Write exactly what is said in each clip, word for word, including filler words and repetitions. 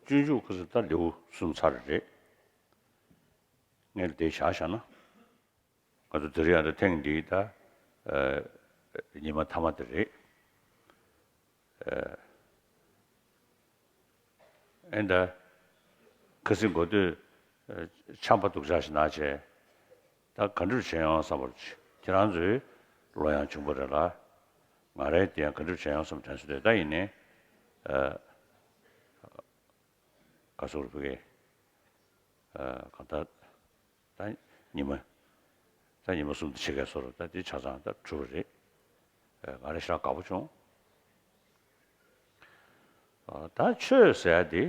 སྤྱོད་འཇུག་ཁ་སང་ད་ལེའུ་གསུམ་ཚར་རེད། ངས་འདི་བཞག་བཞག་ན། ང་ཚོ་དེ་རིང་ཡང་ད་ཐེངས་འདིའི་ད་ཨ་ཉི་མ་མཐའ་མ་དེ་རེད། ཨ་ཨེ་ད་ཁ་སང་འགོ་སྟོད་ཨ་ཆམ་པ་སྡུག་ཅག་ཞིག་ན་བྱས། ད་ག་འདྲ་བྱས་ཡོང་བསམ་པར་ཁྱེད་རང་ཚོའི་བློ་ཡང་བྱུང་བ་རེད་ལ། ང་རའི་དེ་ཡང་ག་འདྲ་བྱས་ཡོང་བསམ་དྲན་སོང་དེ། ད་ཡིན་ནའི་ཨ་ག་སོགས་རུ་ཕ་གི་ཨ་གང་ལྟར། ད་ཉི་མ། ད་ཉི་མ་གསུམ་དུ་ཕྱེད་ཀའི་སོར་ད་དེ་ཆ་ཚང་ད་གྲུབ་པ་རེད། ཨ་ང་རེ་ཞེ་དྲག་དགའ་པོ་བྱུང་། ཨ་ད་ཆོས་ཟེར་ཡ་དེ་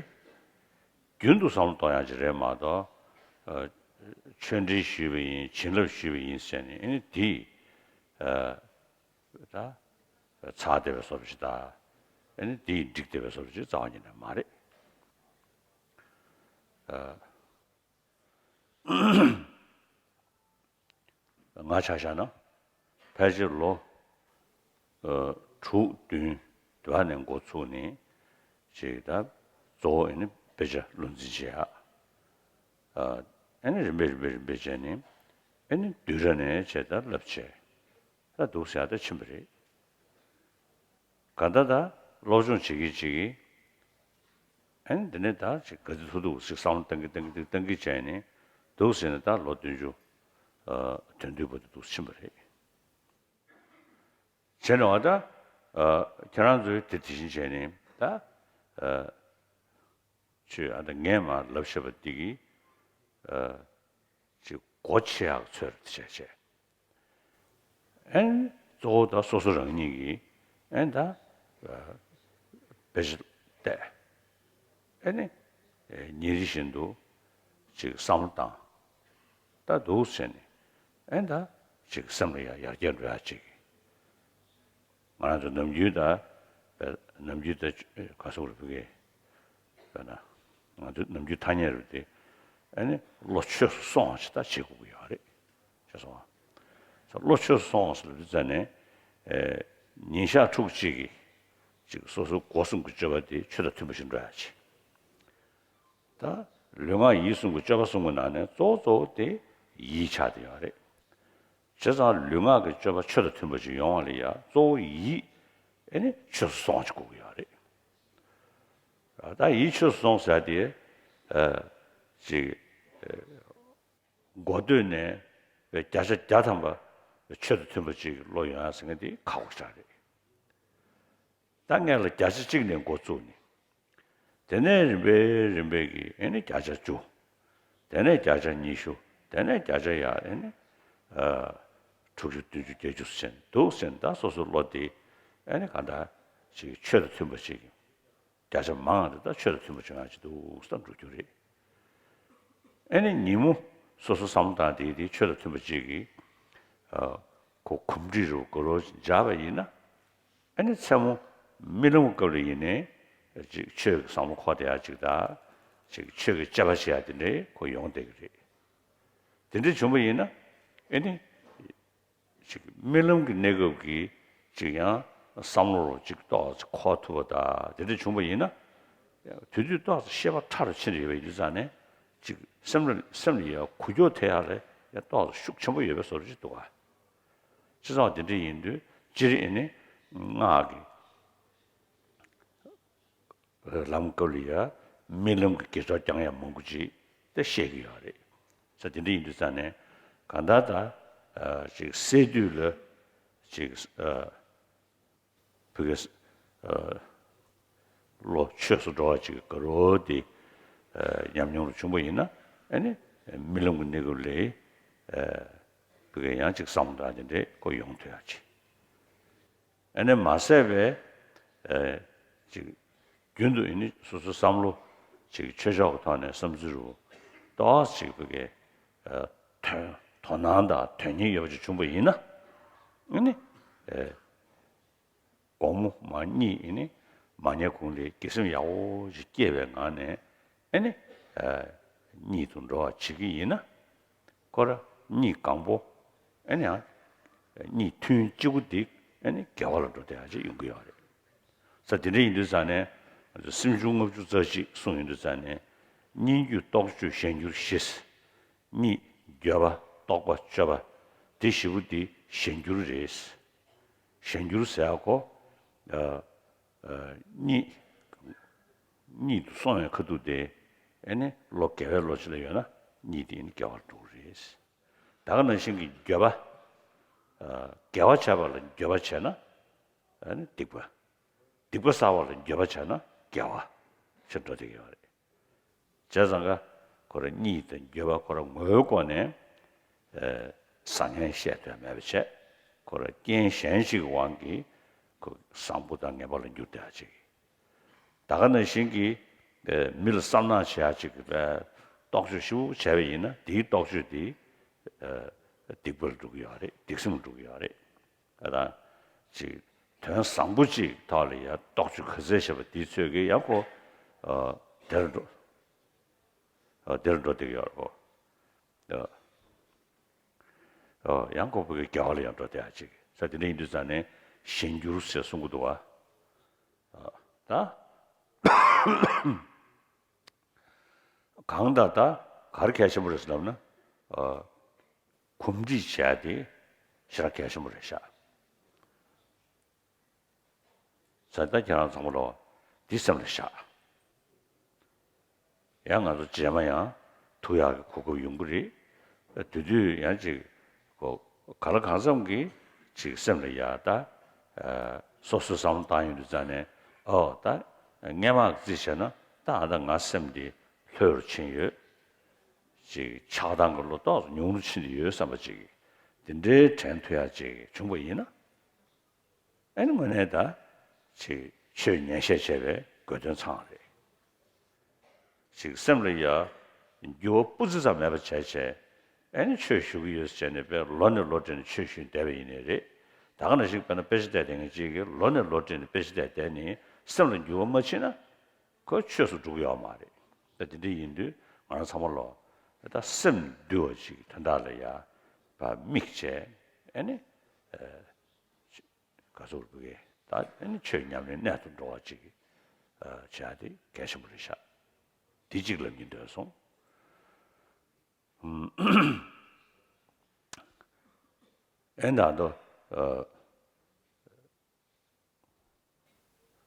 རྒྱུན་དུ་བསམ་བློ་གཏོང་ཡ་ཅིག་རེད་མ་གཏོགས། ཨ་ཆོས་འབྲེལ་ཞུས་པ་ཡིན། བྱིན་རླབས་ཞུས་པ་ཡིན་ཟེར་ནས་ཨ་ནི་དེ་ཨ་ད་ཚར་བསྡད་པའི་བཟོ་འདྲ་ཞིག་ད། ཨ་ནི་དེ་འགྲིག་བསྡད་པའི་བཟོ་འདྲ་ཞིག་རྩ་བ་ཉིད་ནས་མ་རེད། ཨ། ང་ཆ་བཞག་ན་ཕལ་ཆེར་ལོ་ཨ་དྲུག་བདུན་དེ་བ་ནས་འགོ་ཚུགས་ནས་ཅིག་ད་གཙོ་བོ་ཨ་ནི་དཔེ་ཆ་བློ་འཛིན་བྱེད་ཡ། ཨ་ཨ་ནི་རིམ་པས་རིམ་པས་རིམ་པས་བྱས་ནས་ཨ་ནི་བསྡུས་གྲྭ་ནས་བྱས་ད་བསླབ་བྱས། ད་འདུག་ཟེར་ཡ་ད་ཕྱིན་པ་རེད། ག་ད་ད་སློབ་སྦྱོང་བྱེད་ཀྱི་བྱེད་ཀྱི། ཨ་ནི་འདི་ནས་ད་ཅིག་ག་ཚོད་ཐུབ་ཐུབ་ཅིག་བསམ་བློ་བཏང་གི་བཏང་གི་བཏང་གི་བྱས་ནས་འདུག་ཟེར་ནས་ད་ལོ་བདུན་ཅུ་ཨ་དོན་བསྡུའི་བར་དུ་འདུག་ཕྱིན་པ་རེད། བྱས་ནས་འོ་ད་ཨ་ཁྱེད་རང་ཚོས་དེ་དེ་བཞིན་བྱས་ནས་ད་ཨ་ཆོས་ཨ་ད་ངས་མར་ལབ་བཤད་པ་འདི་གི་ཨ་ཅིག་སྒོ་ཕྱེ་ཡག་ཚོད་བྱས་བྱས། ཨེ་ནི་གཙོ་བོ་ད་སོ་སོ་རང་ཉིད་ཀྱིས་ཨེ་ནི་ད་ཨ་དཔེ་ཆ་བལྟས། ཨེ་ནི་ཨེ་ཉིན་རེ་བཞིན་དུ་ཅིག་བསམ་བློ་བཏང་། ད་འདུག་ཟེར་ནས་ཨེ་ནི་ད་ཅིག་སེམས་ལ་ཡང་ཡར་རྒྱས་འགྲོ་ཡག་ཅིག་ང་རང་ཚོ་ནམ་རྒྱུན་ད་ནམ་རྒྱུན་ད་ག་སོག་རེ་ཕུ་གེ་ད་ན་ང་ཚོ་ནམ་རྒྱུན་ཐ་སྙད་རེ་དེ་ཨ་ནི་བློ་ཆོས་སུ་སོང་བ་ཞིག་ད་བྱེད་དགོས་ཀྱི་ཡོད་རེད། ཤེས་སོང་ང་། བློ་ཆོས་སུ་སོང་བ་ཟེར་དུས་ཙ་ནས་ཨེ་ཉིན་ཞག་ཕྲུགས་གཅིག་གི་ཅིག་སོ་སོའི་སྒོ་གསུམ་གྱི་སྤྱོད་པ་དེ་ཆོས་དང་མཐུན་པ་ཞིག་འགྲོ་ཡག་ཅིག་ད་ལུས་ངག་ཡིད་གསུམ་གྱི་སྤྱོད་པ་གསུམ་གྱི་ནང་ནས་གཙོ་བོ་གཙོ་བོ་དེ་ཡིད་ཆགས་བསྡད་ཡོད་རེད། བྱས་ཙང་ལུས་ངག་གི་སྤྱོད་པ་ཆོས་དང་མཐུན་པ་ཞིག་ཡོང་བ་ལ་ཡ་གཙོ་བོ་ཡིད་ཨེ་ནི་ཆོས་སུ་སོང་ཅིག་དགོས་ཀྱི་ཡོད་རེད། ད་ཡིད་ཆོས་སུ་སོང་ཟེར་དེ་ཨ་ཅིག་ཨ་འགོ་སྟོད་ནས་བརྒྱ་ཆ་བརྒྱ་ཐམ་པ་ཆོས་དང་མཐུན་པ་ཅིག་བློ་ཡོང་ཡག་ཟེར་མཁན་དེ་ཁག་པོ་ཞིག་རེད། ད་སྔོན་ལ་བརྒྱ་ཆ་གཅིག་ནས་འགོ་བཙུགས་ནས། དེ་ནས་རིམ་པས་རིམ་པས་ཀྱིས་ཨེ་ནི་བརྒྱ་ཆ་བཅུ། དེ་ནས་བརྒྱ་ཆ་ཉི་ཤུ། དེ་ནས་བརྒྱ་ཆ་ཡར་ཨེ་ནི་ཨ་དྲུག་ཅུ་བདུན་ཅུ་བརྒྱད་ཅུ་ཟེར་འདུག་ཟེར་ད་སོ་སོའི་བློ་དེ་ཨེ་ནི་གང་ལྟར་ཅིག་ཆོས་དང་མཐུན་པ་ཅིག་བརྒྱ་ཆ་མང་བ་དེ་དག་ཆོས་དང་མཐུན་པ་བྱུང་ཡག་ཅིག་འདུག་བསམ་འགྲོ་རྒྱུ་རེད། ཨེ་ནི་ཉིན་མོ་སོ་སོ་བསམ་བློ་བཏང་དེ་དེ་ཆོས་དང་མཐུན་པ་ཅིག་གིས་ཨ་ཁོ་གོམས་འདྲིས་རུ་དགའ་རོགས་འཇགས་པ་ཡིན་ན། ཨེ་ནི་མཚན་མོ་རྨི་ལམ་སྐབས་ལ་ཡིན་ནའི་ཅིག་ཆོས་ཀྱི་བསམ་བློ་འཁོར་བསྡད་ཡག་ཅིག་དང་། ཅིག་ཆོས་ཀྱི་དཔྱད་པ་བྱེད་ཡག་དེ་འདྲའི་ཁོ་ཡོང་བསྡད་ཀྱི་རེད། དེ་འདྲ་བྱུང་བ་ཡིན་ན་ཨེ་ནི། ཅིག་རྨི་ལམ་གྱི་གནས་སྐབས་ཀྱི་ཅིག་ཡང་བསམ་བློ་རུ་ཅིག་ཏོག་ཙམ་འཁོར་ཐུབ་པ་དང་དེ་འདྲ་བྱུང་བ་ཡིན་ན། དེ་དུས་ཏོག་ཙམ་ཤེས་པ་ཕྲ་རུ་ཕྱིན་ཡོད་པ་ཡིན་དུས་ཙང་ནས་ཅིག་སེམས་ལ་སེམས་ལ་ཡང་འགུལ་སྐྱོད་ཐེབས་ཡག་ལ་ཡང་ཏོག་ཙམ་ཤུགས་ཆེན་པོ་ཡོད་པའི་བཟོ་འདྲ་ཅིག་འདུག་ག་བྱས་ཙང་དེ་འདྲ་ཡིན་དུས་སྤྱིར་ཨེ་ནི་སྔགས་ཀྱི་ལམ་སྐབས་ལ་ཡང་རྨི་ལམ་གྱི་དགེ་ཕྱོགས་རྐྱང་ཡང་མང་པོ་ཅིག་དེ་བཤད་ཀྱི་ཡོད་རེད། ས་དེ་འདྲ་ཡིན་དུས་ཙང་ནས་གང་ལྟར་ད་ཨ་ཅིག་སད་དུས་ལ་ཅིག་ཨ་ཕ་གི་ཨ་བློ་ཆོས་སུ་འགྲོ་བ་ཅིག་གི་དགའ་རོགས་དེ་ཨ་ཉམས་མྱོང་རུ་བྱུང་བ་ཡིན་ན་ཨ་ནི་རྨི་ལམ་གྱི་གནས་སྐབས་ལ་ཨ་ཕ་གི་ཡང་ཅིག་བསམ་བློ་དང་དེ་འདྲའི་ཁོ་ཡོང་ཐུབ་ཡག་ཅིག་ཨ་ནི་མ་ཟད་པའི་ཨེ་ཅིག་རྒྱུན་དུ་ཨ་ནི་སོ་སོའི་བསམ་བློ་ཅིག་ཆོས་ཕྱོགས་ཀྱི་ཐོག་ནས་བསམ་ཚུལ་རུ་ཏོག་ཙམ་ཅིག་ཕ་གི་ཨེ་དོན་དོ་སྣང་དང་དོན་སྙིང་ཡོད་པ་ཅིག་བྱུང་བ་ཡིན་ན་ཨ་ནི་ཨེ་དགོང་མོ་མ་གཉིད་ཨ་ནི་མ་ཉལ་གོང་ལ་དགེ་སེམས་ཡག་པོ་ཅིག་སྐྱེས་པའི་ངང་ནས་ཨ་ནི་ཨེ་གཉིད་དུ་འགྲོ་བ་བྱེད་ཀྱི་ཡིན་ན། ཁོ་ར་གཉིད་གང་པོ་ཨེ་ནི་ཡང་གཉིད་ཐུན་གཅིག་པུ་འདི་ཨེ་ནི་དགེ་བ་ལ་འགྲོ་བསྡད་ཡག་ཅིག་ཡོང་གི་ཡོད་རེད། ས་དེ་འདྲ་ཡིན་དུས་ཙང་ནས་ སེམས་བྱུང་ལྔ་བཅུ་རྩ་གཅིག་གསུངས་ཡོང་དུས་ཙང་ནས། གཉིས་རྒྱུ་རྟོག་དཔྱོད་གཞན་འགྱུར་བཞི། གཉིས་འགྱོད་པ་རྟོག་པ་དཔྱོད་པ། དེ་བཞི་པོ་འདི་གཞན་འགྱུར་རེད། གཞན་འགྱུར་ཟེར་ཡག་གོ། ཨ། ཨ། གཉིད། གཉིད་དུ་སོང་བའི་ཁ་ཐུག་དེ། ཨེ་ནི་ལོ་བརྒྱ་པའི་ལོ་གཅིག་ལ་ཡོད་ན། གཉིད་དེ་ཨེ་ནི་བརྒྱལ་བར་འགྲོ་གི་རེད། ད་ག་ནང་བཞིན་གྱི་འགྱོད་པ། ཨ། དགེ་བ་བྱས་པ་ལ་འགྱོད་པ་བྱས་ན། ཨེ་ནི་སྡིག་པ། སྡིག་པ་བསགས་པ་ལ་འགྱོད་པ་བྱས་ན་དགེ་བ་ཞིག་འགྲོ་བསྡད་ཀྱི་ཡོད་རེད། བྱས་ཙང་ཀ། ཁོ་རང་གཉིད་དང་འགྱོད་པ་ཁོ་རང་ངོ་བོའི་སྒོ་ནས། ཨེ། བཟང་ངན་བཤད་ཐུབ་ཡ་མེད་པ་བྱས། ཁོ་རང་རྐྱེན་གཞན་ཞིག་གི་དབང་གིས་ཁོ་བཟང་པོ་དང་ངན་པ་ལ་འགྱུར་བསྡད་ཡ་ཅིག། ད་ག་ནང་བཞིན་གྱི། ཨེ། མི་ལ་བསམ་ནག་བྱེད་ཡ་ཅིག་གི་རྟོག་དཔྱོད་ཞིབ་པོ་བྱས་པ་ཡིན་ན། དེའི་རྟོག་དཔྱོད་དེ། ཨེ། སྡིག་པ་ལ་འགྲོ་གི་ཡོད་རེད། སྡིག་སེམས་ལ་འགྲོ་གི་ཡོད་རེད། ཨ། ད་ཅིག་དོན་བཟང་པོ་ཅིག་ཐོག་ལ་ཡ་རྟོག་དཔྱོད་ག་ཚད་བྱས་པ་དེའི་ཚོད་ཀྱིས་ཡང་ཁོ། ཨ། དེར་འགྲོ། ཨ། དེར་འགྲོ་བསྡད་ཀྱི་ཡོད་རེད་ཁོ། ཨ། ཨ། ཡང་ཁོ་བོད་ཀྱི་དགེ་བ་ལ་ཡང་འགྲོ་བསྡད་ཡ་ཅིག་ས། དེ་འདྲ་ཡིན་དུས་ཙང་ནས་གཞན་འགྱུར་ཞེས་གསུང་གི་འདུག་བ། ཨ། ད། གང་ལྟར་ད་ག་རེ་གལ་ཆེན་པོ་རེད་ཟེར་ལབ་ན། ཨ། གོམས་འདྲིས་བྱས་ཏེ་ཞེ་དྲག་གལ་ཆེན་པོ་རེད་ཤག། ས། ད་ཁྱེད་རང་ཚང་མ་ལོ། འདི་སེམས་ལ་བཞག། ཡང་ང་ཚོ་རྗེས་མ་ཡང་ཐུག་ཡག་གི་གོ་སྐབས་ཡོང་གི་རེད། དེ་དུས་ཡང་ཅིག་གོ། གང་ལ་གང་འཚམ་གྱིས་ཅིག་སེམས་ལ་ཡ་ད། ཨ། སོ་སོས་བསམ་བློ་བཏང་ཡོང་དུས་ཙང་ནས། ཨོ། ད་སྔས་མ་གི་རྩིས་བྱས་ན་ད་ཨ་ད་ང་སེམས་འདི་ལྷོད་རུ་ཕྱིན་ཡོད། ཅིག་ཆགས་སྡང་གི་བློ་ཏོག་ཙམ་ཉུང་རུ་ཕྱིན་ཏེ་ཡོད་བསམ་པ་ཅིག། དེ་འདྲའི་དྲན་ཐུབ་ཡག་ཅིག་བྱུང་བ་ཡིན་ན། ཨ་ནི་དངོས་གནས་ད་ཅིག་ཆོས་ཉན་བཤད་བྱས་པའི་དགོས་དོན་ཚང་རེད། ཅིག་སེམས་ལ་ཡ་འགྱུར་བ་སྤུ་ཙམ་ཙམ་མེད་པ་བྱས་བྱས། ཨ་ནི་ཆོས་ཞུ་གི་ཡོད་ཟེར་ནས་དཔེ་ལོ་ནས་ལོ་སྤྲད་ནས་ཆོས་ཞུས་བསྡད་པ་ཡིན་ནའི་རེད། ད་ག་ནང་བཞིན་དཔེར་ན་དཔེ་ཆ་བལྟས་བསྡད་མཁན་ཅིག་གིས་ལོ་ནས་ལོ་སྤྲད་ནས་དཔེ་ཆ་བལྟས་བསྡད་ནས་སེམས་ལ་འགྱུར་བ་མ་ཕྱིན་ན། ཁོ་ཆོས་སུ་འགྲོ་གི་ཡོད་མ་རེད། ད་དེ་འདྲ་ཡིན་དུས་ང་རང་ཚང་མ་ལོ། ད་སེམས་འདུལ་བ་ཅིག་དོན་དག་ལ་ཡ་ཕར་དམིགས་བྱས། ཨ་ནི། ཨ། ག་ཚོད་རེད་པ་གི། ད་ཨ་ནི་ཆོས་ཉམས་ལེན་གནད་དུ་འགྲོ་བ་ཅིག། ཨ། བྱ་དེ་གལ་ཆེན་པོ་རེད་ཤག། དེ་གཅིག་ལབ་སྙིང་འདོད་སོང་། ཨ། ཨེ་ད་ལྟ། ཨ།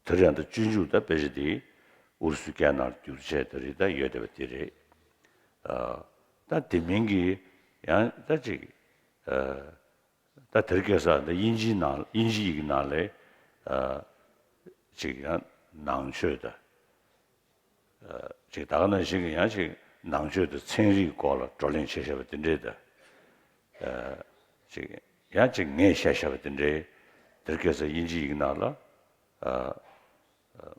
དེ་རིང་ད་སྤྱོད་འཇུག་ད་དཔེ་ཆ་དེ་ཨུ་རུ་སུའི་སྐད་ནང་བསྒྱུར་བྱས་དེ་རིང་ད་ཡོད་བསྡད་པ་དེ་རེད། ཨ། ད་དེ་མིན་གྱི་ཡང་ད་ཅིག། ཨ། ད་དེ་རིང་ཁ་སང་ད་དབྱིན་ཇིའི་ནང་དབྱིན་ཇི་ཡིག་ནང་ལ། ཨ། ཅིག་ཡང་ནང་ཆོས་ད། ཨ། ཅིག་ད་ག་ནང་བཞིན་གྱི་ཡང་ཅིག་ནང་ཆོས་དང་ཚན་རིག་སྐོར་ལ་བགྲོ་གླེང་བྱེད་བཞག་པ་དེ་འདྲས་དང་། ཨ། ཅིག་ཡང་ཅིག་ངས་བཤད་བཞག་པ་དེ་འདྲས། དེ་རིང་ཁ་སང་དབྱིན་ཇི་ཡིག་ནང་ལ། ཨ། ཨ།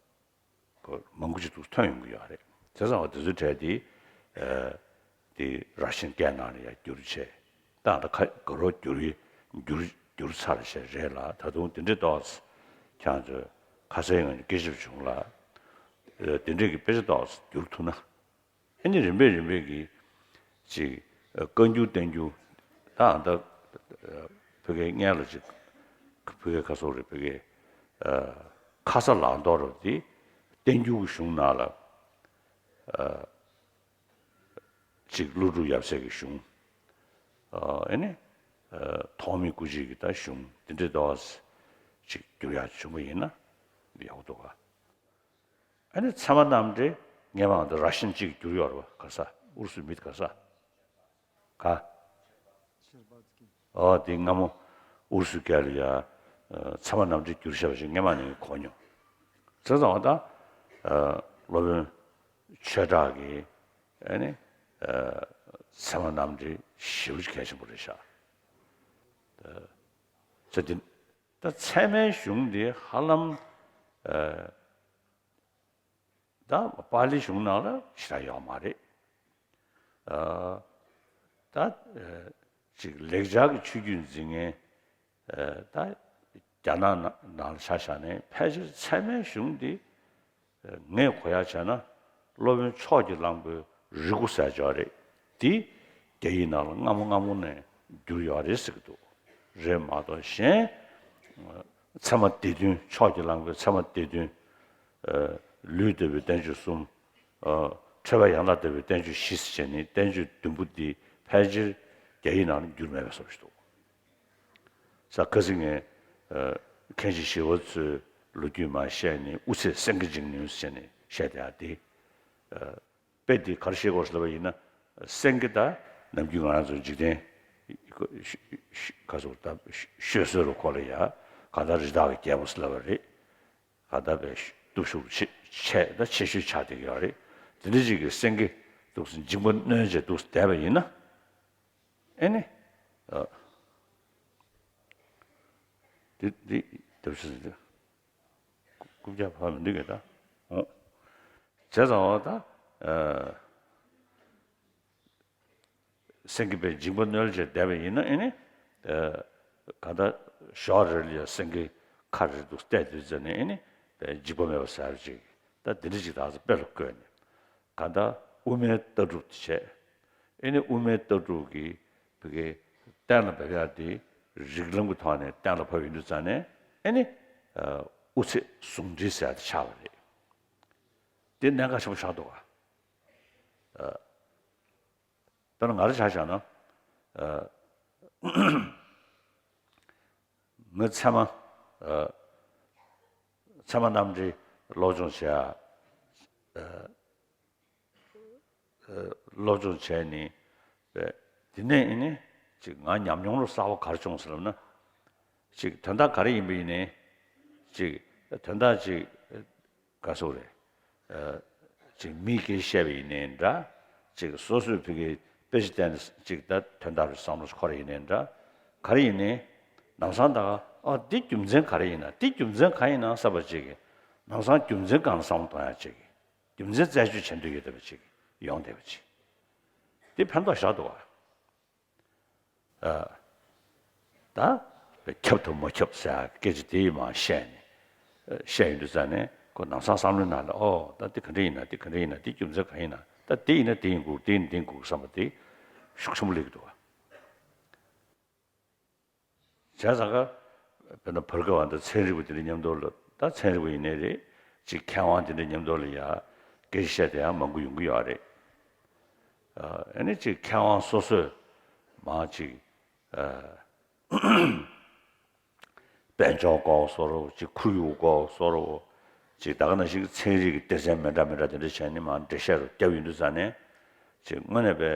ཁོ་མང་པོ་ཅིག་ཏུ་ཐོན་ཡོང་གི་ཡོད་རེད། བྱས་ཙང་བ་དེ་ཚོའི་གྲས་དེ། ཨ། དེ་ར་ཤན་སྐད་ནང་ལ་ཡང་བསྒྱུར་བྱས། ད་ལྟ་ཁ་དགའ་རོགས་བསྒྱུར་བསྒྱུར་བསྒྱུར་ཚར་བྱས་རེད་ལ། ད་དུང་དེ་འདྲའི་ཏོག་ཙམ་ཁྱེད་ཚོས་ཁ་སང་ང་ཚོ་སྐད་ཆ་བྱུང་ལ། ཨ། དེ་འདྲའི་གི་དཔེ་ཆ་ཏོག་ཙམ་བསྒྱུར་ཐུབ་ན། ཨ་ནི་རིམ་པས་རིམ་པས་ཀྱིས་ཅིག་བཀའ་འགྱུར་བསྟན་འགྱུར། ད་ད་བོད་སྐད་སྔོན་ལ་ཅིག་བོད་སྐད་ཁ་སོག་རེད། བོད་སྐད། ཨ། ཁ་ས་ལག་འདོར་རོ་དེ་བསྟན་འགྱུར་གྱི་གཞུང་ནང་ལ། ཨ། ཅིག་ཀླུ་སྒྲུབ་ཡབ་སྲས་ཀྱི་གཞུང་། ཨ། ཨ་ནི། ཨ། ཐོགས་མེད་སྐུ་མཆེད་ཀྱི་ད་གཞུང་དེ་འདྲའི་ཏོག་ཙམ་ཅིག་བསྒྱུར་ཡག་བྱུང་བ་ཡིན་ན་ཡག་པོ་འདུག་ག། ཨ་ནི་ཚད་མ་རྣམ་འགྲེལ་སྔོན་མ་འདི་ར་ཤན་གཅིག་བསྒྱུར་ཡོད་རེད་པ། ག་ས་ཨུ་རུ་སུའི་མི་དེ་ག་ས། ག། ཨོ་དེ་སྔ་མོ་ཨུ་རུ་སུའི་སྐད་ལ་ཡ། ཨ། ཚད་མ་རྣམ་འགྲེལ་བསྒྱུར་བཞག་པ་ཞིག་སྔོན་མ་ནས་གོ་མྱོང་། བྱས་ཙང་བ་ད། ཨ། སློབ་དཔོན་ཆོས་གྲགས་ཀྱིས། ཨ་ནི། ཨ། ཚད་མ་རྣམ་འགྲེལ་ཞེ་པོ་ཅིག་གལ་ཆེན་པོ་རེད་ཤག། ཨ། ཚེ་འདི། ད་ཚད་མའི་གཞུང་འདི་ཧ་ལམ། ཨ། ད་པཱ་ལི་གཞུང་ནང་ལ་ཞེ་དྲག་ཡོད་མ་རེད། ཨ། ད། ཨ། ཅིག་ལེགས་སྦྱར་གྱི་ཆོས་བརྒྱུད་འཛིན་མཁན། ཨ། ད་རྒྱ་ནག་ནང་ལ་ཆ་བཞག་ནས་ཕལ་ཆེར་ཚད་མའི་གཞུང་འདི། ངས་གོ་ཡག་བྱས་ན་སློབ་དཔོན་ཕྱོགས་ཀྱི་གླང་པོའི་རིགས་སྐུ་ཟེར་ཅིག་ཡོད་རེད། དེ་རྒྱ་ཡིག་ནང་ལ་སྔ་མོ་སྔ་མོ་ནས་བསྒྱུར་ཡོད་རེད་ཟེར་གྱི་འདུག། རེད་མ་གཏོགས་གཞན། ཚད་མ་སྡེ་བདུན། ཕྱོགས་ཀྱི་གླང་པོའི་ཚད་མ་སྡེ་བདུན། ཨ། ལུས་ལྟ་བུའི་བསྟན་བཅོས་གསུམ། ཨ། འཕྲད་པ་ཡན་ལག་ལྟ་བུའི་བསྟན་བཅོས་བཞི་ཟེར་བྱས་ནས་བསྟན་བཅོས་བདུན་པོ་འདི་ཕལ་ཆེར་རྒྱ་ཡིག་ནང་ལ་འགྱུར་མེད་པའི་བཟོ་ཞིག་འདུག། ས་ཁ་སང་ངས་ཨ་མཁན་ཆེན་ཞི་བ་འཚོའི་ལོ་རྒྱུས་མར་བཤད་ནས་དབུ་ཚད་སེང་གེ་འཇིགས་ནུས་ཟེར་ནས་བཤད་བསྡད་ཡག་དེ། ཨ། དཔེ་འདི་ག་རེ་ཤེས་དགོས་ཟེར་ལབ་པ་ཡིན་ན། སེང་གེ་ད་ནམ་རྒྱུན་ང་རང་ཚོ་འཇིག་རྟེན་ག་ཚོད་ད་ཤོད་སྲོལ་རུ་ཁོ་ལ་ཡ་གང་ལྟར་རི་དྭགས་ཀྱི་རྒྱལ་པོ་ཟེར་ལབ་པ་རེད། གང་ལྟར་བས་སྟོབས་ཤུགས་ཆེ་ཆེ་ད་ཆེ་ཤོས་ཆགས་བསྡད་ཀྱི་ཡོད་རེད། དེ་འདྲ་ཅིག་གི་སེང་གེ་འདུག་སེ་འཇིགས་པ་གནོན་བྱས་འདུག་སེ་བསྡད་པ་ཡིན་ན། ཨེ་ནི། ཨ། འདི་འདི་འདི་ཆུ་ཟེར་འདི། རྐུབ་བཀྱག་ཕར་མི་འདུག་གས་ད། འོ། བྱས་ཙང་འོ་ད། ཨ། སེང་གེ་པས་འཇིགས་པ་གནོན་བྱས་བསྡད་པ་ཡིན་ན་ཨེ་ནི། ཨ། གང་ལྟར་ཞོགས་རེ་ལ་ཡང་སེང་གེ་ཁ་རེ་འདུག་བལྟས་དུས་ཙམ་ནས་ཨེ་ནི། འཇིགས་པ་མེད་པ་ཟེར་ཅིག་ད་འདི་འདྲ་ཅིག་ད་ཚོ་དཔེ་ལ་བཀོད་ནས། གང་ལྟར་དབུ་མའི་ལྟ་གྲུབ་དེ་བྱས། ཨེ་ནི་དབུ་མའི་ལྟ་གྲུབ་ཀྱི་བི་གའི་གཏན་ལ་འབེབས་ཡག་དེ་རིགས་ལམ་གྱི་ཐོག་ནས་གཏན་ལ་ཕབ་ཡོང་དུས་ཙང་ནས་ཨེ་ནི། ཨ། དབུ་ཚད་ཟུང་འབྲེལ་ཟེར་ཡག་དེ་ཆགས་པ་རེད། དེ་གནད་འགག་ཆེན་པོ་ཆགས་འདུག་ག། ཨ། དཔེར་ན་ང་རང་ཆ་བཞག་ན། ཨ། ངའི་ཚད་མ། ཨ། ཚད་མ་རྣམ་འགྲེལ་སློབ་སྦྱོང་བྱེད་ཡ། ཨ། ཨ། སློབ་སྦྱོང་བྱས་ནས། དེ་ནས་ཨེ་ནི་ཅིག་ང་ཉམས་མྱོང་ལ་གསར་པ་ག་རེ་བྱུང་ཟེར་ལབ་ན། ཅིག་དོན་དག་ག་རེ་ཡིན་པ་ཡིན་ནའི། ཅིག་དོན་དག་ཅིག་ག་ཟེར་དགོས་རེད། ཨ། ཅིག་མིས་སྐད་ཆ་བཤད་པ་ཡིན་ནའི་འདྲ། ཅིག་སོ་སོས་བོད་སྐད་དཔེ་ཆ་བལྟས་ནས་ཅིག་ད་དོན་དག་རེ་བསམ་བློ་འཁོར་ཡིན་ནའི་འདྲ། ག་རེ་ཡིན་ནའི། ལམ་སང་ད་ག་ཨ་འདི་རྒྱུ་མཚན་ག་རེ་ཡིན་ན། འདི་རྒྱུ་མཚན་གང་ཡིན་ན་བསམ་པ་ཅིག་གིས་ལམ་སང་རྒྱུ་མཚན་སྒང་ལ་བསམ་བློ་གཏོང་ཡག་ཅིག་གིས། རྒྱུ་མཚན་རྩད་གཅོད་བྱེད་འདོད་ཡོད་བསྡད་པ་ཅིག་ཡོང་བསྡད་པ་ཅིག་འདི་ཕན་ཐོགས་བཞག་འདུག་ག། ཨ། ད་ཁྱབ་ཐུབ་མ་ཁྱབ་ཟེར་སྐད་ཆ་དེ་མར་བཤད་ནས། ཨ། བཤད་ཡོང་དུས་ཙང་ནས་ཁོ་ལམ་སང་བསམ་བློའི་ནང་ལ་ཨོ་ད་འདི་ག་འདྲ་ཡིན་ན། འདི་ག་འདྲ་ཡིན་ན། འདི་རྒྱུ་མཚན་གང་ཡིན་ན། ད་འདི་ཡིན་ན་འདི་ཡིན་དགོས། འདི་ཡིན་ན་འདི་ཡིན་དགོས་བསམ་པ་དེ་ཤུགས་ཆེན་པོ་སླེབས་ཀྱི་འདུག་ག། བྱས་ཙང་ཀ། དཔེར་ན་བར་སྐབས་འདི་ཚན་རིག་པ་དེ་འདྲ་མཉམ་དུ་ལ། ད་ཚན་རིག་པ་ཡིན་ནའི་རེད། ཅིག་མཁས་དབང་དེ་འདྲ་མཉམ་དུ་ལ་ཡ་སྐད་ཆ་བཤད་བསྡད་ཡག་མང་པོ་ཡོང་གི་ཡོད་རེད། ཨ། ཨ་ནི་ཅིག་མཁས་དབང་སོ་སོས་མར་ཅིག་ཨ། དཔལ་འབྱོར་སྐོར་བཟོ་འདྲ་བོ། ཅིག་ཁོར་ཡུག་སྐོར་བཟོ་འདྲ་བོ། ཅིག་ད་ག་ནང་བཞིན་གྱི་ཚན་རིག་གི་སྡེ་ཚན་མི་འདྲ་མི་འདྲ་དེ་འདྲ་བྱས་ནས་མར་འགྲེལ་བཤད་རུ་བརྒྱབ་ཡོང་དུས་ཙང་ནས། ཅིག་དངོས་གནས་པའི་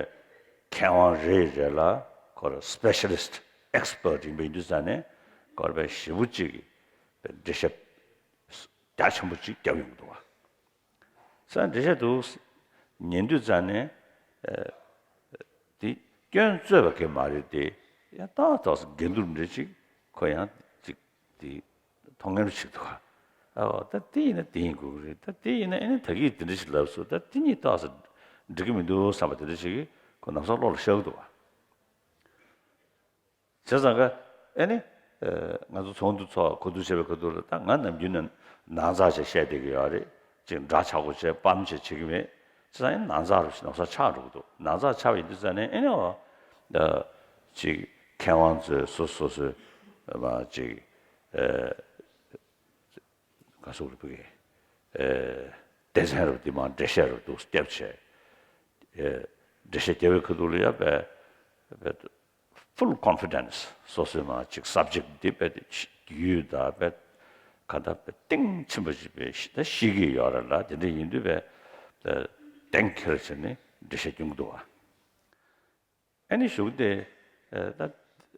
མཁས་དབང་རེ་རེ་ལ་ཁོ་རང་specialist, expert ཡིན་པ་ཡིན་དུས་ཙང་ནས་ཁོ་རང་དཔེ་ཞེ་པོ་ཅིག་གི་དཔེ་འགྲེལ་བཤད་རྒྱ་ཆེན་པོ་ཅིག་བརྒྱབ་ཡོང་གི་འདུག་བ། ས་འགྲེལ་བཤད་འདུག་ཉན་དུས་ཙང་ནས། ཨ། དེ་སྐྱོན་རྩོད་པ་གི་མ་རེད་དེ། ཡང་ཏག་ཏག་འགན་འདུག་འདྲ་ཅིག་ཁོ་ཡང་ཅིག་དེ་མཐོང་ངེས་ཅིག་འདུག་ག། ཨ། ད་དེ་ཡིན་ན་དེ་ཡིན་དགོས་ཀྱི་རེད། ད་དེ་ཡིན་ན་ཨེ་ནི་ད་གིན་དེ་འདྲ་ཞིག་ལབ་སོང་། ད་དེ་གཉིས་ཏོག་ཙམ་འགྲིག་གི་མི་འདུག་བསམ་པ་དེ་འདྲ་ཞིག་ཁོ་ལམ་སང་བློ་ལ་ཤར་གི་འདུག་ག། བྱས་ཙང་ཀ། ཨེ་ནི། ཨ། ང་ཚོ་ཚོགས་འདུ་ཚོགས། གོ་བསྡུར་བྱས་པའི་ཁ་ཐུག་ལ། ད་ང་ནམ་རྒྱུན་ནས་ནང་ཚགས་བྱས་བཤད་བསྡད་ཀྱི་ཡོད་རེད། ཅིག་འདྲ་ཆགས་པོ་བྱས་སྤམ་བྱས་བྱེད་ཀྱི་མེད། བྱས་ཙང་ཨེ་ནི་ནང་ཚགས་རུ་ལམ་སང་ཆགས་འགྲོ་གི་འདུག། ནང་ཚགས་ཆགས་པ་ཡིན་དུས་ཙང་ནས་ཨེ་ནི་འོ། ཨ། ཅིག་མཁས་དབང་ཚོས་སོ་སོ་སོའི་མར་ཅིག་ཨ། ག་ཟེར་དགོས་རེད། བོད་སྐད། ཨ། སྡེ་ཚན་རུ་དེ་མར་འགྲེལ་བཤད་རུ་འདུག་བརྒྱབ་བྱས། ཨ། འགྲེལ་བཤད་བརྒྱབ་པའི་ཁ་ཐུག་ལ་ཡ་དཔེ། དཔེ་full confidence སོ་སོའི་མར་ཅིག་subject འདི་དཔེ་ཡུལ་དང་དཔེ་ག་ད་དཔེ་གཏིང་ཕྱིན་པ་ཅིག་དཔེ་ཤེས་ད་ཤེས་ཀྱི་ཡོད་རེད་ལ། དེ་འདྲ་ཡིན་དུས་དཔེ། ཨ། གཏན་འཁེལ་བྱས་ནས་འགྲེལ་བཤད་སྐྱོན་གྱི་འདུག་བ། ཨ་ནི་གཞུག་དེ། ཨ། ད་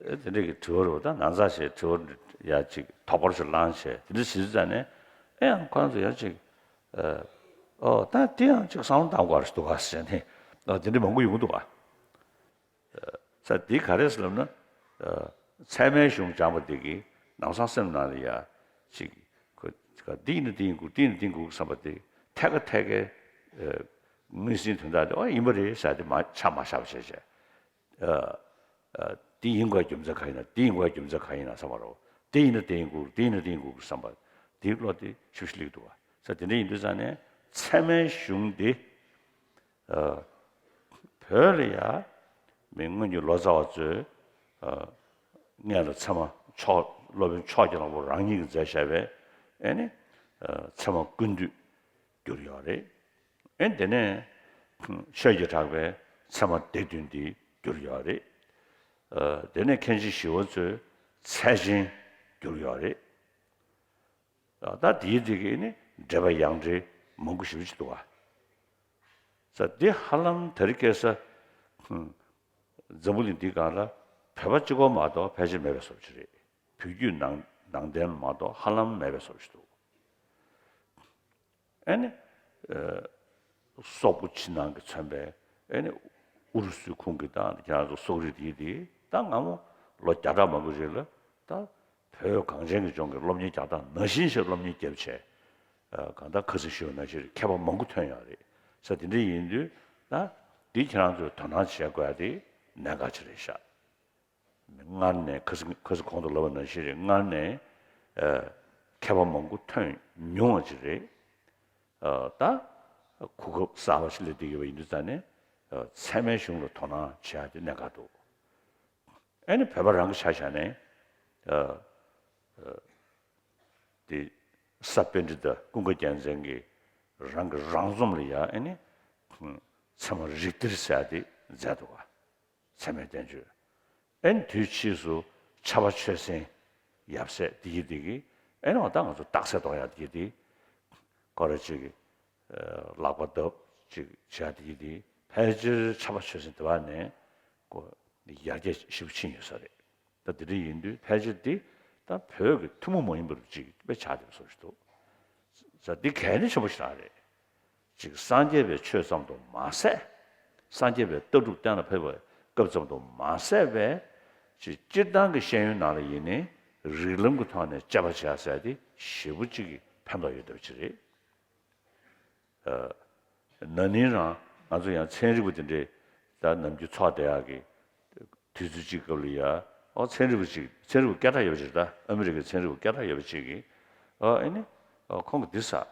དེ་འདྲ་གི་དྲི་བ་རུ། ད་ནང་ཚགས་བྱས་དྲི་བ་ཡ་ཅིག་དོགས་པ་ཞིག་བསླངས་བྱས་དེ་འདྲ་ཞིག་ཙང་ནས། ཨེ་ཡང་ཁོ་རང་ཚོ་ཡང་ཅིག་ཨ། ཨོ་ད་དེ་ཡང་ཅིག་བསམ་བློ་བཏང་དགོས་རེད་འདུག་ག་ཟེར་ནས། ཨ། དེ་འདྲ་མང་པོ་ཡོང་གི་འདུག་ག། ས་འདི་ག་རེ་ཟེར་ལབ་ན། ཨ། ཚད་མའི་གཞུང་སྦྱངས་པ་འདི་གིས་ལམ་སང་སེམས་ནང་ལ་ཡ་ཅིག་ཁོ་འདི་ཡིན་ན་འདི་ཡིན་དགོས། འདི་ཡིན་ན་འདི་ཡིན་དགོས་བསམ་པ་དེ་ཐད་ཀ་ཐད་ཀའི། ཨ། ངོས་ཟིན་དོན་དག་དེ་ཨོ་ཡིན་པ་རེད་ཟེར་དེ་མ་ཆ་མ་བཞག་པ་བྱས་བྱས། ཨ། ཨ། འདི་ཡིན་དགོས་རྒྱུ་མཚན་གང་ཡིན་ན། འདི་ཡིན་དགོས་རྒྱུ་མཚན་གང་ཡིན་ན་བསམ་པ་རོ། འདི་ཡིན་ན་འདི་ཡིན་དགོས། འདི་ཡིན་ན་འདི་ཡིན་དགོས་བསམ་པ། འདིའི་བློ་དེ་ཤུགས་ཤིག་སླེབས་འདུག་བ། ས་དེ་འདྲ་ཡིན་དུས་ཙང་ནས་ཚད་མའི་གཞུང་འདི། ཨ། བོད་ལ་ཡ་མི་སྔོན་གྱི་ལོ་ཙཱ་བ་ཚོས། ཨ། སྔོན་ལ་ཚད་མ་མཆོག་སློབ་དཔོན་ཕྱོགས་ཀྱི་རིན་པོ་རང་ཉིད་ཀྱིས་མཛད་བཞག་པའི། ཨེ་ནི། ཨ། ཚད་མ་ཀུན་བཏུས། གྱུར་ཡོད་རེད། ཨེ་དེ་ནས་ཆོས་ཀྱི་གྲགས་པའི་ཚད་མ་སྡེ་བདུན་དེ་གྱུར་ཡོད་རེད། ཨ་དེ་ནས་མཁན་ཆེན་ཞི་བ་འཚོའི་ཚད་ཆེན་གྱུར་ཡོད་རེད། ད་དེའི་དེ་གི་ནི་འགྲེལ་པ་ཡང་འགྲེལ་མང་པོ་ཞེ་པོ་ཅིག་འདུག་བ། ས་འདི་ཧ་ལམ་དེ་རིང་ཁ་སང་འཛམ་བུ་གླིང་འདིའི་སྒང་ལ་བོད་པ་གཅིག་པོ་མ་གཏོགས་ཕལ་ཆེར་མེད་པའི་བཟོ་ཅིག་རེད། བོད་བརྒྱུད་ནང་ནང་བསྟན་མ་གཏོགས་ཧ་ལམ་མེད་པའི་བཟོ་ཅིག་འདུག་ཨེ་ནི། ཨ་སོག་པོ་ཕྱི་ནང་གི་མཚོན་པའི་ཨེ་ནི། ཨུ་རུ་སུའི་ཁོངས་ཀྱི་ད་ཁྱེད་རང་ཚོ་སོག་རིགས་དེ་དེ་ད་སྔ་མོ་ལོ་བརྒྱ་ཕྲག་མང་པོ་རིང་ལ་ད་བོད་གངས་ཅན་གྱི་ལྗོངས་ཀྱི་སློབ་གཉེར་རྒྱག་སྟངས་ནང་བཞིན་ཞིག་སློབ་གཉེར་བརྒྱབ་བྱས། ཨ་གང་ལྟར་ཁ་སང་ཞུས་པ་ནང་བཞིན་མཁས་པ་མང་པོ་ཐོན་ཡོད་རེད། ས་དེ་འདྲ་ཡིན་དུས་ད་འདི་ཁྱེད་རང་ཚོས་དོ་སྣང་བྱེད་དགོས་ཡ་དེ་གནད་འགག་ཅིག་རེད་ཤག་སྔར་ནས་ཁ་སང་ཁ་སང་གོང་དུ་ལབ་པ་ནང་བཞིན་རེད། སྔར་ནས་ཨ་མཁས་པ་མང་པོ་ཐོན་མྱོང་བ་ཅིག་རེད། ཨ་ད་གོ་སྐབས་གསར་པ་ཞིག་སླེབས་བསྡད་ཡོད་པ་ཡིན་དུས་ཙང་ནས་ཨ་ཚད་མའི་གཞུང་ལ་དོ་སྣང་བྱེད་ཡ་དེ་གནད་འགག་འདུག་ཨ་ནི་བོད་པ་རང་གི་ཆ་བཞག་ནས་ཨ་ཨ་དེ་ས་པཎྜི་ཏ་ཀུན་དགའ་རྒྱལ་མཚན་གྱིས་རང་གི་རང་རྩོམ་ལ་ཡ་ཨ་ནི་ཚད་མ་རིགས་གཏེར་ཟེར་ཡ་དེ་མཛད་འདུག་ག་ཚད་མའི་བསྟན་བཅོས། ཨེ་ནི་དུས་ཕྱིས་སུ་ཕྱྭ་པ་ཆོས་སེང་ཡབ་སྲས་འདི་གི་འདི་གི་ཨེ་ནི་འོ་ད་ང་ཚོ་རྟགས་གསལ་གཏོང་ཡག་འདི་གི་འདི་ཁོ་ར་ཅིག་གི་ལག་པ་བརྡབ་ཅིག་བྱས་འདི་གི་འདི་ཕལ་ཆེར་ཕྱྭ་པ་ཆོས་སེང་དེ་བ་ནས་ཀོ་ཡར་རྒྱས་ཞིབ་ཕྱིན་ཡོད་ས་རེད། ད་འདི་འདྲ་ཡིན་དུས་ཕལ་ཆེར་འདི་ད་བོད་ཀྱི་ཐུན་མོང་མ་ཡིན་པ་ཅིག་དཔེ་ཆགས་བསྡད་པ་བཟོ་ཞིག་འདུག་ས་འདི་གལ་གནད་ཆེན་པོ་ཞིག་རང་རེད། ཅིག་སངས་རྒྱས་པའི་ཆོས་ཙམ་དུ་མ་ཟད། སངས་རྒྱས་པའི་ལྟ་གྲུབ་གཏན་ལ་ཕེབས་པའི་སྐབས་ཙམ་དུ་མ་ཟད་པའི། ཅིག་སྤྱིར་བཏང་གི་ཤེས་ཡོན་ནང་ལ་ཡིན་ནའི་རིགས་ལམ་གྱི་ཐོག་ནས་དཔྱད་པ་བྱེད་ཡ་ཟེར་ཡ་དེ་ཞེ་པོ་ཅིག་གི་ཕན་ཐོགས་ཡོད་བསྡད་པ་ཅིག་རེད། ཨ་ན་ནིང་རང་ང་ཚོ་ཡང་ཚན་རིག་པ་དེ་འདྲས་ད་ནམ་རྒྱུན་ཚོགས་བསྡད་ཡག་གི་དུས་ཚོད་ཅིག་སྐབས་ལ་ཡ། ཨོ་ཚན་རིག་པ་ཅིག་ཚན་རིག་པ་སྐད་གྲགས་ཡོད་པ་ཅིག་ད་ཨ་མི་རི་ཀའི་ཚན་རིག་པ་སྐད་གྲགས་ཡོད་པ་ཅིག་གིས། ཨོ་ཨེ་ནི། ཨོ་ཁོང་གིས་འདི་ཟེར།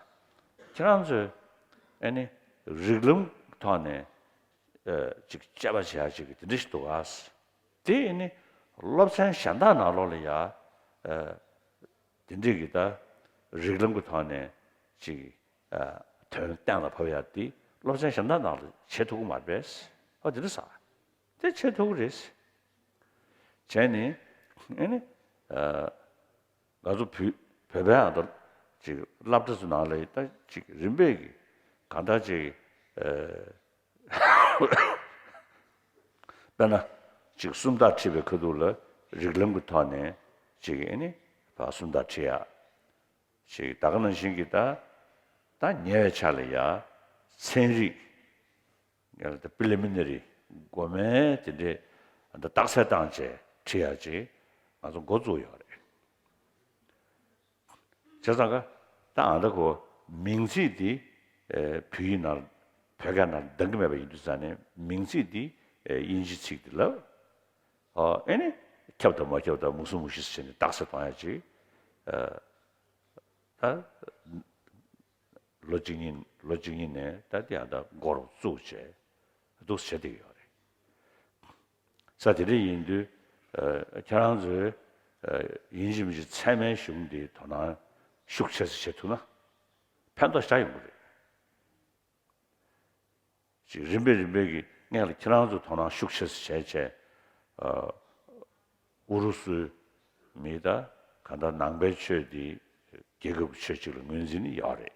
ཁྱེད་རང་ཚོས་ཨེ་ནི་རིགས་ལམ་ཐོག་ནས་ཨ་ཅིག་དཔྱད་པ་བྱེད་ཡག་ཅིག་གི་དེ་འདྲ་ཞིག་འདུག་ག་དེ་ཨེ་ནི་སློབ་ཚན་གཞན་དག་ནང་ལོགས་ལ་ཡ། ཨ་དེ་འདྲས་ཀྱི་ད་རིགས་ལམ་གྱི་ཐོག་ནས་ཅིག་ཨ་དོན་གཏན་ལ་ཕབ་ཡག་དེ་སློབ་ཚན་གཞན་དག་ནང་ལ་བྱེད་ཐུབ་ཀྱི་མ་རེད་པས། ཨོ་དེ་འདྲ་ཟེར། དེ་བྱེད་ཐུབ་ཀྱི་རེད། བྱས་ནས་ཨེ་ནི་ཨ་ང་ཚོ་བོད་བོད་པའི་ཨ་ད་ཅིག་སློབ་གྲྭ་ཚོ་ནང་ལ་ད་ཅིག་རིམ་པས་ཀྱི་གང་ལྟར་ཅིག་ཨ་དཔེར་ན་ཅིག་སུམ་རྟགས་ཁྲིད་པའི་ཁ་ཐུག་ལ་རིགས་ལམ་གྱི་ཐོག་ནས་ཅིག་ཨེ་ནི་ཕར་སུམ་རྟགས་ཁྲིད་ཡག་ཅིག་ད་ག་ནང་བཞིན་གྱི་ད་ད་ཉེ་བའི་ཆར་ལ་ཡ་ཚན་རིག་ཡང་ད་པི་ལི་མི་ན་རི་འགོ་མའི་དེ་འདྲའི་ད་རྟགས་གསལ་བཏང་བྱས་ཁྲིད་ཡག་ཅིག་ང་ཚོ་འགོ་བཙུགས་ཡོད་རེད། བྱས་ཙང་ཀ་ད་ཨ་ད་ཁོ་མིང་ཚིག་འདི་ཨེ་བོད་ཡིག་ནང་བོད་སྐད་ནང་འདང་གི་མེད་པ་ཡིན་དུས་ཙང་ནས་མིང་ཚིག་འདི་ཨེ་དབྱིན་ཇི་ཚིག་འདི་ལབ། ཨོ་ཨེ་ནི་ཁྱབ་དང་མ་ཁྱབ་དང་མུ་སུ་མུ་ཤི་ཟེར་ནས་རྟགས་གསལ་གཏོང་ཡག་ཅིག་ཨ་ད། ལོ་གཅིག་གཉིས་ལོ་གཅིག་གཉིས་ནས་ད་ལྟའི་ཡང་ད་འགོ་རུ་བཙུགས་བྱས་འདུག་བྱས་བསྡད་ཡོད་རེད། ས་དེ་འདྲ་ཡིན་དུས་ཨ་ཁྱེད་རང་ཚོས་ཨ་ཡིན་གཅིག་མིན་གཅིག་ཚད་མའི་གཞུང་འདིའི་དོ་སྣང་ཤུགས་ཆེ་ཙམ་བྱེད་ཐུབ་ན་ཕན་ཐོགས་ཞེ་དྲག་ཡོང་གི་རེད། ཅིག་རིམ་པས་རིམ་པས་ཀྱི་སྔོན་ལ་ཁྱེད་རང་ཚོ་དོ་སྣང་ཤུགས་ཆེ་ཙམ་བྱས་བྱས་ཨ། ཨུ་རུ་སུའི་མི་དང་གང་ལྟར་ནང་པའི་ཆོས་འདི་རྒྱལ་ཁབ་ཀྱི་ཆོས་གཅིག་ལ་ངོས་འཛིན་ནི་ཡོད་རེད།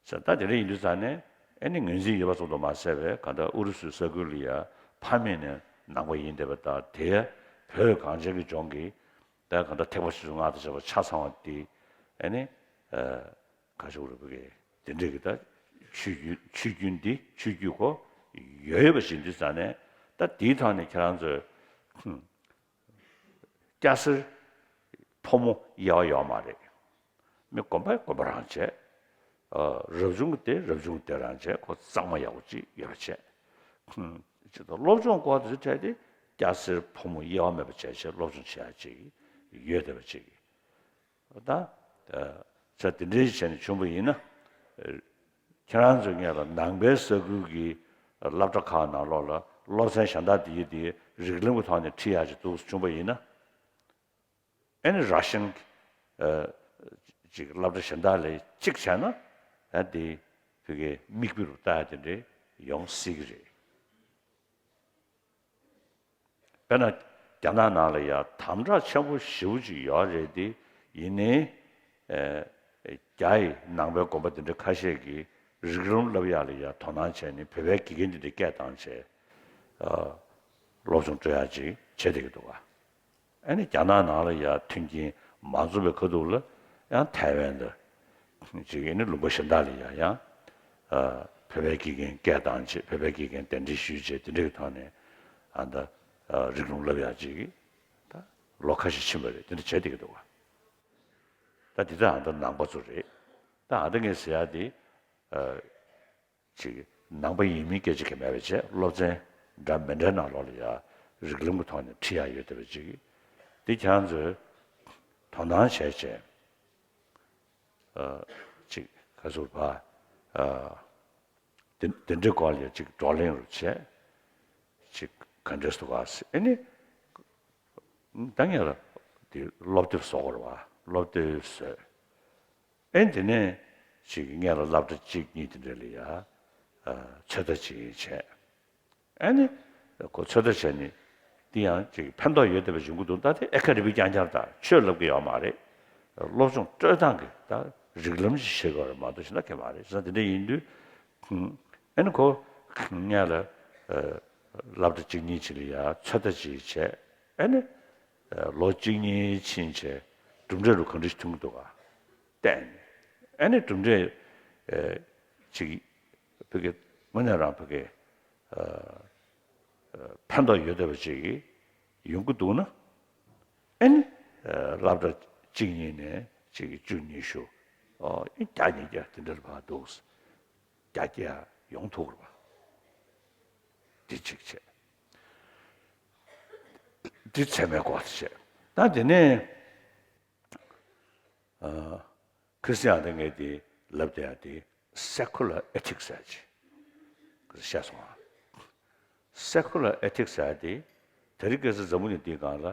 ས་ད་དེ་འདྲ་ཡིན་དུས་ཙང་ནས་ཨེ་ནི་ངོས་འཛིན་ཡོད་པ་ཙམ་དུ་མ་ཟད་པའི་གང་ལྟར་ཨུ་རུ་སུའི་ས་ཁུལ་ལ་ཡ་ཕ་མེས་ནས་ནང་པ་ཡིན་བསྡད་པ་དང་དེ་བོད་གངས་ཅན་གྱི་ལྗོངས་ཀྱི་ད་གང་ལྟར་ཐེག་པ་ཆེ་ཆུང་སྔགས་དང་བཅས་པ་ཆ་ཚང་བ་འདི་ཨེ་ནི་ཨ་ག་ཞུ་རུ་བུ་གི་དེ་འདྲ་གི་ད་ཆོས་བརྒྱུད་ཆོས་བརྒྱུད་འདི་ཆོས་བརྒྱུད་ཁོ་ཡོད་ཡོད་པ་ཞིག་ཡིན་དུས་ཙང་ནས་ད་དེའི་ཐོག་ནས་ཁྱེད་རང་ཚོས། སྐྱ་སེར་ཕོ་མོ་དབྱེ་བ་ཡོད་མ་རེད། མི་དགོན་པ་དགོན་པ་རང་བྱས། ཨ་རབ་བྱུང་གི་སྡེ་རབ་བྱུང་གི་སྡེ་རང་བྱས་ཁོ་གཙང་མ་ཡག་པོ་ཅིག་ཡོད་པ་བྱས། ཅིག་ད་སློབ་སྦྱོང་སྐོར་དེ་ཚོ་འཕྲད་དེ་སྐྱ་སེར་ཕོ་མོ་དབྱེ་བ་མེད་པ་བྱས་བྱས་སློབ་སྦྱོང་བྱེད་ཡག་ཅིག་ཡོད་བསྡད་པ་ཅིག་ད་ཨ་ཆ་དེ་འདྲའི་བྱས་ནས་བྱུང་བ་ཡིན་ན། ཨ་ཁྱེད་རང་ཚོའི་སྔོན་ལ་ནང་པའི་ས་ཁུལ་གྱི་སློབ་གྲྭ་ཁག་ནང་ལོགས་ལ་སློབ་ཚན་གཞན་དག་དེའི་དེའི་རིགས་ལམ་གྱི་ཐོག་ནས་ཁྲིད་ཡག་ཅིག་འདུག་བྱུང་བ་ཡིན་ན། ཨ་ནི་ར་ཤན་ཨ་ཅིག་སློབ་གྲྭ་གཞན་དག་ལས་གཅིག་བྱས་ན་ཨ་དེ་ ཕ་གིའི་མིག་དཔེ་རུ་ལྟ་ཡ་དེ་འདྲ་ཡོང་སྲིད་ཀྱི་རེད། དཔེར་ན་རྒྱ་ནག་ནང་ལ་ཡ་དམ་དྲག་ཆེན་པོ་ཞེ་པོ་ཅིག་ཡོད་རེད་དེ། ཡིན་ནའི་ཨེ། རྒྱ་ཡི་ནང་པའི་དགོན་པ་དེ་འདྲ་ཁ་ཤས་ཀྱིས་རིགས་ལམ་བསླབ་ཡག་ལ་ཡ་དོ་སྣང་བྱས་ནས་བོད་པའི་དགེ་རྒན་དེ་འདྲ་སྐད་བཏང་བྱས། ཨ། སློབ་སྦྱོང་སྤྲོད་ཡག་ཅིག་བྱེད་བསྡད་ཀྱི་འདུག་ག་ཨ་ནི་རྒྱ་ནག་ནང་ལ་ཡ་མཐུན་རྐྱེན་མ་འཛོམས་པའི་ཁ་ཐུག་ལ་ཡང་ཐའེ་ཝན་ལ་ཅིག་ཨ་ནི་ལུང་པ་གཞན་དག་ལ་ཡ་ཡང་ཨ། བོད་པའི་དགེ་རྒན་སྐད་བཏང་བྱས། བོད་པའི་དགེ་རྒན་གདན་འདྲེན་ཞུས་བྱས། དེ་འདྲའི་ཐོག་ནས་ཨ་ད་ཨ། རིགས་ལམ་བསླབ་ཡག་ཅིག་ད་ལོ་ཁ་ཤས་ཕྱིན་པ་རེད། དེ་འདྲ་བྱས་བསྡད་ཀྱི་འདུག་ག་ད་དེ་ད་ཨ་ད་ནང་པ་ཚོ་རེད། ད་ཨ་ད་ངས་ཟེར་ཡག་དེ་ཨ། ཅིག་ནང་པ་ཡིན་མིན་སྐད་ཆ་གང་ཡང་མེད་པ་བྱས། སློབ་ཚན་འདྲ་མི་འདྲའི་ནང་ལོགས་ལ་ཡ་རིགས་ལམ་གྱི་ཐོག་ནས་ཁྲིད་ཡག་ཡོད་བསྡད་པ་ཅིག་དེ་ཁྱེད་རང་ཚོས་དོ་སྣང་བྱས་བྱས། ཨ། ཅིག་ག་ཟེར་བ། ཨ། དེ་དེ་འདྲའི་སྐོར་ལ་ཡ་ཅིག་བགྲོ་གླེང་རུ་བྱས། ཅིག་ག་འདྲས་འདུག་ག་ཟེར། ཨ་ནི་ད་ངས་ལ་དེ་སློབ་དེབ་བཟོ་དགོས་རེད་བ། སློབ་དེབ་བཟོས། ཨེ། དེ་ནས་ཅིག་སྔོན་ལ་སློབ་གྲྭ་གཅིག་གཉིས་དེ་འདྲ་ལ་ཡ་ཨ། ཚོད་ལྟ་བྱེད་ཡིན་བྱས། ཨ་ནི་ཁོ་ཚོད་ལྟ་བྱས་ནས་འདི་ཡང་ཅིག་ཕན་ཐོགས་ཡོད་བསྡད་པ་ཡོང་གི་འདུག་ད་དེ་ཨེ་ཁ་རི་བི་རྐྱང་རྐྱང་དང་ཆོས་ལབ་ཀྱི་ཡོད་མ་རེད། སློབ་སྦྱོང་སྤྲོད་སྟངས་ཀྱི་ད་རིགས་ལམ་ཞིག་ཤེས་དགོས་རེད་མ་གཏོགས། ཞེ་ན་གལ་མ་རེད། ཞེ་ན་དེ་འདྲ་ཡིན་དུས། ཨ་ནི་ཁོ་སྔོན་ལ་ཨ། སློབ་གྲྭ་གཅིག་གཉིས་ཅིག་ལ་ཡ་ཚོད་ལྟ་ཅིག་བྱས། ཨ་ནི་ཨ། ལོ་གཅིག་གཉིས་ཕྱིན་བྱས་གྲུབ་འབྲས་རུ་གང་འདྲ་ཞིག་ཐོན་གྱི་འདུག་ག་བལྟས་ནས། ཨ་ནི་གྲུབ་འབྲས་ཨ། ཅིག་ཕ་གི་དངོས་གནས་རང་ཕ་གི་ཨ། ཕན་ཐོགས་ཡོད་བསྡད་པ་ཅིག་ཡོང་གི་འདུག་ན། ཨ་ནི་ཨ། སློབ་གྲྭ་གཅིག་གཉིས་ནས་ཅིག་བཅུ་ཉི་ཤུ། ཨོ། ཨ། བརྒྱ་ཉིས་བརྒྱ་དེ་འདྲ་ལ་ཕར་འདུག་རྒྱ་སྐྱེད་ཡོང་ཐུབ་རེད་པ། འདི་གཅིག་བྱས། འདི་ཚད་མའི་སྐོར་དེ་བྱས། ད་དེ་ནས་ཨ། ཁ་སང་ཨ་ད་ངས་དེ་ལབ་བསྡད་ཡག་དེ་secular ethics ཟེར་ཅིག་ཁ་སང་བཤད་སོང་ཨ། Secular ethics ཟེར་དེ་དེ་རིང་ཁ་སང་འཛམ་བུ་གླིང་འདིའི་སྒང་ལ་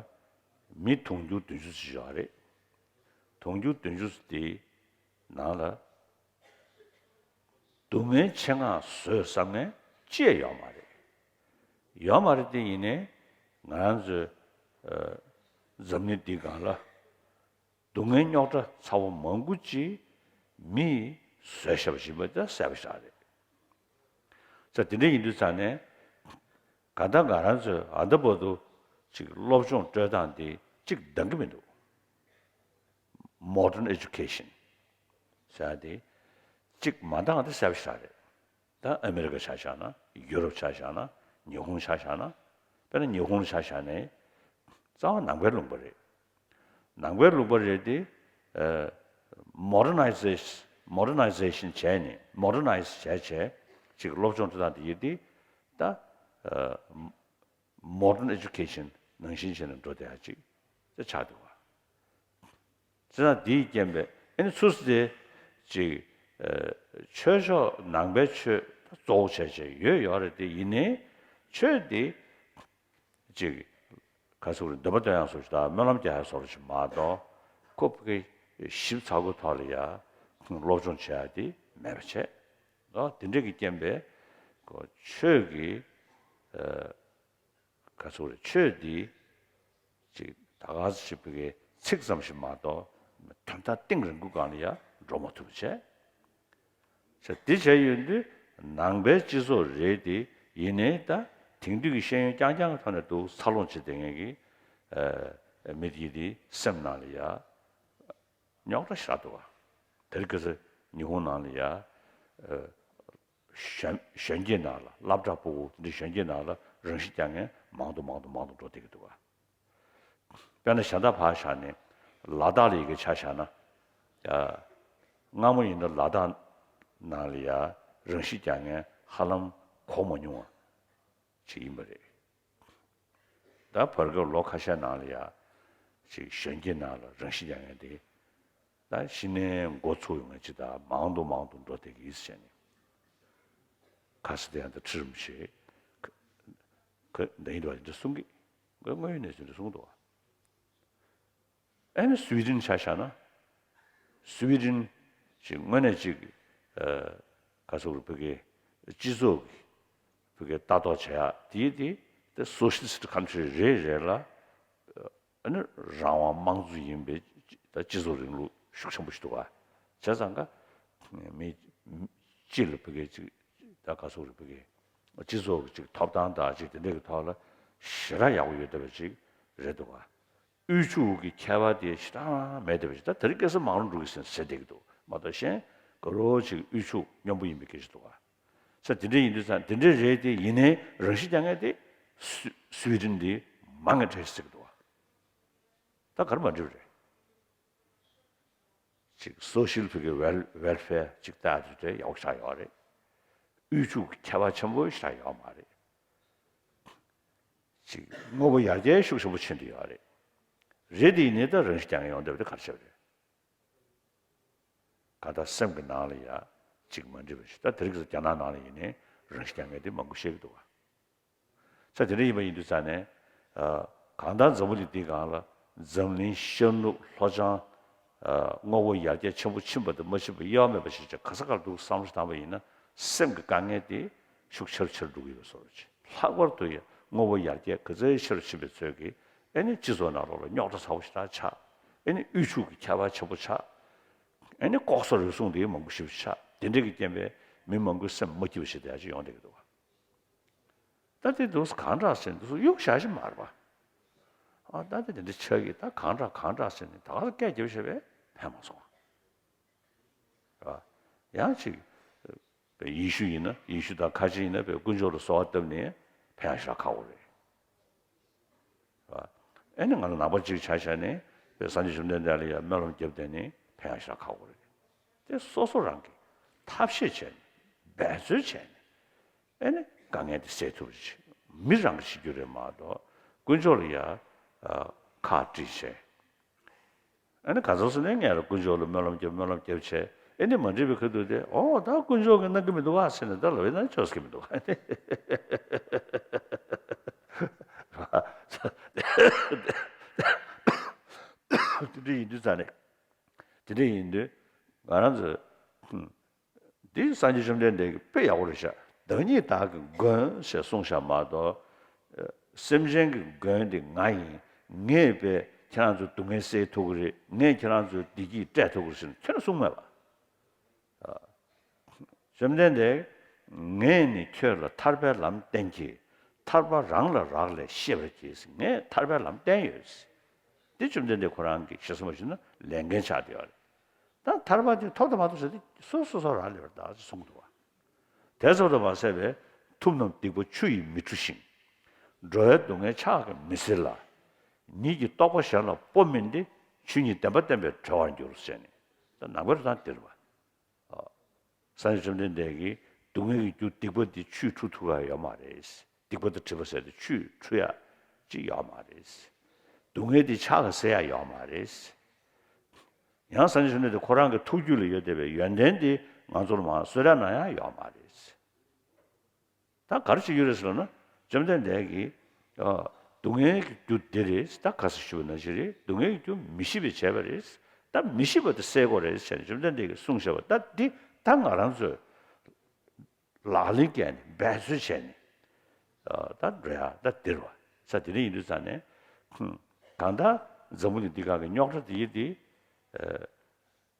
མི་དུང་ཕྱུར་བདུན་ཅུ་ཙམ་ཡོད་རེད། དུང་ཕྱུར་བདུན་ཅུ་ཙམ་དེའི་ནང་ལ་སྡུག་བསྔལ་ཆེད་མངགས་བཟོས་བསམ་མཁན་ཅི་ཡང་ཡོད་མ་རེད། ཡོད་མ་རེད་དེ། ཡིན་ནའི་ང་རང་ཚོའི་ཨ། འཛམ་གླིང་འདིའི་སྒང་ལ་སྡུག་བསྔལ་རྙོག་དྲ་ཚ་བོ་མང་པོ་ཅིག་མིས་བཟོས་བཞག་པ་ཞིག་མ་གཏོགས་གསར་པ་ཞིག་རེད། ས་དེ་འདྲ་ཡིན་དུས་ཙང་ནས་གང་ལྟར་ང་རང་ཚོས་ཨ་ད་བར་དུ་ཅིག་སློབ་སྦྱོང་སྤྲོད་སྟངས་དེ་ཅིག་འདང་གི་མི་འདུག Modern education ཟེར་ཡག་དེ་ཅིག་མ་འདང་དེ་གསར་པ་ཞིག་རེད། ད་ཨ་མི་རི་ཀ་ཆ་བཞག་ན། ཡུ་རོབ་ཆ་བཞག་ན། ཉི་ཧོང་ཆ་བཞག་ན། དཔེར་ན་ཉི་ཧོང་ཆ་བཞག་ནས་རྩ་བ་ནང་པའི་ལུང་པ་རེད། ནང་པའི་ལུང་པ་རེད་དེ། ཨ། modernization modernization བྱས་ནས། modernize བྱས་བྱས་ཅིག་སློབ་སྦྱོང་སྤྲོད་སྟངས་དེ་ཡིན་དེ། ད་ཨ། modern education ནང་བཞིན་བྱས་ནས་འགྲོ་བསྡད་ཡག་ཅིག་དེ་ཆགས་འདུག་ག་བྱས་ཙང་དེའི་རྐྱེན་པས་ཨ་ནི་ཚུར་དེ་ཅིག་ཨ། ཆོས་ཕྱོགས་ནང་པའི་ཆོས་གཙོ་བོ་བྱས་བྱས་ཡོད་ཡོད་རེད་དེ། ཡིན་ནའི་ཆོས་དེ་ཅིག་ག་ཟེར་དགོས་རེད། འདོད་པ་སྟོན་ཡག་བཟོ་ཞིག་དང་སྨོན་ལམ་རྒྱག་ཡག་བཟོ་འདྲ་ཞིག་མ་གཏོགས། ཁོ་ཕ་གི་ཞིབ་ཚགས་པོའི་ཐོག་ལ་ཡ་སློབ་སྦྱོང་བྱེད་ཡག་དེ་མེད་པ་བྱས། ཨོ། དེ་འདྲ་གི་རྐྱེན་པས་ཁོ་ཆོས་ཀྱི་ཨ། ག་ཚོད་རེད། ཆོས་འདི་ཅིག་ད་ག་ཟེ་ཅིག་ཕ་གིའི་ཚིག་ཙམ་ཞིག་མ་གཏོགས་དོན་དག་གཏིང་རིང་པོའི་སྒང་ལ་ཡ་འགྲོ་མ་ཐུབ་པ་བྱས། ཟེར་འདི་བྱས་ཡོད་དུས་ནང་པའི་སྤྱི་ཚོགས་རེད་དེ། ཡིན་ནའི་ད་དེང་དུས་ཀྱི་ཤེས་ཡོན་རྐྱང་རྐྱང་གི་ཐོག་ནས་འདུག་འཚར་ལོངས་བྱེད་བསྡད་མཁན་གྱི་ཨ། མི་དེ་དེ་སེམས་ནང་ལ་ཡ་རྙོག་དྲ་ཞེ་དྲག་འདུག་ག་དེ་རིང་ཁ་སང་ཉི་ཧོང་ནང་ལ་ཡ་ཨ། གཞོན་གཞོན་སྐྱེས་ནང་ལ། སློབ་གྲྭ་ཕྲུ་གུ་འདི་གཞོན་སྐྱེས་ནང་ལ་རང་ཤི་རྒྱག་མཁན་མང་དུ་མང་དུ་མང་དུ་འགྲོ་བསྡད་ཀྱི་འདུག་ག་དཔེར་ན་གཞན་དག་ཕར་བཞག་ནས་ལ་དྭགས་ལ་ཡི་གེ་ཆ་བཞག་ན། ཡ། སྔ་མོ་ཡིན་ན་ལ་དྭགས་ནང་ལ་ཡ་རང་ཤི་རྒྱག་མཁན་ཧ་ལམ་གོ་མ་མྱོང་བ་ཅིག་ཡིན་པ་རེད། ད་བར་སྐབས་ལོ་ཁ་ཤས་ནང་ལ་ཡ་ཅིག་གཞོན་སྐྱེས་ནང་ལ་རང་ཤི་རྒྱག་མཁན་དེ་ད་གཞི་ནས་འགོ་ཚུགས་ཡོང་མཁན་ཅིག་ད་མང་དུ་མང་དུ་འགྲོ་བསྡད་ཀྱི་ཡིན་ཟེར་ནས། ཁ་སི་ཏེ་ཡང་ད་ཁྲི་རིན་པོ་ཆེ་ཁ་ཁ་ད་ཡིན་འདུག་བ་འདི་གསུང་གི། དངོས་ཡོད་གནས་ཚུལ་འདི་གསུང་འདུག་བ། ཨ་ནི་སུའི་ཌེན་ཆ་བཞག་ན། སུའི་ཌེན་ཅིག་དངོས་གནས་ཅིག་ཨ། ག་ཟེར་དགོས་རེད། བོད་སྐད་སྤྱི་ཚོགས་ཀྱི་བོད་སྐད་ལྟ་རྟོག་བྱེད་ཡག་དེ་དེ་དེ་སོ་ཤི་ལི་སི་ཊི་ཁན་ཊི་རི་རེ་རེ་ལ་ཨ་ནི་རང་དབང་དམངས་གཙོ་ཡིན་པའི་ད་སྤྱི་ཚོགས་རིང་ལུགས་ཤུགས་ཆེན་པོ་ཞིག་འདུག་ག་བྱས་ཙང་ཀ་མི་སྤྱི་ལ་བོད་སྐད་ཅིག་ད་ག་ཟེར་དགོས་རེད། བོད་སྐད་སྤྱི་ཚོགས་ཀྱི་ཅིག་ཐོབ་ཐང་དང་ཅིག་དེ་འདྲ་གི་ཐོག་ལ་ཞེ་དྲག་ཡག་པོ་ཡོད་བསྡད་པ་ཅིག་རེད་འདུག་ག་དབུལ་ཕྱུག་གི་ཁྱད་པར་དེ་ཞེ་དྲག་མེད་བསྡད་པ་ཞིག་ད་དེ་རིང་ཁ་སང་མང་རུ་འགྲོ་གི་ཟེར་ཟེར་བསྡད་ཀྱི་འདུག་མ་གཏོགས་གཞན་ག་རོ་ཅིག་དབུལ་ཕྱུག་སྙོམས་པོ་ཡིན་པའི་སྐད་ཆ་འདུག་ག་ས་དེ་འདྲ་ཡིན་དུས་ཙང་དེ་འདྲ་རེད་དེ་ཡིན་ནའི་རང་ཤི་རྒྱག་མཁན་དེ་སུ་སུའི་ཌེན་དེ་མང་ང་གྲས་ཟེར་གི་འདུག་ག་ད་ག་རེ་མ་འགྲིག་རེད། ཅིག་སོ་ཤལ་བོད་ཀྱི་ཝེལ་ཝེལ་ཕེར་ཅིག་ལྟ་དུས་དེ་ཡག་པོ་ཆགས་ཡོད་རེད། དབུལ་ཕྱུག་ཁྱད་པར་ཆེན་པོ་ཞིག་ཡོད་མ་རེད། ཅིག་དངོས་པོ་ཡར་རྒྱས་ཤུགས་ཆེན་པོ་ཕྱིན་བསྡད་ཡོད་རེད། རེད་དེ་ཡིན་ནའི་ད་རང་ཤི་རྒྱག་མཁན་ཡོང་བསྡད་པ་དེ་ག་རེ་བྱས་པ་རེད། གང་ལྟར་སེམས་ཀྱི་ནང་ལ་ཡ་ཅིག་མ་འགྲིག་པ་ཞིག་ད་དེ་རིང་ཁ་སང་རྒྱ་ནག་ནང་ལ་ཡིན་ནའི་རང་ཤི་རྒྱག་མཁན་དེ་མང་པོ་བཤད་ཀྱི་འདུག་ག་ས་དེ་འདྲ་ཡིན་པ་ཡིན་དུས་ཙང་ནས། ཨ། གང་ལྟར་འཛམ་བུ་གླིང་འདིའི་སྒང་ལ་འཛམ་གླིང་ཤར་ནུབ་ལྷོ་བྱང་། ཨ། དངོས་པོ་ཡར་རྒྱས་ཆེན་པོ་ཕྱིན་པ་དང་མ་ཕྱིན་པ་དབྱེ་བ་མེད་པ་ཞིག་ཅིག་ག་ས་ག་ལ་འདུག་བསམ་བློ་བཏང་པ་ཡིན་ན་སེམས་ཀྱི་དཀའ་ངལ་དེ་ཤུགས་ཆེར་ཆེར་འགྲོ་གི་ཡོད་བཟོ་འདྲ་ཅིག་ལྷག་པར་དུ་ཡང་དངོས་པོ་ཡར་རྒྱས་ག་ཚོད་ཆེ་རུ་ཕྱིན་པའི་ཚོད་ཀྱིས་ཨེ་ནི་སྤྱི་ཚོགས་ནང་ལོགས་ལ་རྙོག་དྲ་ཚ་པོ་ཞེ་དྲག་ཆགས། ཨེ་ནི་དབུལ་ཕྱུག་གི་ཁྱད་པར་ཆེན་པོ་ཆགས། ཨེ་ནི་ལྐོག་ཟ་རུལ་སུངས་དེ་མང་པོ་ཞེ་པོ་ཆགས། དེ་འདྲ་གི་རྐྱེན་པས་མི་མང་པོའི་སེམས་མ་སྐྱིད་པ་ཞིག་དེ་ཡ་ཅིག་ཡོང་བསྡད་ཀྱི་འདུག་ག་ད་དེ་འདུག་གང་དྲག་ཟེར་འདུག་གཡུག་བཞག་ཞིག་མ་རེད་པ། ཨ་ད་དེ་དེ་འདྲ་ཆགས་ཀྱི་ད་གང་དྲག་གང་དྲག་ཟེར་ནས་ད་ག་ལ་སྐད་རྒྱབ་བྱས་པས་ཕན་མ་སོང་བ། ཡང་ཅིག་ཡེ་ཤུ་ཡིན་ན་ཡེ་ཤུ་དང་ཁ་ཆེ་ཡིན་ན་བས་དཀོན་མཆོག་ལ་གསོལ་བ་བཏབ་ནས་ཕན་ཡང་ཞེ་དྲག་ཁག་པོ་རེད། ཨེ་ནི་ང་ལ་ནང་པ་གཅིག་ཆ་བཞག་ནས་བས་སངས་རྒྱས་བཅོམ་ལྡན་འདས་ལ་ཡང་སྨོན་ལམ་བརྒྱབ་བསྡད་ནས་ཕན་ཡང་ཞེ་དྲག་ཁག་པོ་རེད། དེ་སོ་སོ་རང་གིས་ཐབས་ཤེས་བྱས་ནས་འབད་རྩོལ་བྱས་ནས་ཨེ་ནི་དཀའ་ངལ་དེ་སེལ་ཐུབ་རེད། མི་རང་གིས་བྱེད་རྒྱུ་རེད་མ་གཏོགས་དཀོན་མཆོག་ལ་ཡང་ཁག་དཀྲིས་བྱས། ཨ་ནི་ག་ཚོད་སོང་ནས་ངས་ལ་དཀོན་མཆོག་ལ་སྨོན་ལམ་རྒྱབ་སྨོན་ལམ་རྒྱབ་བྱས། ཨེ་ནི་མ་འགྲིག་པའི་ཁ་ཐུག་དེ་ཨོ་ད་དཀོན་མཆོག་གིས་གནང་གི་མི་འདུག་ག་ཟེར་ནས་ད་ལབ་ཡིན་ན་ཆོག་གི་མི་འདུག་ག་དེ་འདྲ་ཡིན་དུས་ཙང་ནས། དེ་འདྲ་ཡིན་དུས་ང་རང་ཚོ། འདི་སངས་རྒྱས་བཅོམ་ལྡན་འདས་ཀྱིས་དཔེ་ཡག་པོ་རེད་ཤག་བདག་ཉིད་བདག་གི་མགོན་ཞེས་གསུངས་ཤག་མ་གཏོགས། སེམས་ཅན་གྱི་མགོན་དེ་ང་ཡིན། ངས་དཔེ་ཁྱེད་རང་ཚོའི་སྡུག་བསྔལ་སེལ་ཐུབ་ཀྱི་རེད། ངས་ཁྱེད་རང་ཚོའི་བདེ་སྐྱིད་སྤྲད་ཐུབ་ཀྱི་རེད་ཟེར་ནས་ཁྱོན་ནས་གསུངས་མེད་པ། བཅོམ་ལྡན་འདས། ངས་ནི་ཁྱོད་ལ་ཐར་པའི་ལམ་བསྟན་གྱི། ཐར་པ་རང་ལ་རག་ལས་ཤེས་པར་གྱིས། ངས་ཐར་པའི་ལམ་བསྟན་ཡོད། འདི་བཅོམ་ལྡན་འདས་ཁོ་རང་གི་ཞེ་ས་མ་ཞུས་ན་ལས་འགན་ཆགས་བསྡད་ཡོད་རེད། ད་ཐར་པ་དེ་ཐོབ་དང་མ་ཐོབ་ཟེར་དུས་སོ་སོ་སོ་རག་ལས་པར་གདའ་ཅེས་གསུངས་འདུག་བ། དེ་ཙམ་དུ་མ་ཟད་པས་ཐུབ་རྣམས་སྡིག་པ་ཆུ་ཡིས་མི་འཁྲུ་ཞིང་། འགྲོ་བའི་སྡུག་བསྔལ་ཕྱག་གིས་མི་སེལ་ལ། ཉིད་ཀྱི་རྟོགས་པ་གཞན་ལ་སྤོ་མིན་ཏེ། ཆོས་ཉིད་བདེན་པ་བསྟན་པས་གྲོལ་བར་འགྱུར་ཟེར་ནས། ད་ནང་པའི་རུ་ཐང་འདིར་བ། སངས་རྒྱས་བཅོམ་ལྡན་འདས་ཀྱིས་སྡུག་བསྔལ་གྱི་རྒྱུ་སྡིག་པ་འདི་ཆུས་འཁྲུ་ཐུབ་ཀྱི་ཡོད་མ་རེད། སྡིག་པ་དང་སྒྲིབ་པ་ཟེར་དེ་ཆུས་འཁྲུ་ཡ་ཅིག་ཡོད་མ་རེད། སྡུག་བསྔལ་འདི་ཕྱག་གིས་སེལ་ཡ་ཡོད་མ་རེད། ཡང་སངས་རྒྱས་བཅོམ་ལྡན་འདས་ཁོ་རང་གི་ཐུགས་རྒྱུད་ལ་ཡོད་བསྡད་པའི་ཡོན་ཏན་འདི་ང་ཚོར་མར་གསོལ་རས་གནང་ཡ་ཡོད་མ་རེད། ད་ག་རེ་བྱེད་རྒྱུ་རེད་ཟེར་ན། བཅོམ་ལྡན་འདས་ཀྱིས། ཨ། སྡུག་བསྔལ་གྱི་རྒྱུ་འདི་རེད། ད་ག་ས་ཞུ་བ་ནང་བཞིན་རེད། སྡུག་བསྔལ་གྱི་རྒྱུ་མི་ཤེས་པས་བྱས་པ་རེད། ད་མི་ཤེས་པ་དེ་སེལ་དགོས་རེད་ཟེར་ནས་བཅོམ་ལྡན་འདས་ཀྱིས་གསུངས་བཞག་པ། ད་འདི་ད་ང་རང་ཚོས་ལག་ལེན་བཀལ་ནས་འབད་རྩོལ་བྱས་ནས། ཨ། ད་འགྲོ་ཡ་ད་འདིར་བ། ས་དེ་འདྲ་ཡིན་དུས་ཙང་ནས། ཧུམ། གང་ལྟར་འཛམ་བུ་གླིང་འདི་སྒང་གི་རྙོག་དྲ་དེ་ཡིན་དེ། ཨ།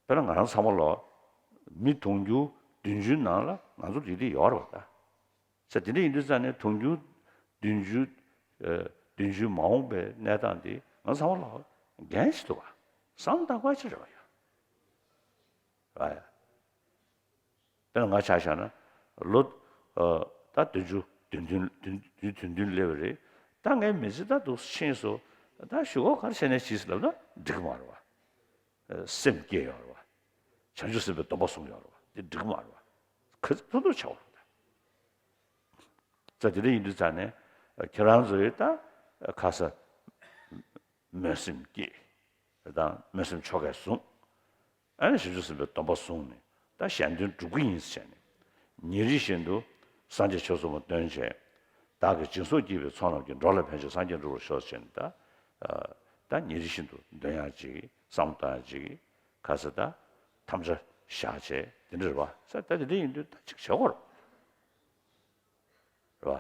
དཔེར་ན་ང་རང་ཚང་མ་ལོ། མི་དུང་ཕྱུར་བདུན་ཅུའི་ནང་ལ་ང་ཚོ་རིགས་དེ་ཡོད་རེད་བ་ད། ས་དེ་འདྲ་ཡིན་དུས་ཙང་ནས་དུང་ཕྱུར་བདུན་ཅུ། ཨ། བདུན་ཅུའི་མ་འོངས་པའི་གནས་སྟངས་དེ་ང་ཚང་མ་ལ་འགན་ཞིག་འདུག་བ། བསམ་བློ་བཏང་དགོས་ཅིག་རེད་བ་ཡ། རེད་བ་ཡ། དཔེར་ན་ང་ཆ་བཞག་ན་ལོ། ཨ། ད་བདུན་ཅུ་བདུན་བདུན་བདུན་བདུན་བདུན་བདུན་སླེབས་པ་རེད། ད་ངའི་མི་ཚེ་ད་འདུག་ཕྱིན་སོང་། ད་གཞུག་གུ་ག་རེ་བྱས་ནས་བྱེད་ཟེར་ལབ་ན་འགྲིག་གི་མ་རེད་བ། སེམས་བསྐྱེད་ཡོད་རེད་བ། བྱང་ཆུབ་སེམས་དཔའི་སྡོམ་པ་བཟུང་ཡོད་རེད་བ། དེ་འགྲིག་མ་རེད་བ། ག་ཚོད་ཐུབ་ཐུབ་བྱ་བ་རེད་བ། ད་དེ་འདྲ་ཡིན་དུས་ཙང་ནས་ཁྱེད་རང་ཚོས་ད་ཁ་ས་སྨོན་སེམས་བསྐྱེད་དང་སྨོན་སེམས་ཆོ་གས་བཟུང་། ཨ་ནི་བྱང་ཆུབ་སེམས་དཔའི་སྡོམ་པ་བཟུང་ནས་ད་གཞན་དོན་སྒྲུབ་ཀྱི་ཡིན་ཟེར་ནས། ཉིན་རེ་བཞིན་དུ་སངས་རྒྱས་ཆོས་ཚོགས་མ་འདོན་བྱས། བདག་གིས་སྦྱིན་སོགས་བགྱིས་པའི་ཚོགས་རྣམས་ཀྱིས། འགྲོ་ལ་ཕན་ཕྱིར་སངས་རྒྱས་འགྲུབ་པར་ཤོག་ཟེར་ནས་ད། ཨ། ད་ཉིན་རེ་བཞིན་དུ་འདོན་ཡག་ཅིག་བསམ་བློ་གཏོང་ཡག་ཅིག་ཁ་ས་ད། དམ་བཅའ་ བཞག་བྱས་དེ་འདྲ་རེད་བ། ས་ད་དེ་འདྲ་ཡིན་དུས་ད་ཅིག་བྱེད་དགོས་རེད་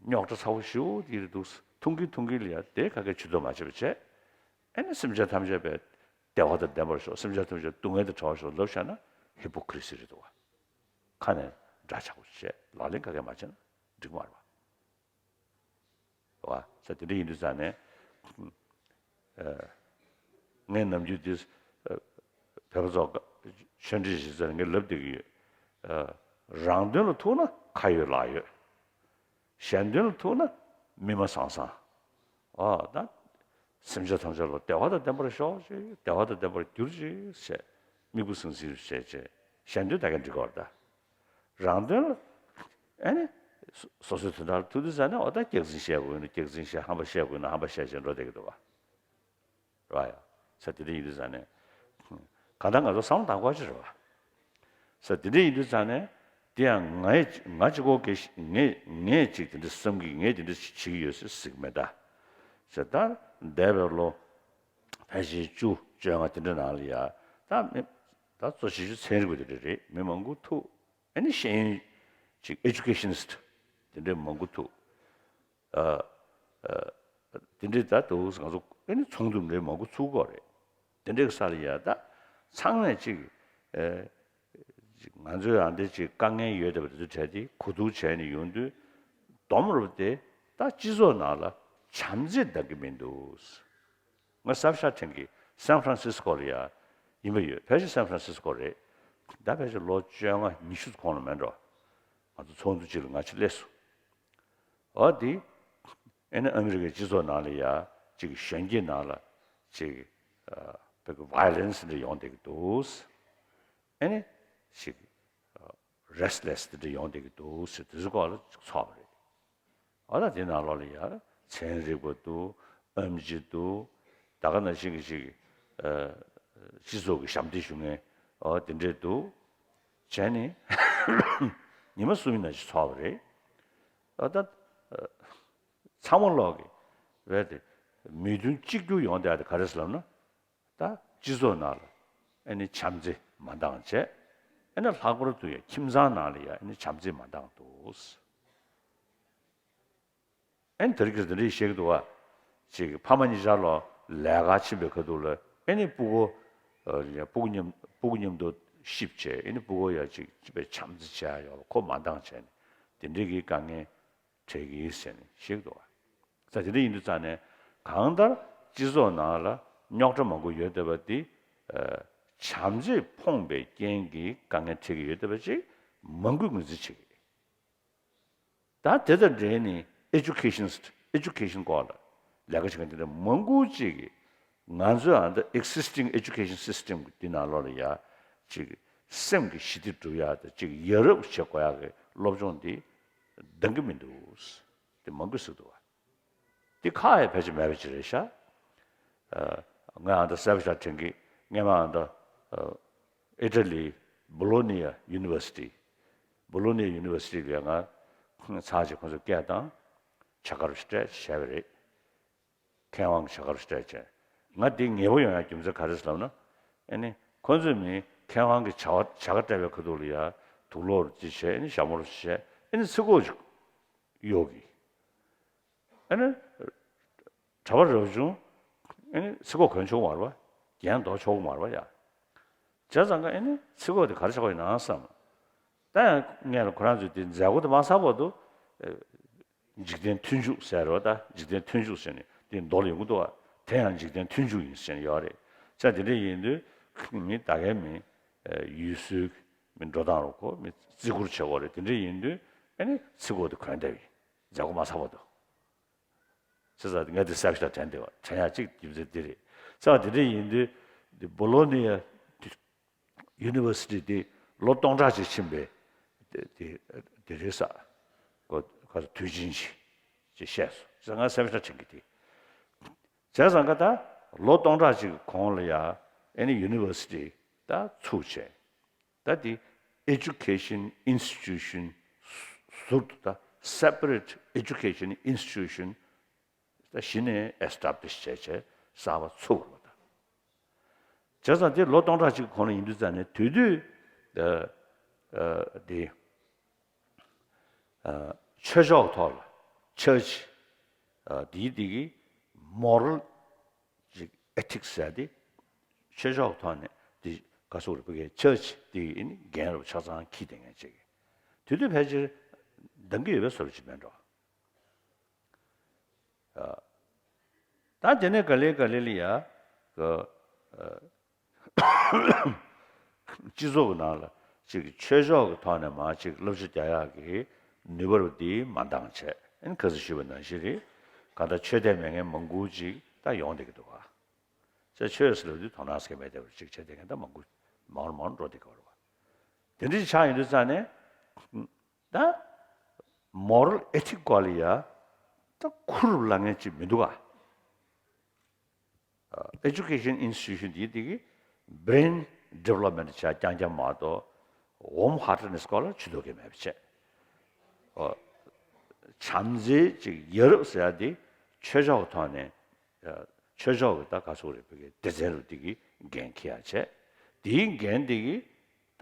བ། རྙོག་དྲ་ཚ་བོ་ཞེ་པོ་དེ་རེད་འདུག། ཐུང་གིན་ཐུང་གིན་ལ་ཡ་དེ་ག་གེ་ཇུས་གཏོགས་མ་བྱེད་པ་བྱས། ཨེ་ནི་སེམས་ཅན་ཐམས་ཅད་པའི་བདེ་བ་དང་ལྡན་པར་ཤོག། སེམས་ཅན་ཐམས་ཅད་སྡུག་བསྔལ་དང་བྲལ་བར་ཤོག་ལབ་བཞག་ན་ཧི་པོ་ཀི་རི་སི་རེད་འདུག་བ། ཁ་ནས་འདྲ་ཆགས་པོ་བྱས་ལག་ལེན་ག་གེ་མ་བྱས་ན་འགྲིག་མ་རེད་བ། བ། ས་དེ་འདྲ་ཡིན་དུས་ཙང་ནས། ཨ། ངས་ནམ་རྒྱུན་དེ། ཨ། བོད་པ་ཚོ་ཆོས་འབྲེལ་ཞིག་ཟེར་ངས་ལབ་བསྡད་ཀྱི་ཡོད། ཨ། རང་དོན་ལ་ཐུག་ན་ཁ་ཡོད་ལག་ཡོད། གཞན་དོན་ལ་ཐུག་ན་མི་མ་བཟང་བཟང་། ཨ། ད། སེམས་ཅན་ཐམས་ཅད་ལ་བདེ་བ་དང་ལྡན་པར་ཤོག་ཅིག། བདེ་བ་དང་ལྡན་པར་གྱུར་ཅིག་ཟེར། མིག་དཔེ་སྲིང་སྲིང་བྱས་བྱས། གཞན་དོན་ད་ག་འགྲིག་གི་རེད་ད། རང་དོན་ལ། ཨ་ནི། སོ་སོའི་དོན་དག་ལ་ཐུག་དུས་ཙང་ནས་འོ་ད་སྐྱག་རྫུན་བཤད་དགོས་ན་སྐྱག་རྫུན་བཤད། ཧམ་པ་བཤད་དགོས་ན་ཧམ་པ་བཤད་བྱས་འགྲོ་བསྡད་ཀྱི་འདུག་བ། རེད་བ་ཡ། ས་དེ་འདྲ་ཡིན་དུས་ཙང་ནས། གང་ལྟར་ང་ཚོ་བསམ་བློ་བཏང་དགོས་ཅིག་རེད་བ། ས་དེ་འདྲ་ཡིན་དུས་ཙང་ནས། དེ་ཡང་ང་ཡི་ང་གཅིག་པོ་གིས་ངས་ངས་ཅིག་དེ་འདྲ་བསམ་གྱི། ངས་དེ་འདྲ་བྱེད་ཀྱི་ཡོད་ཟེར་ཟེར་གྱི་མེད་ད། ས་ད་འདས་པའི་ལོ་ཕལ་ཆེར་བཅུ་བཅོ་ལྔ་དེ་འདྲ་ནང་ལ་ཡ། ད་མི་ད་གཙོ་ཆེ་ཤོས་ཚན་རིག་པ་དེ་འདྲ་རེད། མི་མང་པོ་ཐུག། ཨ་ནི་ཤེས་ཡོན་ཅིག་ཨེ་ཌུ་ཀེ་ཤ་ནི་སི་ཊི་དེ་འདྲའི་མང་པོ་ཐུག། ཨ། ཨ། དེ་འདྲའི་ད་དུ་ང་ཚོ་ཨ་ནི་ཚོགས་འདུ་འདྲའི་མང་པོ་ཚུགས་ཀྱི་རེད། དེ་འདྲའི་ས་ལ་ཡ་ད་ཚང་མས་ཅིག། ཨ། ཅིག་ང་ཚོའི་ཨ་འདྲ་ཅིག་དཀའ་ངལ་ཡོད་བསྡད་པ་དེ་ཚོ་གྲས་དེ་གོ་བསྡུར་བྱས་ནས་ཡོང་དུས། སྡོམ་རུབ་དེ་ད་སྤྱི་ཚོགས་ནང་ལ་བྱམས་བརྩེ་འདང་གི་མི་འདུག། ང་གསལ་པོ་ཞེ་དྲག་དྲན་གྱི། སན་ཧྥ་རན་སིས་ཀོ་ལ་ཡ་ཡིན་པ་ཡོད། ཕལ་ཆེར་སན་ཧྥ་རན་སིས་ཀོ་རེད། ད་ཕལ་ཆེར་ལོ་བཅོ་ལྔ་ཉི་ཤུ་གོང་ལ་མེད་འགྲོ། ང་ཚོ་ཚོགས་འདུ་གཅིག་ལ་ང་ཕྱིན་སླེབས་སོང་། འོ་དེ། ཨ་ནི་ཨ་མི་རི་ཀའི་སྤྱི་ཚོགས་ནང་ལ་ཡ་ཅིག་གཞོན་སྐྱེས་ནང་ལ་ཅིག། ཨ། བོད་ཀྱི་ཝའི་ལེན་སི་འདྲ་ཡོང་བསྡད་ཀྱི་འདུག། ཨ་ནི་ཅིག། ཨ། རེ་སི་ལེ་སི་དེ་འདྲ་ཡོང་བསྡད་ཀྱི་འདུག་ཟེར། དེ་ཚོའི་སྐོར་ལ་ཚོགས་པ་རེད། འོ་ད་དེ་ནང་ལོགས་ལ་ཡ་ཚན་རིག་པ་འདུག། ཨེམ་ཆི་འདུག། ད་ག་ནང་བཞིན་གྱི་ཅིག། ཨ། སྤྱི་ཚོགས་ཀྱི་ཞབས་འདེགས་ཞུ་མཁན། འོ་དེ་འདྲས་འདུག། བྱས་ནས་ཉི་མ་གསུམ་ཡིན་ན་ཅིག་ཚོགས་པ་རེད། འོ་ད། ཨ། ཚང་མ་ལོག་གི་བས་དེ་མོས་མཐུན་གཅིག་གྱུར་ཡོང་བསྡད་དེ་ག་རེ་ཟེར་ལབ་ན། ད་སྤྱི་ཚོགས་ནང་ལ་ཨ་ནི་བྱམས་བརྩེ་མ་འདང་བྱས། ཨ་ནི་ལྷག་པར་དུ་ཡང་ཁྱིམ་ཚང་ནང་ལ་ཡང་ཨ་ནི་བྱམས་བརྩེ་མ་འདང་འདུག། ཨ་ནི་དེ་རིང་གི་འདི་འདྲ་བཤད་ཀྱི་འདུག་བ། ཅིག་ཕ་མ་གཉིས་ཆར་ལོ་ལས་ཀ་ཕྱིན་པའི་ཁ་ཐུག་ལ་ཨ་ནི་སྤུ་གུ། ཨ། ཡ་སྤུ་གུ་མཉམ་སྤུ་གུ་མཉམ་དུ་གཤིབ་བྱས། ཨ་ནི་སྤུ་གུ་ཡ་ཅིག་ཅིག་པའི་བྱམས་བརྩེ་བྱས་ཡོད་པ་ཁོ་མ་འདང་བྱས་ནས་དེ་འདྲའི་གི་དཀའ་ངལ་འཕྲད་ཀྱི་ཟེར་ནས་བཤད་ཀྱི་འདུག་བ། ས་དེ་འདྲ་ཡིན་དུས་ཙང་ནས་གང་ལྟར་སྤྱི་ཚོགས་ནང་ལ་རྙོག་དྲ་མང་པོ་ཡོད་བསྡད་པ་འདི། ཨ། བྱམས་བརྩེས་ཕོངས་པའི་རྐྱེན་གྱིས་དཀའ་ངལ་འཕྲད་ཀྱི་ཡོད་བསྡད་པ་ཅིག་མང་པོས་ངོས་འཛིན་བྱེད་ཀྱི། ད་དེ་དང་འབྲེལ་ནས་ཨེ་ཌུ་ཀེ་ཤན་ཨེ་ཌུ་ཀེ་ཤན་སྐོར་ལ་ལས་ཀ་བྱེད་མཁན་དེ་འདྲ་མང་པོ་ཅིག་གིས་ང་ཚོའི་ཨ་ད་ཨེག་སི་སི་ཊིང་ཨེ་ཌུ་ཀེ་ཤན་སི་སི་ཊམ་འདི་ནང་ལོགས་ལ་ཡ་ཅིག་སེམས་ཀྱི་ཞི་བདེ་སྒྲུབ་ཡ་དང་ཅིག་ཡ་རབས་བྱེད་དགོས་ཡ་གི་སློབ་སྦྱོང་འདི་འདང་གི་མི་འདུག། དེ་མང་པོས་ཟེར་འདུག་བ། འདི་ཁག་ཡ་ཕལ་ཆེར་མེད་པ་ཅིག་རེད་ཤག། ཨ། ང་ཨ་ད་གསལ་པོ་ཞེ་དྲག་དྲན་གི། སྔས་མ་ཨ་ད། ཨ། ཨི་ཊ་ལི་བོ་ལོ་ནི་ཡ་ཡུ་ནི་ཝར་སི་ཊི། བོ་ལོ་ནི་ཡ་ཡུ་ནི་ཝར་སི་ཊི་ལ་ང་ཚར་ཅིག་ཁོང་ཚོ་སྐད་བཏང་། བྱ་དགའ་རུ་སྤྲད་བྱས་པ་རེད། མཁས་དབང་གི་བྱ་དགའ་རུ་སྤྲད་བྱས། ང་འདི་ངེས་པོ་ཡོང་ཡ་རྒྱུ་མཚན་ག་རེ་ཟེར་ལབ་ན། ཨ་ནི་ཁོང་ཚོས་མི་མཁས་དབང་གི་བྱ་བ་བྱ་དགའ་སྤྲད་པའི་ཁ་ཐུག་ལ་ཡ་དུག་སློག་རུ་ཅིག་བྱས། ཨ་ནི་ཞྭ་མོ་རུ་བྱས། ཨ་ནི་ཚིག་གོ་ཅིག་གཡོག་གི། ཨ་ནི་གྲྭ་པ་རབ་བྱུང་ཨ་ནི་ཚིག་གོ་གོན་ཆོག་མ་རེད་པ། རྒྱན་འདོགས་ཆོག་མ་རེད་པ་ཡ། བྱས་ཙང་ཀ་ཨ་ནི་ཚིག་གོ་དེ་ག་རེ་ཆགས་པ་ཡིན་ན་བསམ། ད་ཡང་ངས་ལ་ཁོ་རང་ཚོས་དེ་མཛད་སྒོ་དེ་མ་ཚར་བར་དུ། ཨེ། འཇིག་རྟེན་མཐུན་འཇུག་ཟེར་རོ། ད་འཇིག་རྟེན་མཐུན་འཇུག་ཟེར་ནས་དེ་མདོ་ལ་ཡོང་གི་འདུག་བ། དེ་ཡང་འཇིག་རྟེན་མཐུན་འཇུག་ཡིན་ཟེར་ནས་ཡོད་རེད། བྱས་དེ་འདྲ་ཡིན་དུས་མི་ད་གའི་མི། ཨེ། ཡུལ་སྲོལ་མི་འགྲོ་སྟངས་རོ་ཁོ་མི་བརྩི་བཀུར་བྱེད་དགོས་རེད། དེ་འདྲ་ཡིན་དུས་ཨ་ནི་ཚིག་གོ་དེ་གོན་བསྡད་པ་ཡིན། མཛད་སྒོ་མ་ཚར་བར་དུ། བྱས་ཙང་ངས་དེ་གསལ་པོ་ཞིག་དྲན་བསྡད་པ། དྲན་ཡག་གཅིག་རྒྱུ་མཚན་འདི་རེད། བྱས་ཙང་དེ་འདྲ་ཡིན་དུས་འདི་བོ་ལོ་ནི་ཡ་ཡུ་ནི་ཝར་སི་ཊི་འདི་ལོ་སྟོང་ཕྲག་ཅིག་ཕྱིན་པའི་དེ་དེ་དེ་རེད་ས། གོ་ག་ཚོད་དུས་ཆེན་ཞིག་ཅེས་བཤད་སོང་། བྱས་ཙང་ང་གསལ་པོ་ཞིག་དྲན་གི་དེ། བྱས་ཙང་ཀ་ད་ལོ་སྟོང་ཕྲག་ཅིག་གོང་ལ་ཡ་ཨ་ནི་ཡུ་ནི་ཝར་སི་ཊི་ད་ཚུགས་བྱས། ད་དེ་ཨེ་ཇུ་ཀེ་ཤན་ཨིན་སི་ཊི་ཊུ་ཤན་ཟུར་དུ་ད་སེ་པ་རེ་ཊི་ཨེ་ཇུ་ཀེ་ཤན་ཨིན་སི་ཊི་ཊུ་ཤན་ད་གཞི་ནས་ཨེ་སི་ཊེབ་ལི་ཤི་བྱས་བྱས་གསར་པ་ཚུགས་པ་ད། བྱས་ཙང་དེ་ལོ་སྟོང་ཕྲག་གཅིག་གོང་ལ་ཡིན་དུས་ཙང་ནས་དེ་དུས་ཨ་ཨ་དེ་ཨ་ཆོས་ཕྱོགས་ཐོག་ལ་ཆར་ཆི་ཨ་དེའི་དེ་གི་མོ་རལ་ཅིག་ཨེ་ཐིག་སི་ཟེར་ཡ་དེ་ཆོས་ཕྱོགས་ཐོག་ནས་དེ་ག་སོག་རེ་བུ་གའི་ཆར་ཆི་དེ་ཡིན་འགན་རུ་ཆ་ཚང་འཁྱེར་བསྡད་མཁན་ཅིག་དེ་དུས་ཕལ་ཆེར་འདང་གི་ཡོད་པའི་བཟོ་འདྲ་ཅིག་མེད་འགྲོ། ད་དེ་ནས་ག་ལེ་ག་ལེ་ལ་ཡ་གི་སྤྱི་ཚོགས་ཀྱི་ནང་ལ་ཅིག་ཆོས་ཕྱོགས་ཀྱི་ཐོག་ནས་མར་ཅིག་བསླབ་བྱ་རྒྱག་ཡག་གི་ནུས་པ་རུ་དེ་མ་འདང་བྱས། ཨ་ནི་ཁ་སང་ཞུས་པ་ནང་བཞིན་རེད། གང་ལྟར་ཆོས་དད་མེད་མཁན་མང་པོ་ཅིག་ད་ཡོང་བསྡད་ཀྱི་འདུག་ག་ཅེས་ཆོས་ཟེར་ལབ་དུས་དོ་སྣང་ཟེར་མཁན་མེད་བསྡད་པ་ཅིག་བྱས་བསྡད་མཁན་ད་མང་པོ་མང་རུ་མང་རུ་འགྲོ་བསྡད་ཀྱི་ཡོད་རེད་བ། དེ་འདྲ་ཅིག་ཆགས་ཡོང་དུས་ཙང་ནས། ད་མོ་རལ་ཨེ་ཐིག་སྐོར་ལ་ཡ་ད་ཁུར་ལ་ངན་ཅིག་མི་འདུག་ག་ཨེ་ཇུ་ཀེ་ཤན་ཨིན་སི་ཊི་ཊུ་ཤན་འདི་དེ་གི་brain development་བྱ་རྐྱང་རྐྱང་མ་གཏོགས་warm heartedness་སྐོར་ལ་ཇུས་གཏོགས་མེད་པ་བྱས། ཨོ། བྱམས་བརྩེ་ཅིག་ཡ་རབས་ཟེར་ཡ་དེ་ཆོས་ཕྱོགས་ཐོག་ནས་ཆོས་ཕྱོགས་ཀྱི་ད་ག་ཚོད་རེད་བོད་ཀྱི་སྡེ་ཚན་རུ་དེ་གི་འགན་འཁྱེར་ཡ་བྱས། དེའི་འགན་དེ་གི་ད་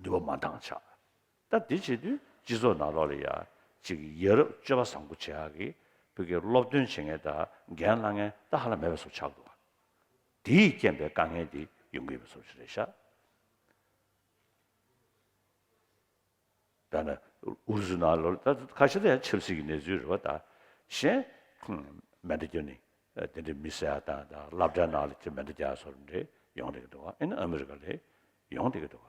ནུས་པ་མ་འདང་ཆགས། ད་འདི་བྱེད་དུས་སྤྱི་ཚོགས་ནང་ལོགས་ལ་ཡ་ཅིག་ཡ་རབས་སྤྱོད་པ་བཟང་པོ་བྱེད་ཡག་གི་བོད་ཀྱི་སློབ་སྟོན་བྱེད་མཁན་དང་འགན་ལྷག་མཁན་ད་ཧ་ལམ་མེད་པ་བཟོ་ཆགས་འདུག་དེས་རྐྱེན་པས་དཀའ་ངལ་འདི་ཡོང་གི་ཡོད་པ་བཟོ་ཞིག་རེད་ཤག་དཔེར་ན་ཨུ་རུ་སུ་ནང་ལོགས་ད་ཁ་ཤས་ད་ཡང་ཆབ་སྲིད་ཀྱི་གནས་ཚུལ་རེད་བ། ད་གཞན་མེ་མདའ་རྒྱག་ནི་དེ་འདྲའི་མི་བསད་ཡག་དང་ད་སློབ་གྲྭའི་ནང་ལ་ཅིག་མེ་མདའ་རྒྱག་ཡག་སོགས་འདྲ་ཡོང་བསྡད་ཀྱི་འདུག་ཨ་ནི་ཨ་མི་རི་ཀ་ལ་ཡོང་བསྡད་ཀྱི་འདུག་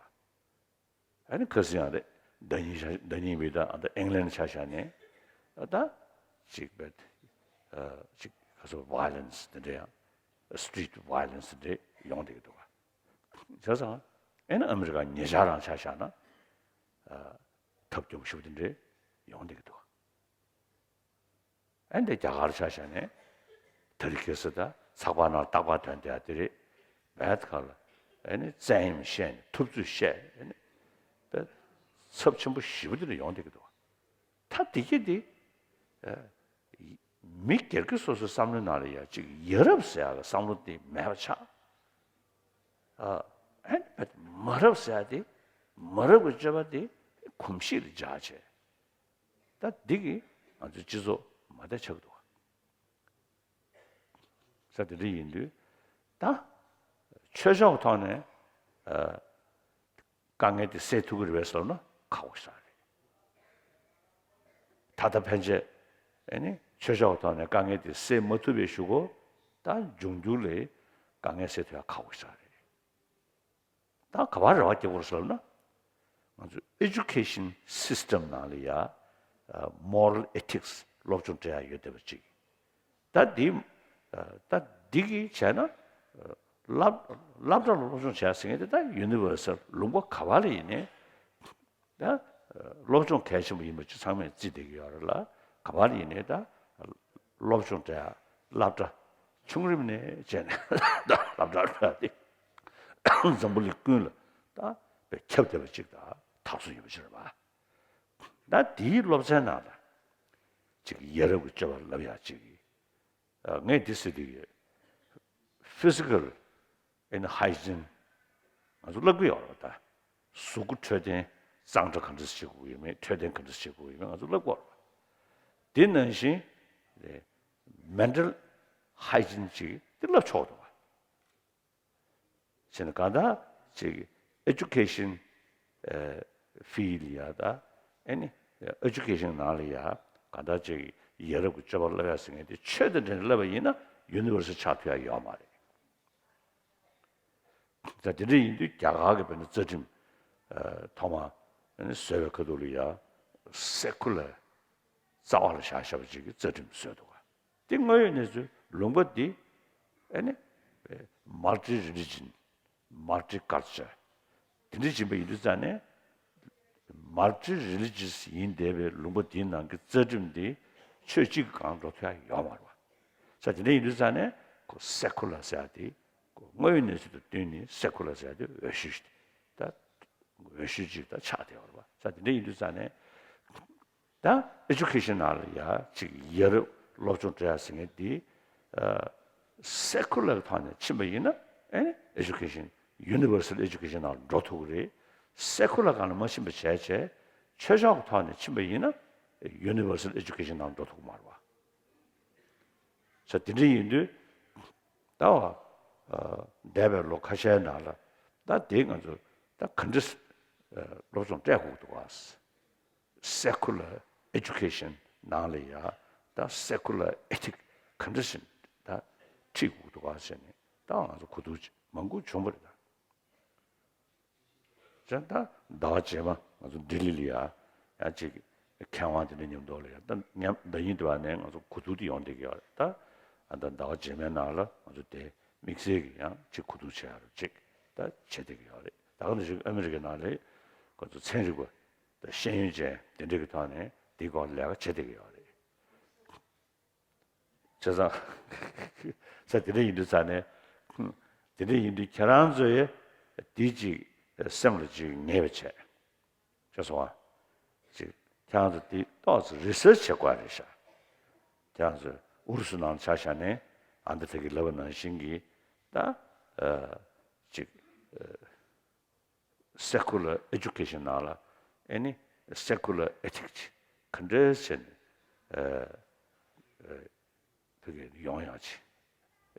ཨ་ནི་ཁ་སང་ཡང་རེད། ཟླ་ཉིན་ཤ་ཟླ་ཉིན་མི་ད་ཨ་ད་ཨིང་ལན་ཆ་བཞག་ནས་ཨ་ད་ཅིག་བེད་ཨ་ཅིག་ག་ཚོད་violence་དེ་འདྲ་ཡང་street violence་དེ་འདྲ་ཡོང་བསྡད་ཀྱི་འདུག་བ། བྱས་ཙང་ཨ་ནི་ཨ་མི་རི་ཀ་ཉེ་ཆར་རང་ཆ་བཞག་ན་ཨ་ཐབས་སྐྱོ་པོ་ཞེ་པོ་དེ་འདྲ་ཡོང་བསྡད་ཀྱི་འདུག་བ། ཨ་ནི་རྒྱ་གར་ཆ་བཞག་ནས་དེ་རིང་ཁ་སང་ད་ཚགས་པར་ནང་རྟག་པར་ཐོན་བསྡད་ཡ་དེ་རེད། བད་ཁ་ལ་ཨ་ནི་བཙན་གཡེམ་བཤད་ནས་ཐུབ་ཚོད་བཤད་ཨ་ནི་བད་ཚབས་ཆེན་པོ་ཞེ་པོ་དེ་འདྲ་ཡོང་བསྡད་ཀྱི་འདུག་ད་དེ་གི་དེ་ཨ་མི་སྒེར་གྱི་སོ་སོའི་བསམ་བློའི་ནང་ལ་ཡ་གཅིག་ཡ་རབས་ཟེར་ཡ་གི་བསམ་བློ་དེ་མེད་པ་ཆགས། ཨ་ཨ་ནི་བད་མ་རབས་ཟེར་ཡ་དེ་མ་རབས་ཀྱི་སྤྱོད་པ་དེ་གོམས་གཤིས་ལ་འཇགས་བྱས། ད་འདི་གིས་ང་ཚོའི་སྤྱི་ཚོགས་མ་བདེ་ཆགས་ཀྱི་འདུག་བ། ས་དེ་འདྲ་ཡིན་དུས་ད་ཆོས་ཕྱོགས་ཐོག་ནས་ཨ་དཀའ་ངལ་དེ་སེལ་ཐུབ་ཀྱི་རེད་པས་ཟེར་ན་ཁག་པོ་ཞེ་དྲག་རེད། ད་ལྟ་ཕན་ཆད་ཨ་ནི་ཆོས་ཕྱོགས་ཐོག་ནས་དཀའ་ངལ་དེ་སེལ་མ་ཐུབ་པའི་གཞུག་གུ་ད་འབྱུང་འགྱུར་ལ་དཀའ་ངལ་སེལ་ཐུབ་ཡ་ཁག་པོ་ཞེ་དྲག་རེད། ད་ག་པར་རེ་བ་རྒྱག་དགོས་རེད་ཟེར་ལབ་ན། ང་ཚོ་education system་ནང་ལ་ཡ་moral ethics་སློབ་སྦྱོང་སྤྲད་ཡ་ཡོད་བསྡད་པ་ཅིག་ད་འདི་ད་འདི་གིས་བྱས་ན་སློབ་སློབ་གྲྭ་ལ་སློབ་སྦྱོང་བྱས་ཟེར་མཁན་དེ་ད་university་ལུང་པ་ག་པ་ལ་ཡིན་ནའི་ད་སློབ་སྦྱོང་གལ་ཆེན་པོ་ཡིན་པ་ཅིག་ཚང་མས་བརྩིས་བསྡད་ཀྱི་ཡོད་རེད་ལ། ག་པ་ལ་ཡིན་ནའི་ད་སློབ་སྦྱོང་སྤྲད་ཡ་སློབ་གྲྭ་ཆུང་རིམ་ནས་བྱས་ནས་ད་སློབ་གྲྭ་སློབ་གྲྭ་དེ་འཛམ་བུ་གླིང་ཀུན་ལ་ད་དཔེ་ཁྱབ་བསྡད་པ་ཅིག་དང་དར་སྲོལ་ཡོད་པ་ཅིག་རེད་པ། ད་དེའི་སློབ་ཚན་ནང་ལ་ཅིག་ཡ་རབས་ཀྱི་སྤྱོད་པ་ལབ་ཡ་ཅིག་ཨ་ངས་འདི་ཟེར་དུས་physical and hygiene་ང་ཚོ་བསླབ་ཀྱི་ཡོད་རེད་པ། ད་གཟུགས་པོ་འཕྲོད་བསྟེན་གཙང་སྦྲ་ག་འདྲ་བྱེད་དགོས་ཡོད་མེད་འཕྲོད་བསྟེན་ག་འདྲ་བྱེད་དགོས་ཡོད་མེད་ང་ཚོ་བསླབ་ཀྱི་ཡོད་རེད་པ། དེ་ནང་བཞིན་mental hygiene་ཅིག་དེ་བསླབ་ཆོག་འདུག་པ། བྱས་ན་གང་ལྟར་ཅིག་education་ཨ་field་ལ་ཡ་ད་ཨ་ནི་education་ནང་ལ་ཡ་གང་ལྟར་ཅིག་ཡ་རབས་ཀྱི་སྤྱོད་པ་བསླབ་ཡ་ཟེར་མཁན་དེ་ཆོས་དང་འབྲེལ་ནས་བསླབ་པ་ཡིན་ན་university་ཆགས་ཐུབ་ཡ་ཡོད་མ་རེད། ད་དེ་འདྲ་ཡིན་དུས་རྒྱ་གར་གྱི་དཔེར་ན་རྩ་ཁྲིམས་ཨ་ཐོག་མ་ཨ་ནི་བཟོས་པའི་ཁ་ཐུག་ལ་ཡ་secular་རྩ་བ་ལ་བཞག་བཞག་པ་ཅིག་གི་རྩ་ཁྲིམས་བཟོས་འདུག་ག་དེ་དངོས་ཡོད་གནས་ཚུལ་ལུང་པ་འདི་ཨ་ནི་multi religion, multi culture་དེ་འདྲ་ཡིན་པ་ཡིན་དུས་ཙང་ནས་multi religious་ཡིན་བསྡད་པའི་ལུང་པ་འདིའི་ནང་གི་རྩ་ཁྲིམས་འདི་ཆོས་གཅིག་གི་སྒང་འགྲོ་ཐུབ་ཡ་ཡོད་མ་རེད་པ། ས་དེ་འདྲ་ཡིན་དུས་ཙང་ནས་ཁོ་secular་ཟེར་ཡ་དེ་ཁོ་དངོས་ཡོད་གནས་ཚུལ་དང་བསྟུན་ནས་secular་ཟེར་ཡ་དེ་འོས་ཤོས་ཤིག་ད་འོས་ཤོས་ཅིག་ད་ཆགས་བསྡད་ཡོད་རེད་པ། ས་དེ་འདྲ་ཡིན་དུས་ཙང་ནས། ད་education་ནང་ལ་ཡ་ཅིག་ཡ་རབས་སློབ་སྦྱོང་སྤྲད་ཡ་ཟེར་མཁན་འདི་ཨ་secular་གི་ཐོག་ནས་ཕྱིན་པ་ཡིན་ན་ ཨེ་ནི་ཨེ་ཇུ་ཁེ་ཤན་ཡུ་ནི་ཝར་སལ་ཨེ་ཇུ་ཁེ་ཤན་ནང་འགྲོ་ཐུབ་ཀྱི་རེད། སེ་ཁུ་ལར་སྒང་ལ་མ་ཕྱིན་པ་བྱས་བྱས་ཆོས་ཕྱོགས་ཀྱི་ཐོག་ནས་ཕྱིན་པ་ཡིན་ན་ཡུ་ནི་ཝར་སལ་ཨེ་ཇུ་ཁེ་ཤན་ནང་འགྲོ་ཐུབ་ཀྱི་མ་རེད་བ། ས་དེ་འདྲ་ཡིན་དུས་ད་བ་འདས་པའི་ལོ་ཁ་ཤས་ནང་ལ་ད་དེ་ང་ཚོ་ད་ག་འདྲ་སློབ་སྦྱོང་སྤྲད་དགོས་འདུག་བ། སེ་ཁུ་ལར་ཨེ་ཇུ་ཁེ་ཤན་ནང་ལ་ཡ་ད་སེ་ཁུ་ལར་ཨེ་ཐིག་ག་འདྲ་ཞིག་ད་ཁྲིད་དགོས་འདུག་བ་ཟེར་ནས་ད་ང་ཚོ་གོ་བསྡུར་མང་པོ་བྱུང་བ་རེད་ད། ཅང་ད་ཟླ་བ་རྗེས་མ་ང་ཚོ་ལྡི་ལི་ལ་ཡ་ཡང་ཅིག་མཁས་དབང་དེ་འདྲ་མཉམ་དུ་ལ་ཡ་ད་མཉམ་ཟླ་ཉིན་དུ་བ་ནས་ང་ཚོ་གོ་བསྡུར་དེ་ཡོང་བསྡད་ཀྱི་ཡོད་རེད་ད། ཨ་ད་ཟླ་བ་རྗེས་མའི་ནང་ལ་ང་ཚོ་དེ་དམིགས་བསལ་གྱི་ཡང་ཅིག་གོ་བསྡུར་བྱེད་ཡ་རུ་ཅིག་ད་བྱེད་བསྡད་ཀྱི་ཡོད་རེད། ད་ག་ནང་བཞིན་ཨ་མི་རི་ཀའི་ནང་ལ་ང་ཚོ་ཚན་རིག་པ་ད་ཤེས་ཡོན་ཅན་དེ་འདྲ་གི་ཐོག་ནས་དེའི་སྐོར་ལས་ཀ་བྱེད་བསྡད་ཀྱི་ཡོད་རེད། བྱས་ཙང་། ས་དེ་འདྲ་ཡིན་དུས་ཙང་ནས། དེ་འདྲ་ཡིན་དུས་ཁྱེད་རང་ཚོས་དེ་ཅིག་སེམས་ལ་ཅིག་ངེས་པ་བྱས། ཤེས་སོང་ཨ། ཅིག་ཁྱེད་རང་ཚོ་དེ་ཏོག་ཙམ་རི་སར་ཆི་བྱེད་དགོས་རེད་ཤག་ཁྱེད་རང་ཚོས་ཨུ་རུ་སུ་ནང་ཆ་བཞག་ནས་ཨ་འདི་ཐད་ཀྱི་ལབ་པ་ནང་བཞིན་གྱི་ད། ཅིག secular education ནང་ལ་ཨེ་ནི་secular ethics ག་འདྲས་བྱས་ནས་ཨ་ཨ་ཕ་གི་ཡོང་ཡག་ཅིག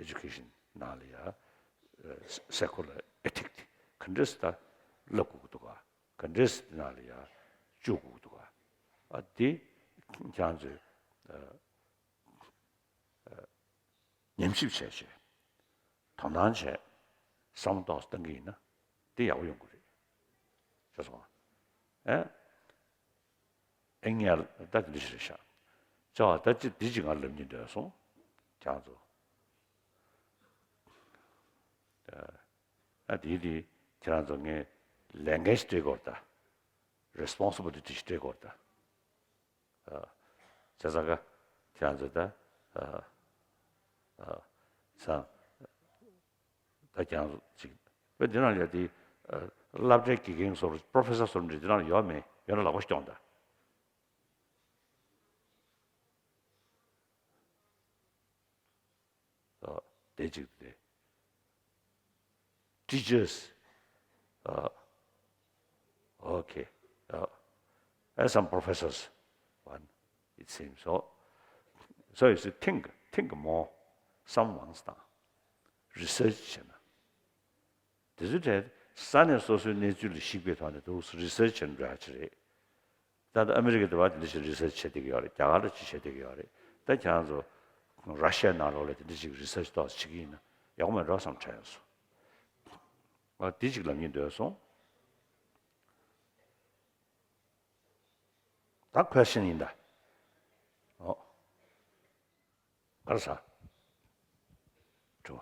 education ནང་ལ་ཡ་ཨ་secular ethics ག་འདྲས་ད་བསླབ་དགོས་ཀྱི་འདུག་ག་ག་འདྲས་དེ་ནང་ལ་ཡ་བཅུག་དགོས་ཀྱི་འདུག་ག་ཨ་དེ་ཁྱེད་རང་ཚོས་ཨ་ཨ། ཉམས་ཞིབ་བྱས་བྱས། དོ་སྣང་བྱས། བསམ་བློ་ཏོག་ཙམ་བཏང་གི་ཡིན་ན། དེ་ཡག་པོ་ཡོང་གི་རེད། ཤེས་སོང་ཨ། ཨེ། ཨེ་ངས་ད་དེ་འདྲ་ཞིག་རེད་ཤག་ཅོ་ད་ཅི་འདི་ཅིག་ང་ལབ་སྙིང་འདོད་སོང་། ཁྱེད་ཚོ། ཨ་དེ་དེ་ཁྱེད་རང་ཚོ་ངས་ལས་འགན་ཞིག་སྤྲད་དགོས་རེད་ད། responsibility ཞིག་སྤྲད་དགོས་རེད་ད། བྱས་ཙང་ཀ་ཁྱེད་རང་ཚོ་ད་ཨ་ཨ་ཚང་ད་ཁྱེད་རང་ཚོ་ཅིག་བས་འདི་ནང་ཡོད་དེ་སློབ་གྲྭའི་དགེ་རྒན་སོར་པྲོ་ཕེ་སར་སོར་འདྲི་འདི་ནང་ཡོད་མེད་ཡོད་ན་ལག་པ་ཞིག་སྐྱོང་ད། དེ་གཅིག་དེ། Teachers. Uh, okay. Uh, and some professors. One, it seems. So, so you should think, think more. Some ones down. Research. དེ་ཚོའི་གྲས་ས་གནས་སོ་སོའི་གནས་ཚུལ་ལ་གཞིགས་པའི་ཐོག་ནས་འདུག་རི་སར་ཆེན་པོ་འདྲ་ཅིག་རེད། ད་ལྟ་ཨ་མི་རི་ཀ་དུ་བ་དེ་འདྲ་ཞིག་རི་སར་ཆེ་བསྡད་ཀྱི་ཡོད་རེད། རྒྱ་གར་ལ་ཅིག་བྱེད་བསྡད་ཀྱི་ཡོད་རེད། ད་ཁྱེད་རང་ཚོ་ར་ཤི་ཡ་ནང་ལོགས་ལ་དེ་འདྲ་ཞིག་རི་སར་ཆི་ཏོག་ཙམ་བྱེད་ཀྱི་ཡིན་ན་ཡག་པོ་མེད་འགྲོ་བསམ་དྲན་ཡོང་སོང་། ཨ་དེ་ཅིག་ལབ་སྙིང་འདོད་སོང་། ད་ཁོས་ཤེས་ཡིན་ད། ཨོ། ག་རེ་ཟ། དྲི་བ།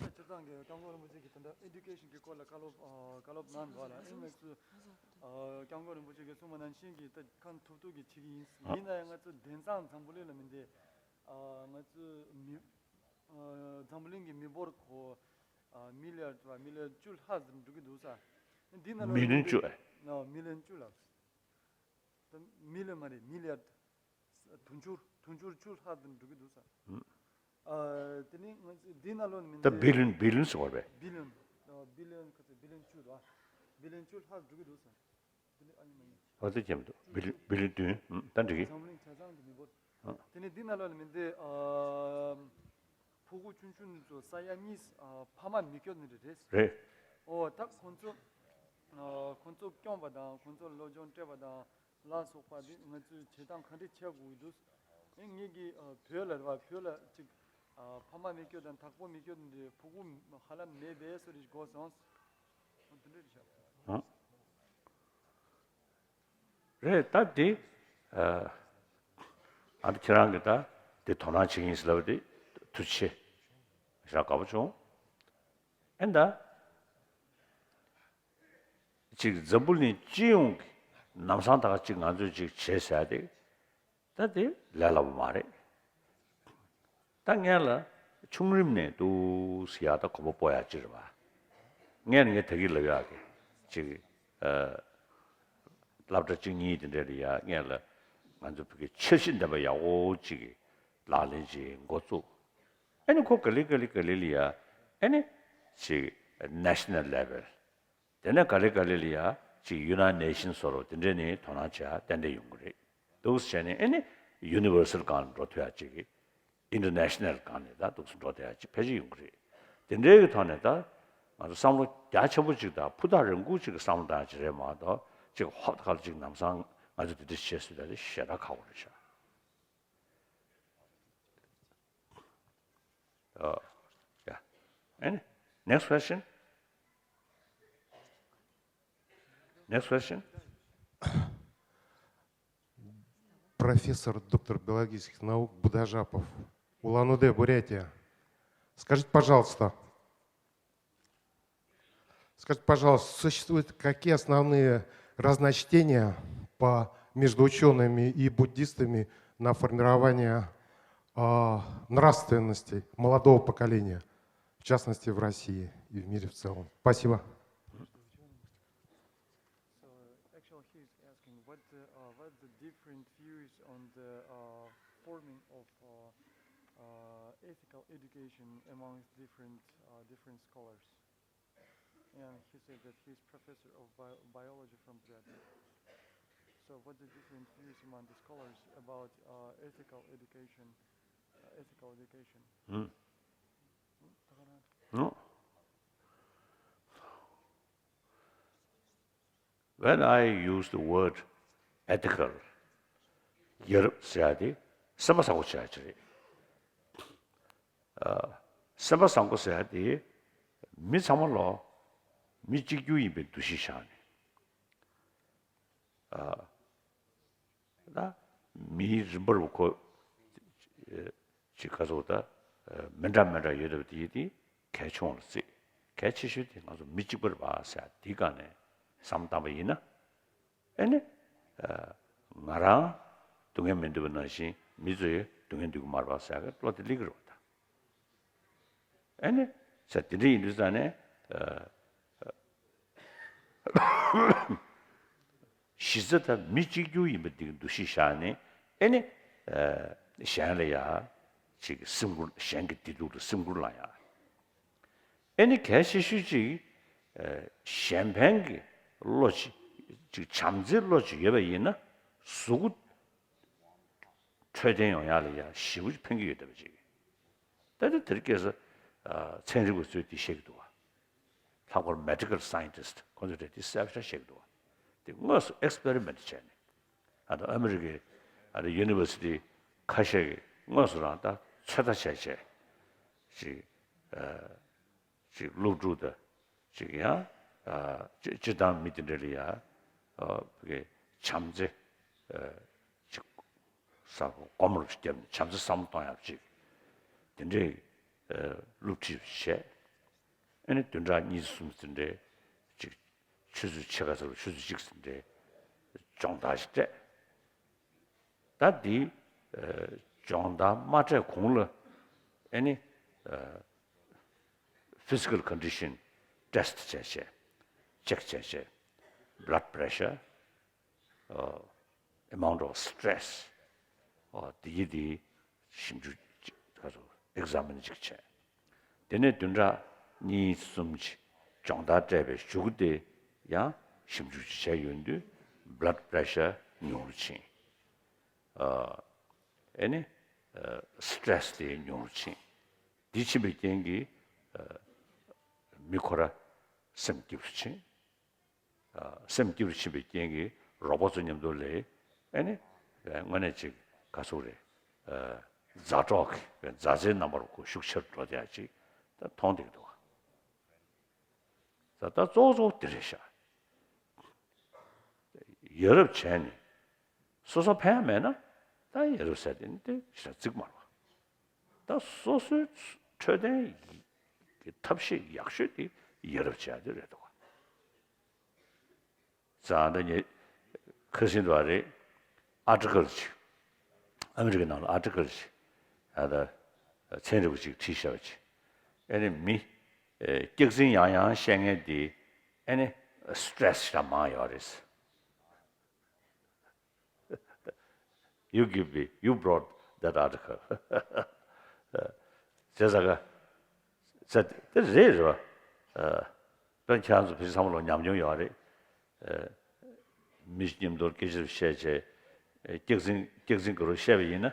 སྤྱིར་བཏང་གི་སྐྱབས་མགོན་རིན་པོ་ཆེ་གིས་ད་ལྟ་ཨེ་ཌུ་ཀེ་ཤན་གྱི་སྐོར་ལ་བཀའ་སློབ་ཨ་བཀའ་སློབ་གནང་འདུག་ལ། ཨེ་ང་ཚོས་ཨ་སྐྱབས་མགོན་རིན་པོ་ཆེ་གིས་གསུངས་པ་ནང་བཞིན་གྱི་ད་གང་ཐུབ་ཐུབ་ཀྱི་བྱེད་ཀྱི་ཡིན། ཡིན་ན་ཡང་ང་ཚོ་དེང་སང་འཛམ་བུ་གླིང་ལ་མི་འདི་ཨ་ང་ཚོ་མི་ཨ་འཛམ་བུ་གླིང་གི་མི་འབོར་གོ་ཨ་མི་ལི་ཡར་མི་ལི་ཡར་བཅུ་ལྷག་ཙམ་འགྲོ་གི་འདུག་ས། འདི་ནང་ལོགས་མི་ལི་ཡོན་བཅུ་ཨེ། ཨ་མི་ལི་ཡོན་བཅུ་ལ། ད་མི་ལི་ཡོན་མ་རེད། མི་ལི་ཡར། དུང་ཕྱུར་དུང་ཕྱུར་བཅུ་ལྷག་ཙམ་འགྲོ་གི་འདུག་ས། ཨ་དེ་ནི་ང་ཚོས་འདི་ནང་ལོགས་ནས་མི་ད་འདི་བི་ལི་ཡོན་བི་ལི་ཡོན་ཟེར་བ་རེད། བི་ལི་ཡོན། ཨ་བི་ལི་ཡོན་ཁ་ཚ་བི་ལི་ཡོན་བཅུ་དང་། བི་ལི་ཡོན་བཅུ་ལྷག་འགྲོ་གི་འདུག་ས། དེ་ནི་ཨ་ནི་མ་ཡིན། ཨ་ཙི་ཅེམ་འདུག་བི་ལི་བི་ལི་ཡོན་བདུན། ཨ་ད་འགྲིག་གི། འཛམ་གླིང་གྲངས་ཚང་གི་མི་འབོར། ཨ་དེ་ནི་འདི་ནང་ལོགས་ནས་མི་འདི་ཨ་ཕྲུ་གུ་ཆུང་ཆུང་ནི་ཚོ་ས་ཡ་གཉིས་ཨ་ཕ་མ་མི་སྐྱོ་ནི་རེད། རེད། ཨོ་ད་ཁོང་ཚོ་ཨ་ཁོང་ཚོ་སྐྱོང་པ་དང་ཁོང་ཚོ་སློབ་སྦྱོང་སྤྲད་པ་དང་། ལ་སོགས་པ་འདི་ང་ཚོས་བྱེད་སྟངས་ག་འདྲ་བྱེད་དགོས་ཀྱི་འདུག་ཨེ་ངེད་ཀྱི་ཨ་བོད་ལ་རེད་བ། བོད་ལ་ཅིག་ཨ་ཕ་མ་མི་སྐྱོ་དང་དྭགས་པོ་མི་སྐྱོ་འདི་ཕྲུ་གུ་ཧ་ལམ་མེད་པས་སོ་རེ་གོ་སོང་། འོ་དེ་འདྲ་རེད་ཤག་ཨ། རེད་ད་འདི་ཨ་ཨ་ཁྱེད་རང་གིས་ད་འདི་དོ་སྣང་བྱེད་ཀྱི་ཡིན་ཟེར་ལབ་པ་འདི་ཐུགས་རྗེ་ཆེ། ཞག་དགའ་པོ་བྱུང་། ཨེ་ད། ཅིག་འཛམ་བུ་གླིང་སྤྱི་ཡོངས་ཀྱི་ལམ་སང་ད་ག་ཅིག་ང་ཚོས་ཅིག་བྱེད་ཟེར་ཏེ། ད་དེ་ལས་སླ་པོ་མ་རེད། ད་ངས་ལ་ཆུང་རིམ་ནས་འདུག་ཟེར་ཡག་ད་གོམ་པ་སྤོ་ཡག་ཅིག་རེད་པ། ངས་ནི་ངས་ད་གི་ལབ་ཡག་གི་ཅིག་ཨ་སློབ་གྲྭ་གཅིག་གཉིས་དེ་འདྲ་ལ་ཡ་ངས་ལ་ང་ཚོ་བོད་ཀྱི་འཆར་གཞི་ལྡན་པ་ཡག་པོ་ཅིག་གི་ལག་ལེན་ཅིག་འགོ་བཙུགས། ཨ་ནི་ཁོ་ག་ལེ་ག་ལེ་ག་ལེ་ལ་ཡ་ཨ་ནི་ ཅིག་national level། དེ་ནས་ག་ལེ་ག་ལེ་ལ་ཡ་ཅིག་United Nations སོགས་དེ་འདྲས་ནས་དོ་སྣང་བྱེད་ཡ་ཏན་ཏན་ཡོང་གི་རེད། འདུག་སེ་བྱས་ནས་ཨེ་ནི་universal སྒང་ལ་འགྲོ་ཐུབ་ཡ་ཅིག་གི། International སྒང་ནས་ད་འདུག་སེ་འགྲོ་ཐུབ་ཡ་ཅིག་ཕལ་ཆེར་ཡོང་གི་རེད། དེ་འདྲའི་གི་ཐོག་ནས་ད་ང་ཚོ་བསམ་བློ་རྒྱ་ཆེན་པོ་ཅིག་དང་ཕུ་ཐག་རིང་པོ་ཅིག་གི་བསམ་བློ་བཏང་ཡ་ཅིག་རེད་མ་གཏོགས། ཅིག་ཧོབ་ཁ་ལ་ཅིག་ལམ་སང་ང་ཚོ་དེ་འདྲ་བྱེད་སྲིད་ད་དེ་ཞེ་དྲག་ཁག་པོ་རེད་ཤག་ཨོ། ཡ། ཨེ་ནི། Next question. Next question. Профессор, доктор биологических наук Будажапов, Улан-Удэ, Бурятия. Скажите, пожалуйста, скажите, пожалуйста, существуют какие основные разночтения по, между учеными и буддистами на формирование а, нравственности молодого поколения, в частности, в России и в мире в целом? Спасибо. So, actually, he's asking what the, uh, what the different views on the, uh, forming of, uh, uh, ethical education amongst different, uh, different scholars. And he said that he's professor of bio- biology from Buryatia. So, what the different views among the scholars about, uh, ethical education, uh, ethical education? ཨུམ། ཨུམ། ཨོ། When I use the word ethical, ཡ་རབས་ཟེར་ཡ་དེ་སེམས་པ་བཟང་པོ་བྱ་ཡ་ཅིག་རེད། ཨ། སེམས་པ་བཟང་པོ་ཟེར་ཡ་དེ་མི་ཚང་མ་ལོ་མི་གཅིག་གྱུར་ཡིན་པའི་འདུ་ཤེས་བཞག་ནས། ཨ། ད་མིའི་རིམ་པར་ཁོ་ཅིག་ག་ཚོད་ད་མི་འདྲ་མི་འདྲ་ཡོད་པ་དེ་དེ་གལ་ཆུང་ལ་བརྩི། གལ་ཆེ་ཤོས་དེ་ང་ཚོ་མི་གཅིག་པ་རེད་པ་ཟེར་ཡ་དེའི་སྒང་ནས་བསམ་བློ་བཏང་པ་ཡིན་ན། ཨེ་ནི། ཨ། ང་རང་སྡུག་བསྔལ་མི་འདོད་པ་ནང་བཞིན་མི་ཚོ་ཡང་སྡུག་བསྔལ་འདོད་ཀྱི་མ་རེད་པ་ཟེར་ཡ་གི་བློ་དེ་སླེབས་ཀྱི་རེད་པ་ད། ཨེ་ནི། ཟེར་དེ་འདྲ་ཡིན་དུས་ཙང་ནས། ཨ། གཞི་རྩ་ད་མི་གཅིག་གྱུར་ཡིན་པ་འདི་གི་འདུ་ཤེས་བཞག་ནས། ཨེ་ནི། ཨ། གཞན་ལ་ཡ་ཅིག་སེམས་ཁུར། གཞན་གྱི་བདེ་སྡུག་ལ་སེམས་ཁུར་བླངས་ཡ། ཨེ་ནི་གལ་ཆེ་ཤོས་ཅིག་ཨ། གཞན་ཕན་གྱི་བློ་ཅིག་ཅིག་བྱམས་བརྩེའི་བློ་ཅིག་ཡོད་པ་ཡིན་ན། གཟུགས་པོ་འཕྲོད་བསྟེན་ཡོང་ཡ་ལ་ཡ་ཞེ་པོ་ཅིག་ཕན་གྱི་ཡོད་བསྡད་པ་ཅིག་ད་ལྟ་དེར་སྐྱེས་ས། ཨ། ཚན་རིག་པ་ཚོས་འདི་བཤད་ཀྱི་འདུག་བ། ལྷག་པར་མེ་ཌི་ཀལ་སའེན་ཊིསི་ཊི་ཁོ་ཚོས་འདི་གསལ་པོ་ཞིག་བཤད་ཀྱི་འདུག་བ། དེ་དངོས་སུ་ཨེག་སི་པེ་རི་མེན་ཊི་བྱས་ནས། ཨ། ད་ཨ་མི་རི་ཀའི་ཨ་ནི་ཡུ་ནི་ཝར་སི་ཊི་ཁ་ཤས་ཀྱིས་དངོས་སུ་རང་ད་ཚོད་ལྟ་བྱས་བྱས་ཅིག་ཨ། ཅིག་སློབ་ཕྲུག་དང་ཅིག་ཡང་། ཨ། སྤྱི་སྤྱིར་བཏང་མི་དེ་འདྲ་ལ་ཡང་། ཨ། བྱམས་བརྩེ། ཨ། ཅིག་ས་སྒོམ་རུ་བརྒྱབ་ནས་བྱམས་བརྩེ་བསམ་བློ་གཏོང་ཡག་ཅིག་དེ་འདྲའི། ཨ། སློབ་ཁྲིད་བྱས། ཨ་ནི་བདུན་ཕྲག་གཉིས་གསུམ་དེ་འདྲའི་ཅིག་ཆུ་ཚོད་ཕྱེད་ཀ་ཙམ་ཆུ་ཚོད་གཅིག་དེ་འདྲའི་སྦྱོང་བརྡར་ཞིག་སྤྲད། ད་འདི། ཨ། སྦྱོང་བརྡར་མ་སྤྲད་གོང་ལ་ཨེ་ནི། ཨ། ཕི་སི་ཀལ་ཀོན་ཌི་ཤན་ཊེ་སི་ཊི་བྱས་བྱས། ཅེག་བྱས་བྱས། བྷ་ལཌ་པི་རེ་ཤར། ཨ། ཨེ་མའུན་ཊི་ཨོཕ་སི་ཊེ་རེ་སི། ཨ། འདི་གི་འདི་ཞིབ་འཇུག་ཅིག་ག་ཚོད་ཨེག་ཛ་མིན་ཅིག་བྱས། དེ་ནས་བདུན་ཕྲག་གཉིས་གསུམ་ཅིག་སྦྱོང་བརྡར་སྤྲད་པའི་གཞུག་གུ་དེ་ཡང་ཞིབ་འཇུག་ཅིག་བྱས་ཡོང་དུས་བྷ་ལཌ་པི་རེ་ཤར་ཉུང་རུ་ཕྱིན། ཨ། ཨེ་ནི། ཨ། སི་ཊེ་རེ་སི་དེ་ཉུང་རུ་ཕྱིན། འདི་ཕྱིན་པའི་རྐྱེན་གྱིས། ཨ། མི་ཁོ་ར་སེམས་སྐྱིད་པོ་ཕྱིན། ཨ། སེམས་སྐྱིད་པོ་ཕྱིན་པའི་རྐྱེན་གྱིས་རོགས་པ་ཚོ་མཉམ་དུ་ལས། ཨེ་ནི། ཨ། དངོས་གནས་ཅིག་ག་ཚོད་རེད། ཨ། མཛའ་གྲོགས་ཀྱི་མཛའ་བརྩེའི་རྣམ་པར་ཁོ་ཤུགས་ཆེར་འགྲོ་བསྡད་ཡག་ཅིག་ད་མཐོང་བསྡད་ཀྱི་འདུག་བ། ད་ད་གཙོ་བོ་གཙོ་བོ་དེ་རེད་ཤག་ཡ་རབས་བྱས་ནས་སོ་སོ་ཕན་ཡག་མེད་ན། ད་ཡ་རབས་ཟེར་དེ་ནི་དེ་ཞེ་དྲག་བརྩི་གི་མ་རེད་བ། ད་སོ་སོའི་འཕྲོད་བསྟེན་གྱི་ཐབས་ཤེས་ཡག་ཤོས་དེ་ཡ་རབས་བྱས་ཡག་དེ་རེད་འདུག་བ། ཙང་ད་ངས་ཁ་སང་དུ་བ་རེད། ཨར་ཊི་ཀལ་ཅིག་ཨ་མི་རི་ཀའི་ནང་ལ་ཨར་ཊི་ཀལ་ཅིག་ཨ། ད་ཚན་རིག་པ་ཅིག་བྲིས་བཞག་པ་ཅིག་ཨེ་ནི་མི། ཨེ། སྐྱག་རྫུན་ཡང་ཡང་བཤད་མཁན་དེ་ཨེ་ནི་སི་ཊེ་རེ་སི་ཞེ་དྲག་མང་ཡོད་རེད། You give me, you brought that article. བྱས་ཙང་ག་ཙ་དེ་རེད་རེད་བ། ཨ། དཔེར་ན་ཁྱེད་རང་ཚོ་ཕལ་ཆེར་ཚང་མ་ལོ་ཉམས་མྱོང་ཡོད་རེད། ཨ། མི་མཉམ་དུ་སྐད་ཆ་བཤད་བྱས། ཨ། སྐྱག་རྫུན་སྐྱག་རྫུན་ག་རེ་བཤད་པ་ཡིན་ན།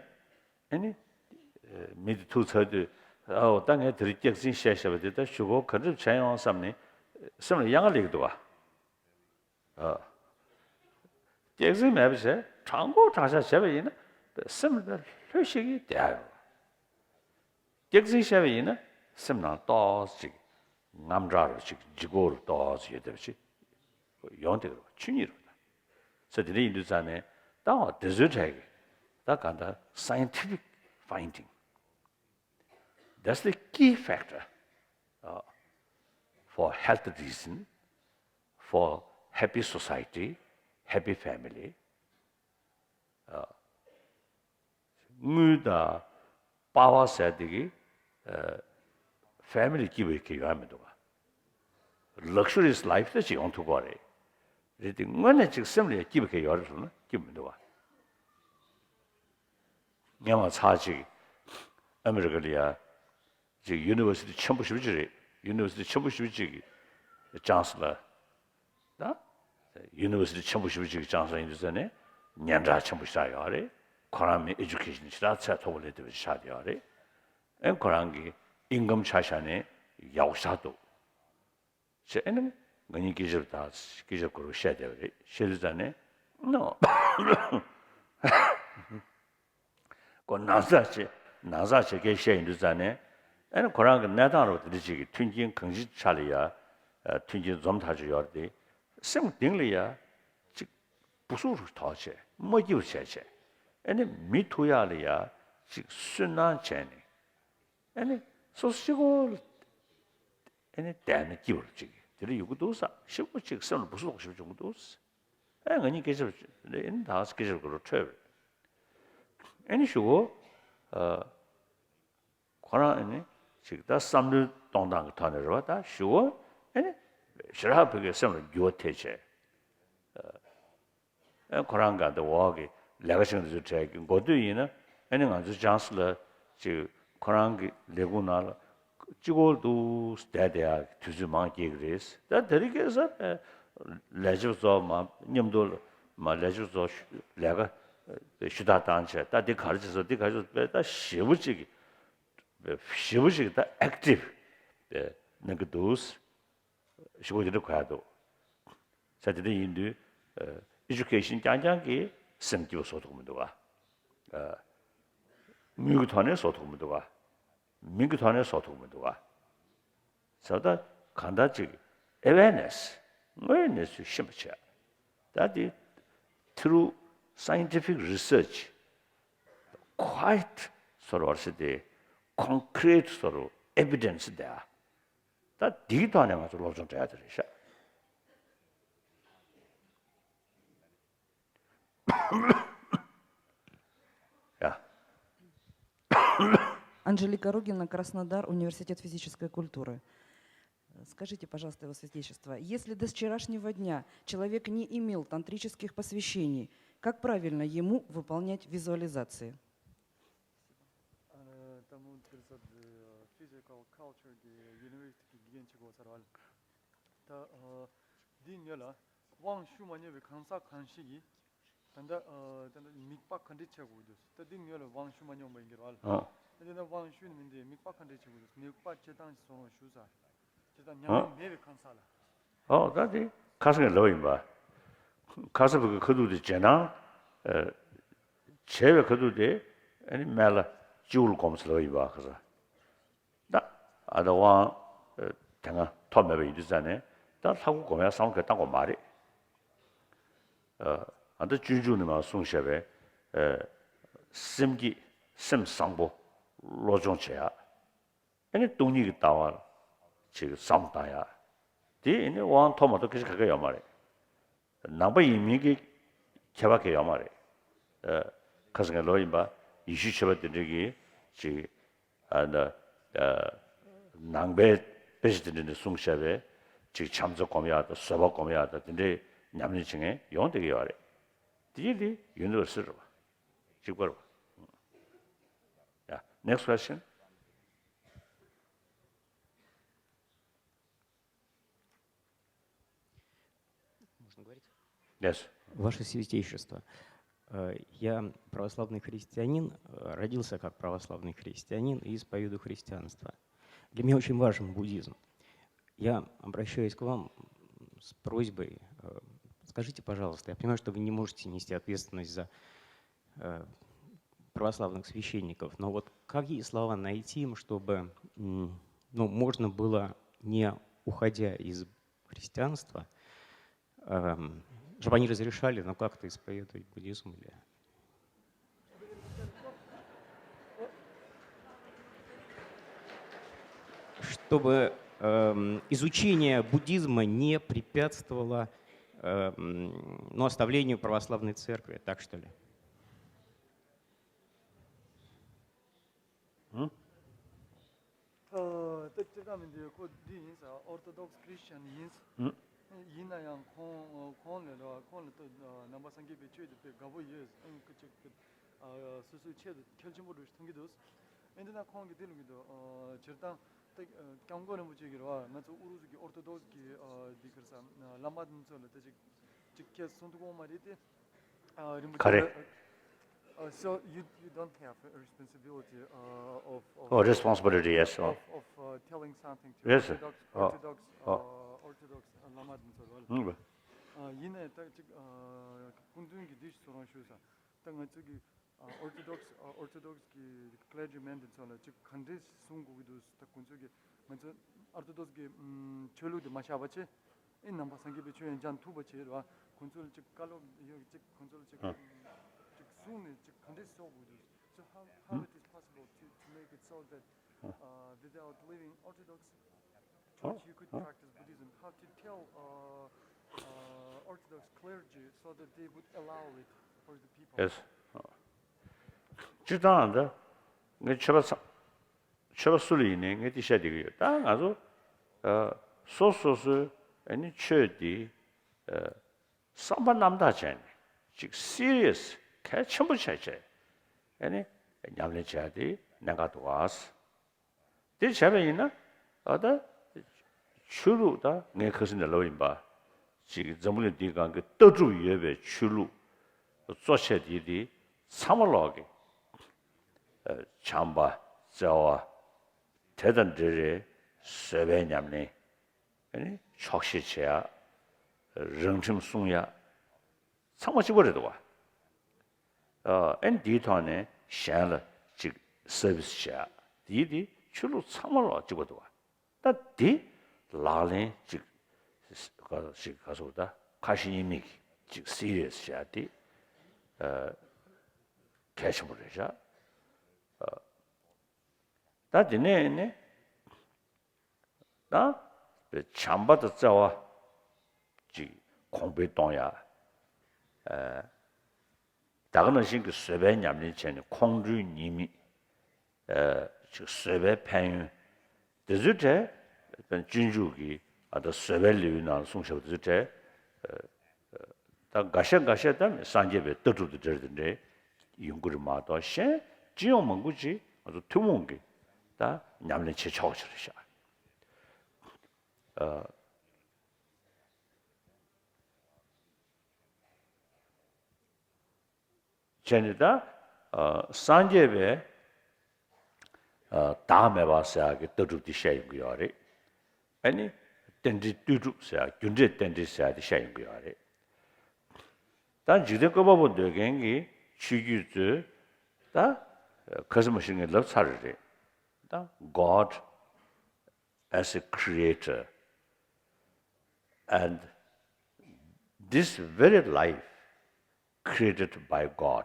ཨ་ནི། ཨ། མི་དེ་ཐུག་ཚར་དུས། ཨའོ། ད་ངས་དེ་རིང་སྐྱག་རྫུན་བཤད་བཞག་པ་དེ་ད་གཞུག་གུ་ག་འདྲ་བྱས་ཡོང་བསམ་ནས་སེམས་ལ་གཡང་ཁ་སླེབས་ཀྱི་འདུག་ག་ཨ། སྐྱག་རྫུན་མེད་པ་བྱས། དྲང་པོ་དྲང་བཞག་བྱས་པ་ཡིན་ན་སེམས་ལ་ལྷོད་ཤིག་གིས་བསྡད་ཡོང་། སྐྱག་རྫུན་བཤད་པ་ཡིན་ན་སེམས་ནང་ཏོག་ཙམ་ཅིག་དངངས་སྐྲག་རོ་ཅིག་ལྗིད་ཁོག་རོ་ཏོག་ཙམ་ཡོད་བསྡད་པ་ཅིག་ཡོང་བསྡད་ཀྱི་རེད་པ། ཆོས་ཉིད་རེད་པ། ས་དེ་འདྲ་ཡིན་དུས་ཙང་ནས་ད་འོ་དེ་ཚོའི་གྲས་ཀྱི་ད་གང་ལྟར་scientific finding, that's the key factor, uh, for health reason, for happy society, happy family. དངུལ་དང་པ་ཝར་ཟེར་དེ་གིས། ཨ། ཕེ་མི་ལི་སྐྱིད་པོ་གང་ཡང་ཡོང་ཡ་མི་འདུག་ག luxurious life དེ་ཅིག་ཡོང་ཐུབ་ཀྱི་རེད། རེད་དེ་དངོས་གནས་ཅིག་སེམས་ལ་ཡ་སྐྱིད་པ་གང་ཡོད་རེད་ཟེར་ན་སྐྱིད་པོ་མི་འདུག་ག་སྔོན་མ་ཚར་གཅིག་ཨ་མི་རི་ཀ་ལ་ཡ། ཅིག་ཡུ་ནི་ཝར་སི་ཊི་ཆེན་པོ་ཞེ་པོ་ཅིག་རེད། ཡུ་ནི་ཝར་སི་ཊི་ཆེན་པོ་ཞེ་པོ་ཅིག་གི་ཅང་སི་ལར། ད་ཡུ་ནི་ཝར་སི་ཊི་ཆེན་པོ་ཞེ་པོ་ཅིག་གི་ཅང་སི་ལར་ཡིན་དུས་ཙང་ནས་སྙན་གྲགས་ཆེན་པོ་ཞིག་ཆགས་ཡོད་རེད། ཁོ་རང་མི་ཨེ་ཌུ་ཀེ་ཤན་ཞེ་དྲག་ཚད་མཐོ་པོ་སླེབས་བསྡད་པ་ཞིག་ཆགས་བསྡད་ཡོད་རེད། ཨེ་ཁོ་རང་གི་ཨིན་ཀམ་ཆ་བཞག་ནས་ཡག་པོ་ཆགས་འདུག་བྱས་ཨེ་ནི་ང་གཉིས་སྐད་ཆ་དང་སྐད་ཆ་གོ་རུ་བཤད་བསྡད་པ་རེད། བཤད་དུས་ཙང་ནས་ནོ། ཁོ་ན་ཚ་བྱེད། ན་ཚ་བྱེད་སྐད་བཤད་ཡིན་དུས་ཙང་ནས། ཨ་ནི་ཁོ་རང་གི་གནས་སྟངས་རོ་དེ་འདྲ་ཅིག་གི་མཐུན་རྐྱེན་གང་ཅིའི་ཆ་ལ་ཡ། ཨ། མཐུན་རྐྱེན་འཛོམས་ཐག་ཆོད་ཡོད་རེད་དེ། སེམས་གཏིང་ལ་ཡ་ཅིག་སྦུ་སུབ་རུ་དོགས་བྱས། མ་སྐྱིད་པ་བྱས་བྱས། ཨ་ནི་མི་ཐུག་ཡག་ལ་ཡ་ཅིག་སུན་སྣང་བྱས་ནས། ཨ་ནི་སོ་སོ་གཅིག་པོ་ལ་ཨ་ནི་བསྡད་ན་སྐྱིད་པ་ཅིག་དེ་འདྲ་ཡོང་གི་འདུག་ས། ཞེ་པོ་ཅིག་སེམས་ལ་སྦུ་སུབ་ཞེ་པོ་བྱུང་གི་འདུག་ས། ཨ། ང་གཉིས་སྐད་ཆ་ཨ་ནི་ད་སྐད་ཆ་གོ་རུ་འཕྲོས་པ་རེད། ཨ་ནི་གཞུག་གུ། ཨ། ཁོ་རང་ཨ་ནི་ཅིག་ད་བསམ་བློའི་གཏོང་སྟངས་ཀྱི་ཐོག་ནས་རེད་པ། ད་གཞུག་གུ་ཨ་ནི་ཞེ་དྲག་བོད་སྐད་སེམས་ལ་འགྱུར་བ་ཐེབས་བྱས། ཨ། ཁོ་རང་ག་དེ་འོག་གི་ལས་ཀ་བྱེད་མཁན་དེ་ཚོའི་གྲས་ཀྱི་འགོ་སྟོད་ཡིན་ན། ཨ་ནི་ང་ཚོའི་ཅང་སི་ལར་ཅིག་ཁོ་རང་གི་ལས་ཁུངས་ནང་ལ་གཅིག་པོ་འདུག་བསྡད་བསྡད་ཡག་གི་དུས་ཚོད་མང་སྐྱེལ་གི་རེད། ད་དེ་རིང་ཁ་སང་ལས་བྱེད་པ་ཚོ་མ་མཉམ་དུ་མ་ལས་བྱེད་པ་ཚོ་ལས་ཀ་ཞུ་དག་བཏང་བྱས། ད་འདི་ག་རེ་བྱེད་སོང་། འདི་ག་རེ་བྱེད་སོང་། དཔེ་ད་ཞེ་པོ་ཅིག་གི་ཞེ་པོ་ཅིག་ད་ཨེག་ཊིབ་གནང་གི་འདུག་ཞེ་པོ་དེ་འདྲ་གོ་ཡག་འདུག་ས། དེ་འདྲ་ཡིན་དུས། ཨ། ཨེ་ཌུ་ཀེ་ཤན་རྐྱང་རྐྱང་གིས་སེམས་སྐྱིད་པོ་བཟོ་ཐུབ་མི་འདུག་ག་ཨ། དངུལ་གྱི་ཐོག་ནས་བཟོ་ཐུབ་མི་འདུག་ག་མིང་གི་ཐོག་ནས་བཟོ་ཐུབ་མི་འདུག་ག་ས། ད་གང་ལྟར་ཅིག་ཨེ་ཝེར་ནེ་སི། དངོས་ཡོད་གནས་ཚུལ་ཤེས་པ་བྱས། ད་དེ་through scientific research, quite sort of, what is it, concrete sort of evidence there. ད་འདིའི་ཐོག་ནས་ང་ཚོ་སློབ་སྦྱོང་སྤྲད་ཡ་དེ་རེད་ཤག་ཡ། Анжелика Рогина, Краснодар, Университет физической культуры. Скажите, пожалуйста, Его Святейшество, если до вчерашнего дня человек не имел тантрических посвящений, как правильно ему выполнять визуализации? ཨ། ད་མོ་དེར་ས་ཕི་ཛི་ཀལ་ཁལ་ཅར་གི་ཡུ་ནི་ཝར་སི་ཊི་གི་དགེ་རྒན་བྱེད་དགོས་ས་རེད་པ། ད་ཨ་འདི་སྔོན་ལ་དབང་ཞུ་མ་མྱོང་བའི་གང་ཟག་གང་ཞིག་གིས་ད་ལྟ་ཨ་ད་ལྟ་དམིགས་པ་ག་འདྲས་བྱེད་དགོས་འདུག་ད་འདི་སྔོན་ལ་དབང་ཞུ་མ་མྱོང་བ་ཡིན་གྱི་རེད་པ། ཨ། ད་འདི་ན་དབང་ཞུས་ནས་མི་འདི་དམིགས་པ་ག་འདྲས་བྱེད་དགོས་འདུག་དམིགས་པ་སྤྱིར་བཏང་ཞིག་བཟོ་རོགས་ཞུ་ས། སྤྱིར་བཏང་ཉམས་མྱོང་མེད་པའི་གང་ཟག་ལ། ཨོ། ད་དེ་ཁ་སང་གི་ལབ་ཡིན་པ། ཁ་སང་བོད་ཀྱི་ཁ་ཐུག་དེ་རྗེས་གནང་། ཨ། བྱས་པའི་ཁ་ཐུག་དེ་ཨ་ནི་སྨན་བླ་སྤྱི་བོ་ལ་སྒོམ་ཟེར་ལབ་ཡིན་པ། ཁ་སང་ད་ཨ་ད་དབང་དེ་སྔ་ཐོབ་མེད་པ་ཡིན་དུས་ཙང་ནས་ད་ལྷ་སྐུ་སྒོམ་ཡག་བསམ་བློ་གང་ཡང་བཏང་དགོས་མ་རེད། ཨ། ཨ་ད་སྤྱོད་འཇུག་ནས་མར་གསུངས་བཞག་པའི། ཨ། སེམས་བསྐྱེད། སེམས་བཟང་པོ་བློ་སྦྱོང་བྱེད་ཡག་ཨ་ནི་སྟོང་ཉིད་ཀྱི་ལྟ་བ་ཅིག་བསམ་བློ་བཏང་ཡག་དེ་ཨ་ནི་དབང་ཐོབ་མ་ཐོབ་སྐད་ཆ་ག་གེ་ཡོད་མ་རེད། ནང་པ་ཡིན་མིན་གྱི་ཁྱད་པར་གང་ཡང་ཡོད་མ་རེད། ཨ། ཁ་སང་གི་ལོ་ཡིན་པ། ཡེ་ཤུའི་ཆོས་པ་དེ་འདྲ་གིས་ཅིག་ཨ་ནི་ཨ་ནང་པའི་དཔེ་ཆ་དེ་འདྲ་ནས་གསུངས་བཞག་པའི་ཅིག་བྱམས་བརྩེ་སྒོམ་ཡག་དང་བཟོད་པ་སྒོམ་ཡག་དང་དེ་འདྲའི་ཉམས་ལེན་བྱེད་མཁན་ཡོང་བསྡད་ཀྱི་ཡོད་རེད། དེ་ལས་ཡུན་རིང་བ་སྲིད་རེད་པ། གཅིག་པ་རེད་པ། Yeah, next question. Yes. Ваше Святейшество, э, я православный христианин, э, родился как православный христианин и исповедую христианство. Для меня очень важен буддизм. Я обращаюсь к вам с просьбой, э, скажите, пожалуйста, я понимаю, что вы не можете нести ответственность за э, православных священников. Но вот какие слова найти им, чтобы, м, ну, можно было, не уходя из христианства, эм, чтобы они разрешали, ну, как-то исповедовать буддизм или чтобы эм, изучение буддизма не препятствовало эм, ну, оставлению православной церкви, так что ли? ཨ། ད་སྤྱིར་བཏང་མི་འདི་ཁོ་འདི་ཡིན་ས། Orthodox Christian ཡིན། ཨ། ཡིན་ན་ཡང་ཁོང་ཁོང་ལ་རེད་བ། ཁོང་ལ་ད་ནང་པ་སངས་རྒྱས་པའི་ཆོས་དེ་དཔེ་དགའ་པོ་ཡོད། ཨ། ཁོ་ཅིག་ཨ། སོ་སོའི་ཆེད་དུ་གལ་ཆེན་པོ་འདྲ་ཞིག་མཐོང་གི་འདུག་ཨ། འདི་ན་ཁོང་གིས་འདི་ལབ་ཀྱི་འདུག་ཨ། སྤྱིར་བཏང་ད་སྐྱབས་མགོན་རིན་པོ་ཆེ་གིས་རེད་བ། ང་ཚོ་ཨུ་རུ་སུ་གི་ཨོར་ཐོ་ཌོག་སི་གི་ཨ། འདི་ག་རེ་ཟེར། བླ་མ་འདི་ཚོ་ལ་ད་ཅིག་ཅིག་ཁྱེད་གསུང་ཐུབ་ཀྱི་མ་རེད་དེ། ཨ། རིན་པོ་ཆེ། ག་རེ། Uh, so you you don't have a responsibility uh, of, of Oh, responsibility, yes. Oh. of, of uh, telling something to Yes, sir. Orthodox Oh. Orthodox Oh. uh, Orthodox uh, ལམ་འདི་ཚོ་ལ། ཨང་། ཨ། ཡིན་ནའི་ད་ཅིག་ཨ། སྐུ་མདུན་གྱིས་འདི་ཞིག་ཚོ་རང་ཞུས་ས། ད་ང་ཚོ་གི་ཨ། Orthodox ཨ། Orthodox གི་clergyman འདི་ཚོ་ལ་ཅིག་ག་འདྲས་གསུང་དགོས་ཀྱི་འདུག་ད་ཁོང་ཚོ་གི་ང་ཚོ་Orthodox གི་ཨམ། ཆོས་ལུགས་འདི་མ་བཞག་པ་བྱས། ཨེ། ནང་པ་སངས་རྒྱས་པའི་ཆོས་ཡང་སྦྱང་ཐུབ་པ་བྱས་རེད་བ། ཁོང་ཚོ་ལ་ཅིག་བཀའ་སློབ་ཡོད་ཅིག་ཁོང་ཚོ་ལ་ཅིག་ཨ། ཅིག་གསུངས་ནས་ཅིག་ག་འདྲས་གསོག་དགོས་འདུག So how, how it is possible to, to make it so that uh, without leaving Orthodox Church you could practice Buddhism? How to tell uh, uh, Orthodox clergy so that they would allow it for the people? Yes. སྤྱིར་བཏང་ད་ངས་ཆོས་པ་ཚང་ཆོས་པ་སུ་ལ་ཡིན་ནའི་ངས་འདི་བཤད་བསྡད་ཀྱི་ཡོད། ད་ང་ཚོ་ཨ། སོ་སོ་སོའི་ཨ་ནི་ཆོས་འདི་ཨ། བསམ་པ་རྣམ་དག་བྱས་ནས་ཅིག་སི་རི་ཡ་སི་གལ་ཆེན་པོ་བྱས་བྱས་ཨ་ནི་ཉམས་ལེན་བྱས་དེ་གནད་འགག་འདུག་ག་དེ་བྱས་པ་ཡིན་ན་ཨ། ད་ཆོས་ལུགས་ད་ངས་ཁ་སང་ནས་ལབ་ཡིན་པ། ཅིག་འཛམ་བུ་གླིང་འདིའི་སྒང་གི་ལྟ་གྲུབ་ཡོད་པའི་ཆོས་ལུགས་གཙོ་ཆེ་དེ་དེ་ཚང་མ་ལོག་གི་ཨ། བྱམས་པ། བརྩེ་བ། དེ་དང་འབྲེལ་བའི་བཟོད་པའི་ཉམས་ལེན། ཨ་ནི་ཆོག་ཤེས་བྱེད་ཡ། རང་ཁྲིམས་སྲུང་ཡ། ཚང་མ་གཅིག་པ་རེད་འདུག་བ། ཨ། ཨ་ནི་འདིའི་ཐོག་ནས་གཞན་ལ་ཅིག་སར་བི་སི་བྱེད་ཡ། དེའི་དེ་ཆོས་ལུགས་ཚང་མ་ལོག་གཅིག་པ་འདུག་བ། ད་དེ་ལག་ལེན་ཅིག་ག་ཅིག་ག་ཟེར་ད་ཁ་ཞེ་གཉིས་མེད་ཀྱི་ཅིག་སི་རི་ཡ་སི་བྱེད་ཡ་དེ་ཨ། གལ་ཆེན་པོ་རེད་ཤག་ཨ། ད་དེ་ནས་ནི། ད་བྱམས་པ་དང་བརྩེ་བ་ཅིག་གོང་འཕེལ་གཏོང་ཡ། ཨ། ད་ག་ནང་བཞིན་གྱི་བཟོད་པའི་ཉམས་ལེན་བྱས་ནས་ཁོང་ཁྲོའི་ཉེས་དམིགས། ཨ། ཅིག་བཟོད་པའི་ཕན་ཡོན། དེ་ཚོའི་གྲས་སྤྱོད་འཇུག་གི་ཨ། ད་བཟོད་པའི་ལེའུའི་ནང་ལ་གསུངས་བཞག་པ་དེ་ཚོའི་གྲས། ད་འགའ་ཤས་འགའ་ཤས་ད་སངས་རྒྱས་པའི་ལྟ་གྲུབ་དང་འབྲེལ་དེ་འདྲའི་ཡོང་གི་རེད་མ་གཏོགས་གཞན་སྤྱི་ཡོངས་མང་པོ་ཅིག་ང་ཚོ་ཐུན་མོང་གི་ད་ཉམས་ལེན་བྱེད་ཆོག་ཅིག་རེད་ཤག་ཨ། བྱས་ནས་ད་ཨ། སངས་རྒྱས་པའི་ཨ། བདག་མེད་པ་ཟེར་ཡག་གི་ལྟ་གྲུབ་དེ་བཤད་ཡོང་གི་ཡོད་རེད། ཨ་ནི་རྟེན་འབྲེལ་ལྟོས་གྲུབ་ཟེར་ཡག་རྒྱུ་འབྲས་རྟེན་འབྲེལ་ཟེར་ཡག་དེ་བཤད་ཡོང་གི་ཡོད་རེད། ད་འཇིག་རྟེན་བཀོད་པ་པོ་འདོད་མཁན་གྱི་ཆོས་བརྒྱུད་ཚོས་ད་ཁ་སང་མ་གཞི་ངས་ལབ་ཚར་རེད། ད་God as a creator and this very life created by God.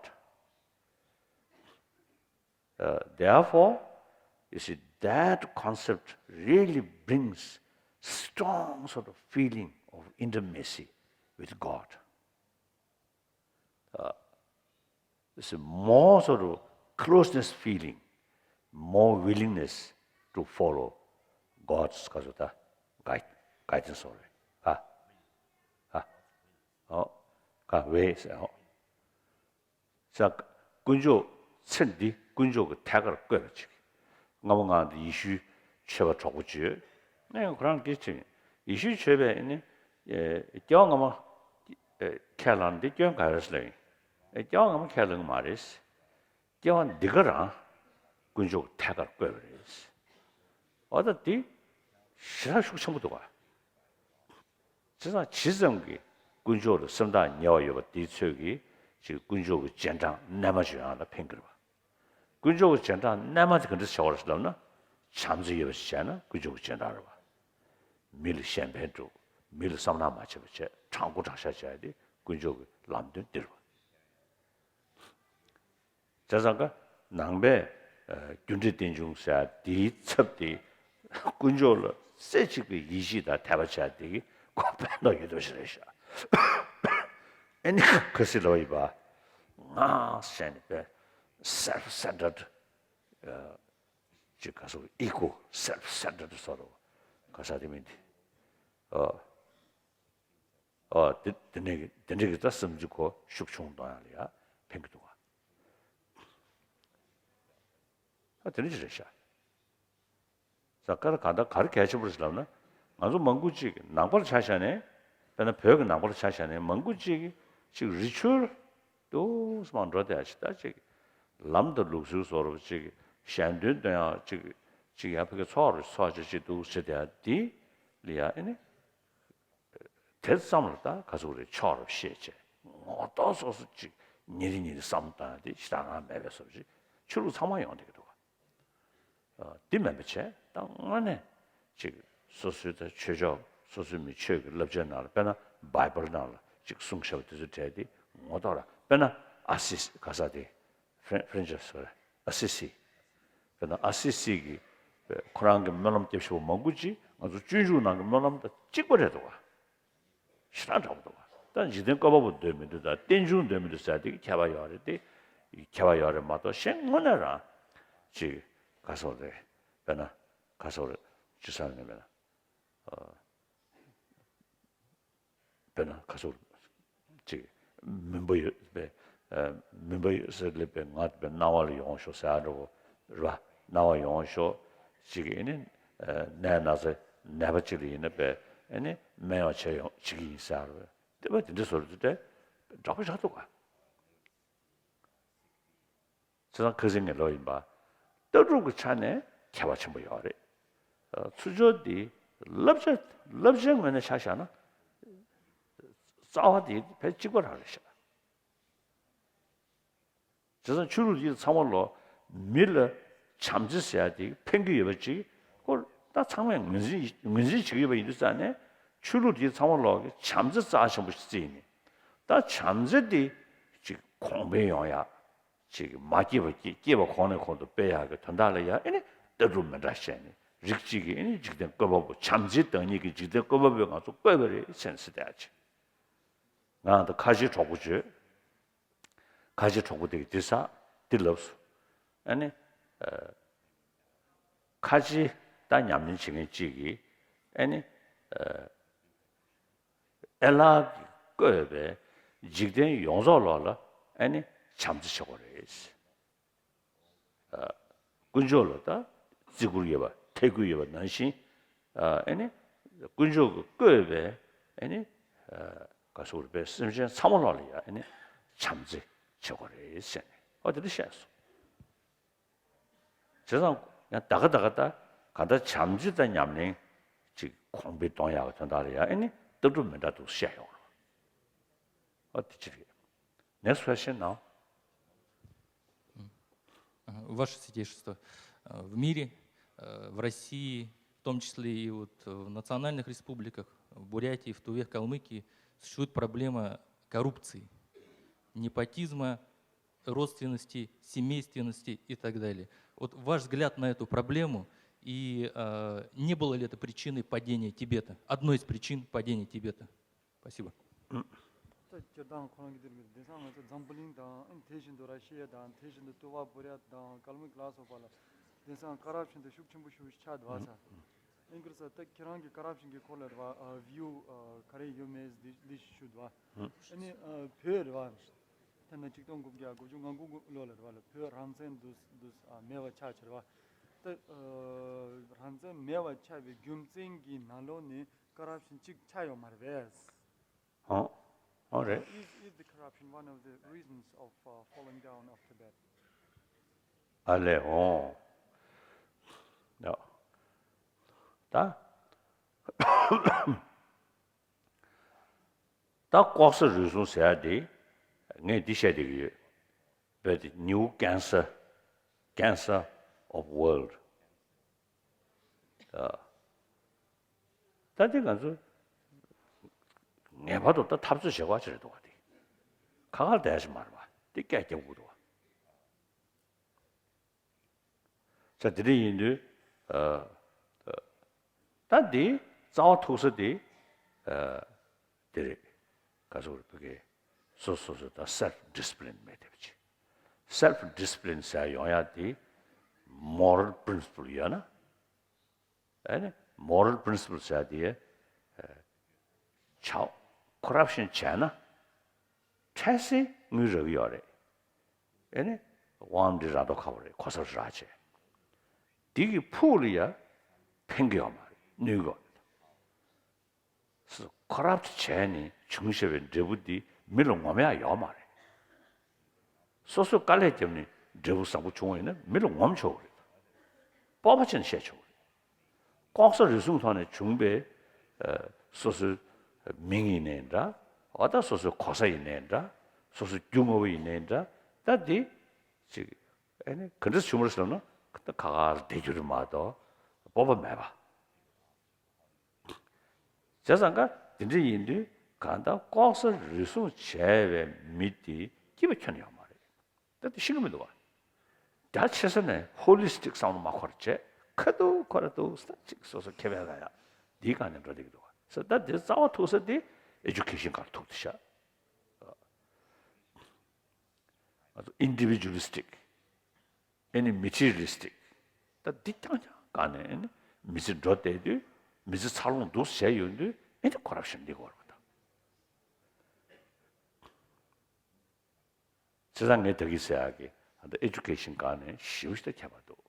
Uh, therefore, you see, that concept really brings strong sort of feeling of intimacy with God. Uh, it's a more sort of closeness feeling, more willingness to follow God's guide, guidance. Sorry. Ah, ah, oh, ah, ways. Oh. ས། དཀོན་མཆོག་ཚེ་འདི་དཀོན་མཆོག་གི་ཐད་ཀར་བཀོད་པ་ཅིག་སྔ་མོ་ང་འདི་ཡེ་ཤུའི་ཆོས་པ་གྲོགས་པོ་བྱོས། ཨེ། ཁོ་རང་སྐད་ཆ་ཡིན། ཡེ་ཤུའི་ཆོས་པས་ནི་སྐྱེ་བ་སྔ་མ་ ཨེ། ཁས་བླངས་འདི་སྐྱོན་ག་རེ་ལབ་ཡིན། ཨེ། སྐྱེ་བ་སྔ་མ་ཁས་ལེན་གྱི་མ་རེད། སྐྱེ་བ་འདི་ག་རང་དཀོན་མཆོག་གི་ཐད་ཀར་བཀོད་པ་རེད། འོ་ད་འདི་ཞེ་དྲག་ཤུགས་ཆེན་པོ་འདུག་ག་བྱས་ཙང་ཇི་ཙམ་གྱིས་དཀོན་མཆོག་ལ་སེམས་ཐག་ཉེ་བ་ཡོད་པ་དེའི་ཚོད་ཀྱིས་ཅིག་དཀོན་མཆོག་གི་རྗེས་འབྲང་རྣལ་མ་ཅིག་ཡོང་ཡག་ལ་ཕན་གྱི་རེད་པ། དཀོན་མཆོག་གི་རྗེས་འབྲང་རྣལ་མ་དེ་ག་འདྲ་བྱེད་པ་རེད་ཟེར་ལབ་ན། བྱམས་བརྩེ་ཡོད་པ་ཞིག་བྱས་ན་དཀོན་མཆོག་གི་རྗེས་འབྲང་རེད་པ། མི་ལ་གཞན་ཕན་སྒྲུབ། མི་ལ་བསམ་ནག་མ་བྱེད་པ་བྱས། དྲང་པོ་དྲང་བཞག་བྱས་ཏེ་དཀོན་མཆོག་གི་ལམ་སྟོན་འདི་རེད་པ། བྱས་ཙང་ཀ་ནང་པའི་ཨ་རྒྱུ་འབྲས་རྟེན་འབྱུང་ཟེར་ཡག་དེའི་ཚབ་དེ་དཀོན་མཆོག་ལ་རྩེ་གཅིག་པའི་ཡིད་ཆེས་དང་དད་པ་བྱས་དེ་གི་ཁོ་ཕན་ཐོགས་ཡོད་དོ་ཞིག་རེད་ཤག་ཨེ་ནི་ཁ་སི་ལོ་ཡིན་པ་ང་ཟེར་ནས་པའི་self centered ཅིག་ག་སོ་ego self centered སོ་རོ་ག་ས་དེ་མིན་དེ། ཨོ། ཨོ། དེ་དེ་འདྲ་གི་དེ་འདྲ་གི་ད་བསམ་ཚུལ་གོ་ཤུགས་ཆུང་གཏོང་ཡག་ལ་ཡ་ཕན་གི་འདུག་ག་ཨ་དེ་འདྲ་ཅིག་རེད་ཤག་ས་ཀར་གང་ལྟར་ག་རེ་གལ་ཆེན་པོ་རེད་ཟེར་ལབ་ན། ང་ཚོ་མང་པོ་ཅིག་ནང་པར་ཆ་བཞག་ནས། དཔེར་ན་བོད་ཀྱི་ནང་པར་ཆ་བཞག་ནས་མང་པོ་ཅིག་ཅིག་རི་ཆུར་དུ་སོང་འགྲོ་བསྡད་ཡག་ཅིག་ད་ཅིག་ལམ་དང་ལུགས་སྲོལ་བཟོ་འདྲ་ཅིག་གཞན་དོན་སྟོན་ཡག་ཅིག་ཅིག་ཡང་ཕ་གི་ཚོགས་རེ་ཚོགས་ཅིག་ཅིག་འདུག་ཟེར་བསྡད་ཡག་འདི་ལ་ཡ་ཨེ་ནི། དེ་ཙམ་ལ་ད་ག་ཚོད་རེད། ཆོག་རབས་བཤད་བྱས་ངོ་ཐོག་སོ་སོ་ཅིག་ཉིན་རེ་ཉིན་རེ་བསམ་བཏང་དེ་ཞེ་དྲག་ངང་མེད་པའི་བཟོ་ཅིག་ཆོས་ལུགས་ཚང་མ་ཡོང་བསྡད་ཀྱི་འདུག་ག་ཨ། དེ་མིན་པ་བྱས་ད་དངོས་གནས་ཅིག་སོ་སོའི་ད་ཆོས་ཕྱོགས་སོ་སོའི་མི་ཆོས་ཀྱི་བསླབ་བྱའི་ནང་ལ་དཔེར་ན་བྷའི་བལ་ནང་ལ་ཅིག་གསུངས་བཞག་པ་དེ་ཚོ་བྲལ་ཏེ་ངོ་ཐོག་ལ་དཔེར་ན་ཨ་སི་སི་ག་ས་དེ། ཧྥྲན་ཧྥྲན་ཆེ་སི་ཨ་སི་སི། དཔེར་ན་ཨ་སི་སི་གི་ཁོ་རང་གི་སྨོན་ལམ་སྐྱབས་ཞུ་བ་མང་པོ་ཅིག་ང་ཚོ་སྤྱོད་འཇུག་ནང་གི་སྨོན་ལམ་དང་གཅིག་པ་རེད་འདུག་ག་ཞེ་དྲག་འདྲ་པོ་འདུག་ག་ད་འཇིག་རྟེན་བཀོད་པ་པོ་འདོད་མི་འདུག་ད་རྟེན་འབྱུང་འདོད་མི་འདུག་ཟེར་དེ་གི་ཁྱད་པར་ཡོད་རེད་དེ། ཁྱད་པར་ཡོད་རེད་མ་གཏོགས་གཞན་དངོས་གནས་རང་ཅིག་ག་སོགས་རེད། དཔེར་ན་ག་སོགས་རེད། ཅི་ས་ནས་དཔེར་ན། དཔེར་ན་ཁ་སོ་ཅིག་མུན་པ་ཡོད་པའི། མུན་པ་ཡོད་ཟེར་ལེ་པའི་ང་དཔེར་སྣང་བ་ལ་ཡོང་ཤོག་ཟེར་འགྲོ་གོ་རེད་པ། སྣང་བ་ཡོང་ཤོག་ཅིག་ཨེ་ནི་ནད་ན་ཚ་ནད་པ་ཅིག་ལ་ཡིན་ན་པའི་ཨེ་ནི་སྨན་ཡག་བྱས་ཡོང་བྱེད་ཀྱི་ཡིན་ཟེར་རེད་པ། དེ་བ་དེ་འདྲ་བཟོ་རེད་དེ་འདྲ་པོ་ཆགས་འདུག་ག་བྱས་ཙང་ཁ་སང་ངས་ལབ་ཡིན་པ། ལྟ་གྲུབ་ཀྱི་ཆ་ནས་ཁྱད་པར་ཆེན་པོ་ཡོད་རེད། ཚུལ་སྦྱོར་འདི་བསླབ་བྱ་བསླབ་བྱའི་ངོས་ནས་ཆ་བཞག་ན། རྩ་བ་འདི་ཕལ་གཅིག་པ་རང་རེད་ཤག་བྱས་ཙང་ཆོས་ལུགས་འདི་ཚང་མ་ལོ་མི་ལ་བྱམས་བརྩེ་ཟེར་ཡ་དེ་ཕན་གྱི་ཡོད་པ་ཅིག་ཁོ་ད་ཚང་མས་ངོས་འཛིན་ངོས་འཛིན་བྱེད་ཀྱི་ཡོད་པ་ཡིན་དུས་ཙང་ནས་ཆོས་ལུགས་འདི་ཚང་མ་ལོ་གི་བྱམས་བརྩེ་རྩ་ཆེན་པོ་ཞིག་བརྩིས་ནས་ད་བྱམས་བརྩེ་འདི་ཅིག་གོང་འཕེལ་ཡོང་ཡ། ཅིག་མ་སྐྱེས་པ་སྐྱེས་སྐྱེས་པ་གོང་ནས་གོང་དུ་སྤེལ་ཡག་གི་དོན་དག་ལ་ཡང་ཨེ་ནི་ལྟ་གྲུབ་མི་འདྲ་བཤད་ནས་རིགས་གཅིག་གིས་ཨེ་ནི་འཇིག་རྟེན་བཀོད་པ་པོ་བྱམས་བརྩེའི་བདག་ཉིད་ཀྱི་འཇིག་རྟེན་བཀོད་པ་པོས་ང་ཚོ་བཀོད་པ་རེད་ཟེར་ནས་ཟེར་བསྡད་ཡག་ཅིག་ང་ད་ཁ་ཆེའི་གྲོགས་པོ་བརྗོད། ཁ་ཆེའི་གྲོགས་པོ་དེ་གིས་འདི་ཟེར་འདི་ལབ་སོང་། ཨེ་ནི་ཁ་ཆེའི་ད་ཉམས་ལེན་བྱེད་མཁན་གཅིག་གིས་ཨེ་ནི། ཨེ་ལགས་ཀྱིས་བཀོད་པའི་འཇིག་རྟེན་ཡོངས་རྫོགས་ལོག་ལ་ཨེ་ནི་བྱམས་བརྩེ་བྱེད་དགོས་རེད། ཨ། དཀོན་མཆོག་ལ་ད་བརྩི་བཀུར་ཡོད་པ་ཐད་བཀུར་ཡོད་པ་ནང་བཞིན། ཨ། ཨེ་ནི་དཀོན་མཆོག་གིས་བཀོད་པའི་ཨེ་ནི། ཨ། ག་སོགས་རིག་པའི་སེམས་ཅན་ཚང་མ་ལོག་ལ་ཡང་ཨེ་ནི་བྱམས་བརྩེ་བྱེད་དགོས་རེད་ཟེར་ནས་ཨོ་དེ་འདྲ་བཤད་སོང་། བྱས་ཙང་ཡང་ད་ག་ད་ག་ད་ག་ད་བྱམས་བརྩེ་དང་ཉམས་ལེན་ཅིག་གོང་འཕེལ་གཏོང་ཡག་གི་དོན་དག་ལ་ཡང་ཨེ་ནི་ལྟ་གྲུབ་མི་འདྲ་འདུག་བཤད་ཡོང་རོགས། ཨོ་དེ་ཅི་རེད། Next question now. Ага, Ваше Святейшество, э, в мире, э, в России, в том числе и вот в национальных республиках, в Бурятии, в Туве, в Калмыкии, существует проблема коррупции, непотизма, родственности, семейственности и так далее. Вот ваш взгляд на эту проблему, и, э, не было ли это причиной падения Тибета, одной из причин падения Тибета? Спасибо. ད་སྤྱིར་བཏང་ཁོ་རང་གི་འདིར་མི་དེང་སང་ང་ཚོ་འཛམ་བུ་གླིང་དང་དེ་བཞིན་དུ་ར་ཤི་ཡ་དང་དེ་བཞིན་དུ་ཏུ་བ་བུ་ར་དང་ཀལ་མིག་ལ་སོགས་པ་ལ་དེང་སང་ཀ་རབ་ཤན་དེ་ཤུགས་ཆེན་པོ་ཞིག་ཆགས་འདུག་བ་ས། ཨིན་སྐད་ས་ད་ཁྱེད་རང་གི་ཀ་རབ་ཤན་གྱི་སྐོར་ལ་རེད་བ། ཨ། བིའུ་ཨ་ག་རེ་ཡོད་མེད་འདི་འདི་ཞུ་འདུག་བ། ཨ་ནི་ཨ་བོད་རེད་བ། ད་ནི་ཆིག་སྟོང་དགུ་བརྒྱ་དགུ་བཅུ་ང་དགུ་ལོ་ལ་རེད་བ་ལ་བོད་རང་བཙན་འདུག་འདུག་ཨ་མེད་པ་ཆགས་ཆེར་བ། ད་ཨ་རང་བཙན་མེད་པ་ཆགས་པའི་རྒྱུ་མཚན་གྱི་ནང་ལོགས་ནས་ཀ་རབ་ཤན་གཅིག་ཆགས་ཡོད་མ་རེད་པས། ཨོ། ཨོ་རེད། Is, is the corruption one of the reasons of uh, falling down of Tibet? ཨ་ལས་འོང་། ཡ། ད། ད་ལྐོག་ཟ་རུལ་སུངས་ཟེར་ཡ་དེ། ངས་འདི་བཤད་བསྡད་ཀྱི་ཡོད། བོད་དེ་new cancer, cancer of world. ད་དེ་ང་ཚོ་ངེས་པར་དུ་ད་འཐབ་རྩོད་བྱེད་དགོས་ཅིག་རེད་འདུག་བ། དེ་ཁ་ཁར་བསྡད་ཡ་ཞིག་མ་རེད་བ། དེ་སྐད་རྒྱབ་དགོས་འདུག་བ། ས་དེ་འདྲ་ཡིན་དུས། ཨ། ད་འདི་རྩ་བ་ཐུག་ས་དེ། ཨ། དེ་རེད། ག་ཚོད་རེད་བོད་སྐད། སོ་སོ་སོ་ད་self discipline མེད་བསྡད་པ་ཅིག self discipline ཟེར་ཡོང་ཡ་དེ་moral principle ཡོད་ན། ཨ་ནི་moral principle ཟེར་དེ། ཨ། ཆག corruption བྱས་ན། འཕྲལ་སེལ་དངུལ་རག་གི་ཡོད་རེད། ཨེ་ནི། དབང་འདི་རག་མདོག་ཁ་པོ་རེད། གོ་ས་རག་བྱས། འདི་གི་ཕུགས་ལ་ཡ། ཕན་གི་ཡོད་མ་རེད། གནོད་གི་ཡོད་རེད། ཁོ་རབ་བྱས་ནས་བྱུང་བཞག་པའི་འབྲས་བུ་འདི་མི་ལ་ངོམ་ཡག་ཡོད་མ་རེད། སོ་སོས་དཀའ་ལས་བརྒྱབ་ནས་འབྲས་བུ་བཟང་པོ་བྱུང་བ་ཡིན་ན་མི་ལ་ངོམ་ཆོག་གི་རེད། སྤོབས་པ་བྱས་ནས་བཤད་ཆོག་གི་རེད། ལྐོག་ཟ་རུལ་སུངས་ཐོག་ནས་བྱུང་བའི། ཨ། སོ་སོའི་མིང་ཡིན་ནའི་འདྲ། འོ་ད་སོ་སོའི་གོ་ས་ཡིན་ནའི་འདྲ། སོ་སོའི་རྒྱུ་དངོས་པོ་ཡིན་ནའི་འདྲ། ད་འདི་ཅིག་ཨེ་ནི་ག་འདྲ་བྱུང་བ་རེད་ཟེར་ན། ད་ཁ་ཁར་བསྡད་རྒྱུ་རེད་མ་གཏོགས་སྤོབས་པ་མེད་པ། བྱས་ཙང་ཀ་དེ་འདྲ་ཡིན་དུས་གང་ལྟར་ལྐོག་ཟ་རུལ་སུངས་བྱས་པའི་མི་དེ་སྐྱིད་པ་ཁྱོན་ཡོད་མ་རེད། ད་དེ་ཤེས་ཀྱི་མི་འདུག་བ། རྒྱ་ཆེ་ས་ནས་ཧོ་ལི་སི་ཊིག་བསམ་བློ་མ་འཁོར་བྱས་ཁ་ཐུག་ཁོ་ར་ཐུག་ས་གཅིག་སོ་སོ་ཁེ་ཕན་ལ་ཡ་འདིའི་སྒང་ནས་འགྲོ་བསྡད་ཀྱི་འདུག་བ། ས་ད་དེ་རྩ་བ་ཐུག་ས་དེ་ཨེ་ཌུ་ཀེ་ཤན་སྒང་ཐུག་བསྡད་ཤག་ཨ་ཚོ་ཨིན་ཌི་བི་ཇུ་ལི་སི་ཊིག་ཨེ་ནི་མེ་ཊི་རི་ཡལ་ལི་སི་ཊིག་ད་འདི་རྐྱང་རྐྱང་སྒང་ནས་ཨེ་ནི་མི་ཚེ་འགྲོ་བསྡད་དུས་མི་ཚེ་འཚར་ལོངས་འདུག་བྱས་ཡོང་དུས་ཨེ་ནི་ཁོ་རབ་ཤན་འདི་གོ་ར་བ་དང་། བྱས་ཙང་ངས་ད་གིན་ཟེར་ཡག་གི་ཨ་ད་ཨེ་ཌུ་ཀེ་ཤན་སྒང་ནས་ཞེ་པོ་ཞིག་ད་ཁྱད་པར་འདུག་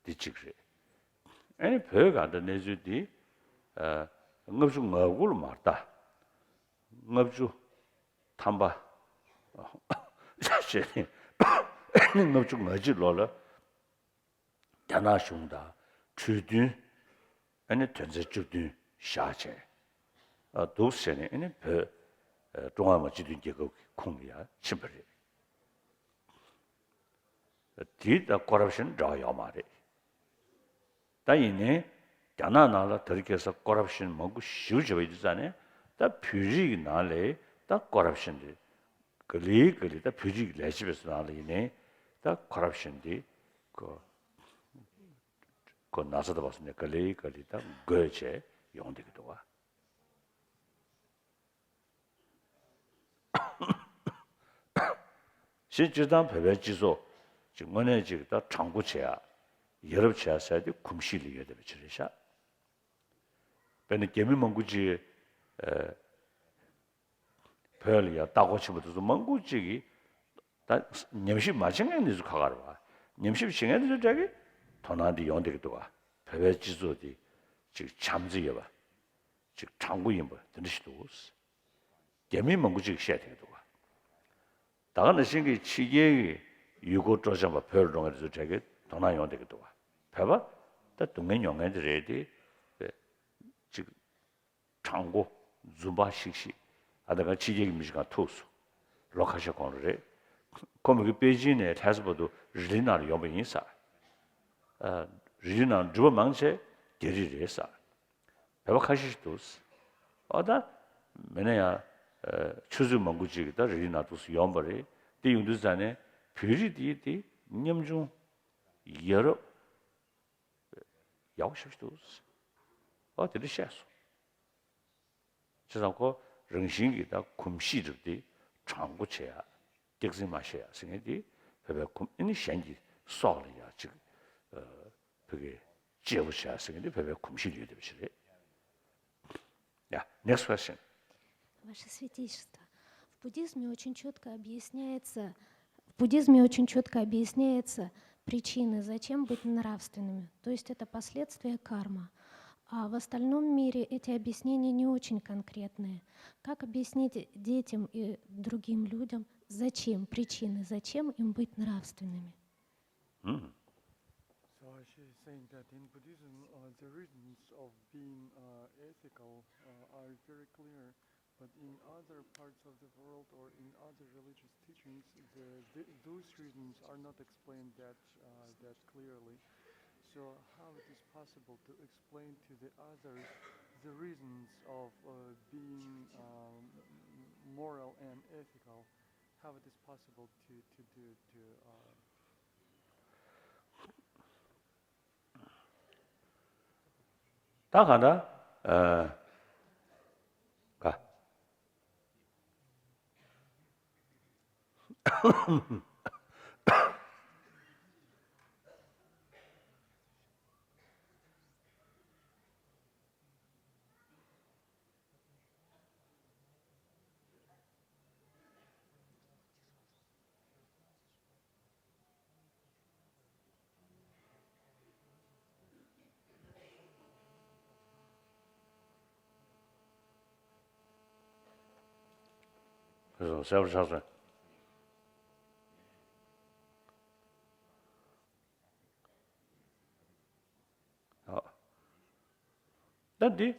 འདི་གཅིག་རེད། ཨ་ནི་བོད་སྒང་ད་གནས་ཚུལ་འདི། ཨ། ལྔ་བཅུ་ང་དགུ་ལ་མར་ལྟ། ལྔ་བཅུ་ཐམ་པ། བྱས་ནས་ལྔ་བཅུ་ང་གཅིག་ལོ་ལ་རྒྱ་ནག་གཞུང་དང་གྲོས་མཐུན་ཨ་ནི་དོན་ཚན་བཅུ་བདུན་བཞག་བྱས། ཨ། འདུག་བྱས་ནས་ཨ་ནི་བོད། ཨ། ཀྲུང་ཧྭ་མི་དམངས་སྤྱི་མཐུན་རྒྱལ་ཁབ་ཀྱི་ཁོངས་ལ་ཡང་ཕྱིན་པ་རེད། དེ་ད་ཀོ་རབ་ཤན་འདྲ་བ་ཡོད་མ་རེད། ད་ཡིན་ནའི་རྒྱ་ནག་ནང་ལ་དེ་རིང་ཁ་སང་ཀོ་རབ་ཤན་མང་པོ་ཞེ་པོ་བྱས་པ་ཡིན་དུས་ཙང་ནས་ད་བོད་རིགས་ཀྱི་ནང་ལ་ད་ཀོ་རབ་ཤན་དེ་ག་ལེ་ག་ལེ་ད་བོད་རིགས་ཀྱི་ལས་བྱེད་པའི་ནང་ལ་ཡིན་ནའི་ད་ཀོ་རབ་ཤན་དེ་ཁོ་ཁོ་ན་ཚ་ད་བ་སོང་ནས་ག་ལེ་ག་ལེ་ད་འགོས་བྱས་ཡོང་བསྡད་ཀྱི་འདུག་བ། གཞན་སྤྱིར་བཏང་བོད་པའི་སྤྱི་ཚོགས་ཀྱི་དངོས་གནས་ཅིག་ད་དྲང་པོ་བྱེད་ཡ། ཡ་རབས་བྱེད་ཡ་ཟེར་དེ་གོམས་གཤིས་ལ་ཡོད་བསྡད་པ་ཅིག་རེད་ཤག་དཔེར་ན་རྒྱ་མི་མང་པོ་ཅིག་ཨ། བོད་ལ་ཡ་ལྟ་སྐོར་ཕྱིན་པ་དེ་ཚོ་མང་པོ་ཅིག་གིས་ད་ཉམས་ཞིབ་མ་བྱེད་མཁན་དེ་ཚོ་ཁག་ཁག་རེད་བ། ཉམས་ཞིབ་བྱེད་མཁན་དེ་ཚོ་འདྲ་གི་དོ་སྣང་དེ་ཡོང་བསྡད་ཀྱི་འདུག་བ། བོད་པའི་སྤྱི་ཚོགས་དེ་ཅིག་བྱམས་བརྩེ་ཡོད་པ། ཅིག་དྲང་པོ་ཡིན་པ་དེ་འདྲ་ཞིག་འདུག་རྒྱ་མི་མང་པོ་ཅིག་བཤད་བསྡད་ཀྱི་འདུག་བ། ད་ག་ནང་བཞིན་གྱི་ཕྱི་རྒྱལ་གྱི་ཡུལ་སྐོར་སྤྲོ་འཆམ་པ་བོད་ལ་འགྲོ་མཁན་དེ་ཚོ་གྲས་ཀྱི་དོ་སྣང་ཡོང་བསྡད་ཀྱི་འདུག་བ། བོད་པ་ད་སྡུག་བསྔལ་མྱོང་མཁན་དེ་རེད་དེ། ཅིག་དྲང་པོ་རྫུན་པ་ཤིག་ཤིག་ཨ་ད་ག་ཕྱི་རྒྱལ་གྱི་མི་ཞིག་གང་ཐུག་སོང་། ལོ་ཁ་ཤས་གོང་ལ་རེད། ཁོ་མི་གི་པེ་ཅིན་ནས་ལྷ་ས་བར་དུ་རི་ལི་ནང་ལ་ཡོང་པ་ཡིན་ས། ཨ། རི་ལི་ནང་འགྲུལ་པ་མང་ཆེ་རྒྱ་རིགས་རེད་ས། བོད་པ་ཁ་ཤས་ཤིག་འདུག་ཨ་ད། མིན་ན་ཡང་། ཨ། ཆུ་ཚོད་མང་པོ་ཅིག་གི་ད་རི་ལི་ནང་འདུག་སེ་ཡོང་པ་རེད། དེ་ཡོང་དུས་ཙ་ནས་བོད་རིགས་དེ་དེ་ཉམ་ཆུང་། ཡ་རབས། ཡག་པོ་ཞེ་པོ་ཅིག་འདུག་ཨ་དེ་འདྲ་བཤད་སོང་། བྱས་ཙང་ཁོ་རང་བཞིན་གྱི་ད་གོམས་གཤིས་རིགས་དེ་དྲང་པོ་བྱེད་ཡ། སྐྱག་རྫུན་མ་བཤད་ཡ་ཟེར་མཁན་དེ་བོད་པའི་གོམས། ཨ་ནི་གཞན་གྱི་སྲོག་ལ་ཡ་ཅིག་ཨ། བོད་སྐད་གཅེས་པོ་བྱེད་ཡ་ཟེར་མཁན་དེ་བོད་པའི་གོམས་གཤིས་ལ་ཡོད་བསྡད་པ་ཞིག་རེད། Yeah, next question. Ваше Святейшество, в буддизме очень четко объясняется, в буддизме очень четко объясняется причины, зачем быть нравственными. То есть это последствия кармы. А в остальном мире эти объяснения не очень конкретные. Как объяснить детям и другим людям, зачем, причины, зачем им быть нравственными? Mm. So she's saying that in Buddhism, uh, the reasons of being uh, ethical uh, are very clear, but in other parts of the world or in other religious teachings, the, the, those reasons are not explained that uh, that clearly. So how it is possible to explain to the others the reasons of uh, being um, moral and ethical? How it is possible to to do to uh, ད་གང་ལྟར། ཨ། ག་གསལ་པོ་ཆགས་སོང་། ད་འདི།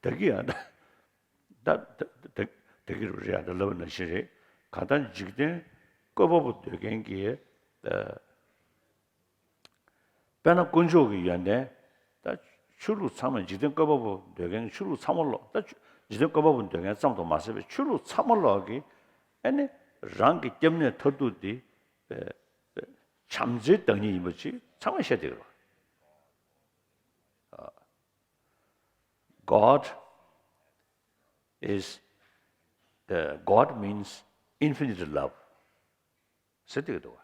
ད་གི་ཡང་ད་ད་ད་གི་རུ་རེད་ཡང་ད་ལབ་ན་ཤེས་རེད། གང་ལྟར་འཇིག་རྟེན་བཀོད་པ་པོ་འདོད་མཁན་གྱི་ད། དཔེར་ན་དཀོན་མཆོག་གི་ཡོན་ཏན། ད་ཆོས་ལུགས་ཚང་མ་འཇིག་རྟེན་བཀོད་པ་པོ་འདོད་མཁན་གྱི་ཆོས་ལུགས་ཚང་མ་ལོག་ད་འཇིག་རྟེན་བཀོད་པ་པོ་འདོད་མཁན་ཙམ་དུ་མ་ཟད་པའི་ཆོས་ལུགས་ཚང་མ་ལོག་གི་ཨ་ནི་རང་གི་སྐྱབས་གནས་མཐར་ཐུག་དེ་བྱམས་བརྩེའི་བདག་ཉིད་ཡིན་པ་ཅིག་ཚང་མས་བཤད་བསྡད་ཀྱི་རེད། God is the God means infinite love. ཟེར་དེ་འདུག་བ།